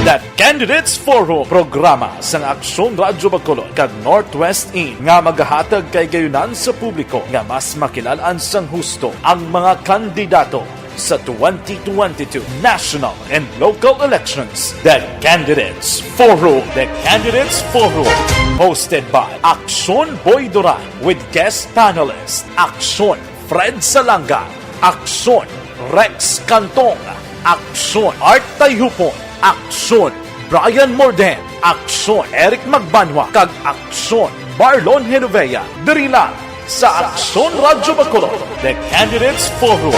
The Candidates Forum, programa sang Aksyon Radyo Bacolod kag Northwest In nga magahatag kay gayunan sa publiko nga mas makilal-an sang husto ang mga kandidato sa twenty twenty-two national and local elections. The Candidates Forum. The Candidates Forum, hosted by Aksyon Boy Duran with guest panelist Aksyon Fred Salanga, Aksyon Rex Cantong, Aksyon Art Tayhupon, Aksyon Brian Morden, Aksyon Eric Magbanwa, kag Aksyon Marlon Genovea. Diri lang sa Aksyon Radyo Bacolod, The Candidates Forum.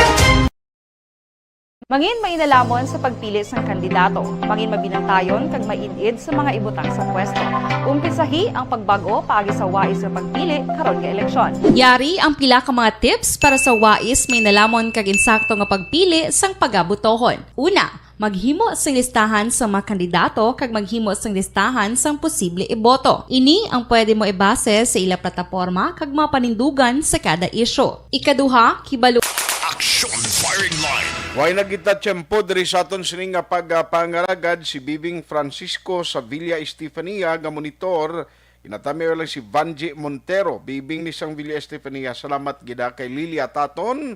Mangin mainalaman sa pagpili sang kandidato. Mangin mabinantayon kag maid-id sa mga ibutang sa pwesto. Umpisahi ang pagbag-o paagi sa wais nga pagpili karon nga eleksyon. Yari ang pila ka mga tips para sa wais, mainalamon kag insakto nga pagpili sang pagabutohon. Una, maghimo sing listahan sa mga kandidato kag maghimo sing listahan sang posible iboto. Ini ang pwede mo ibase sa ila plataporma kag mga panindugan sa kada isyu. Ikaduha, kibalo Action Firing Line. Way na kita tiyempo diri sa aton sini nga pagpangalagad. Si Bibing Francisco sa Villa Estefania nga monitor. Ginatamiw lang si Vanji Montero. Bibing ni sang Villa Estefania. Salamat gid, ha, kay Lilia Taton.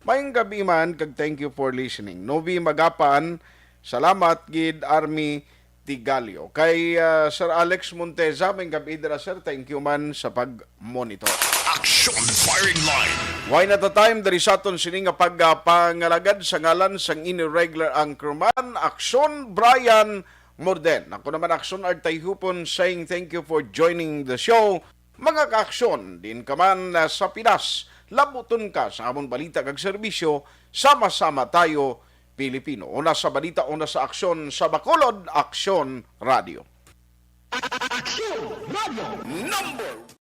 Mayong gabi man kag thank you for listening. Novi Magapan, salamat gid. Army Tigalio. Kay, ah, Sir Alex Monteza, mayong gabi dira, sir. Thank you man sa pag-monitor. Action Firing Line. Way na ta time diri sa aton sini nga pagpangalagad sa ngalan sang inyo regular anchorman, Aksyon Brian Morden. Ako naman, Aksyon Art Tayhupon, saying thank you for joining the show. Mga kaaksyon, diin ka man, ah, sa Pinas, labuton ka sa amon balita kag serbisyo, sama-sama tayo, Pilipino. Una sa balita, una sa aksyon, sa Bacolod, Aksyon Radio. Aksyon Radio number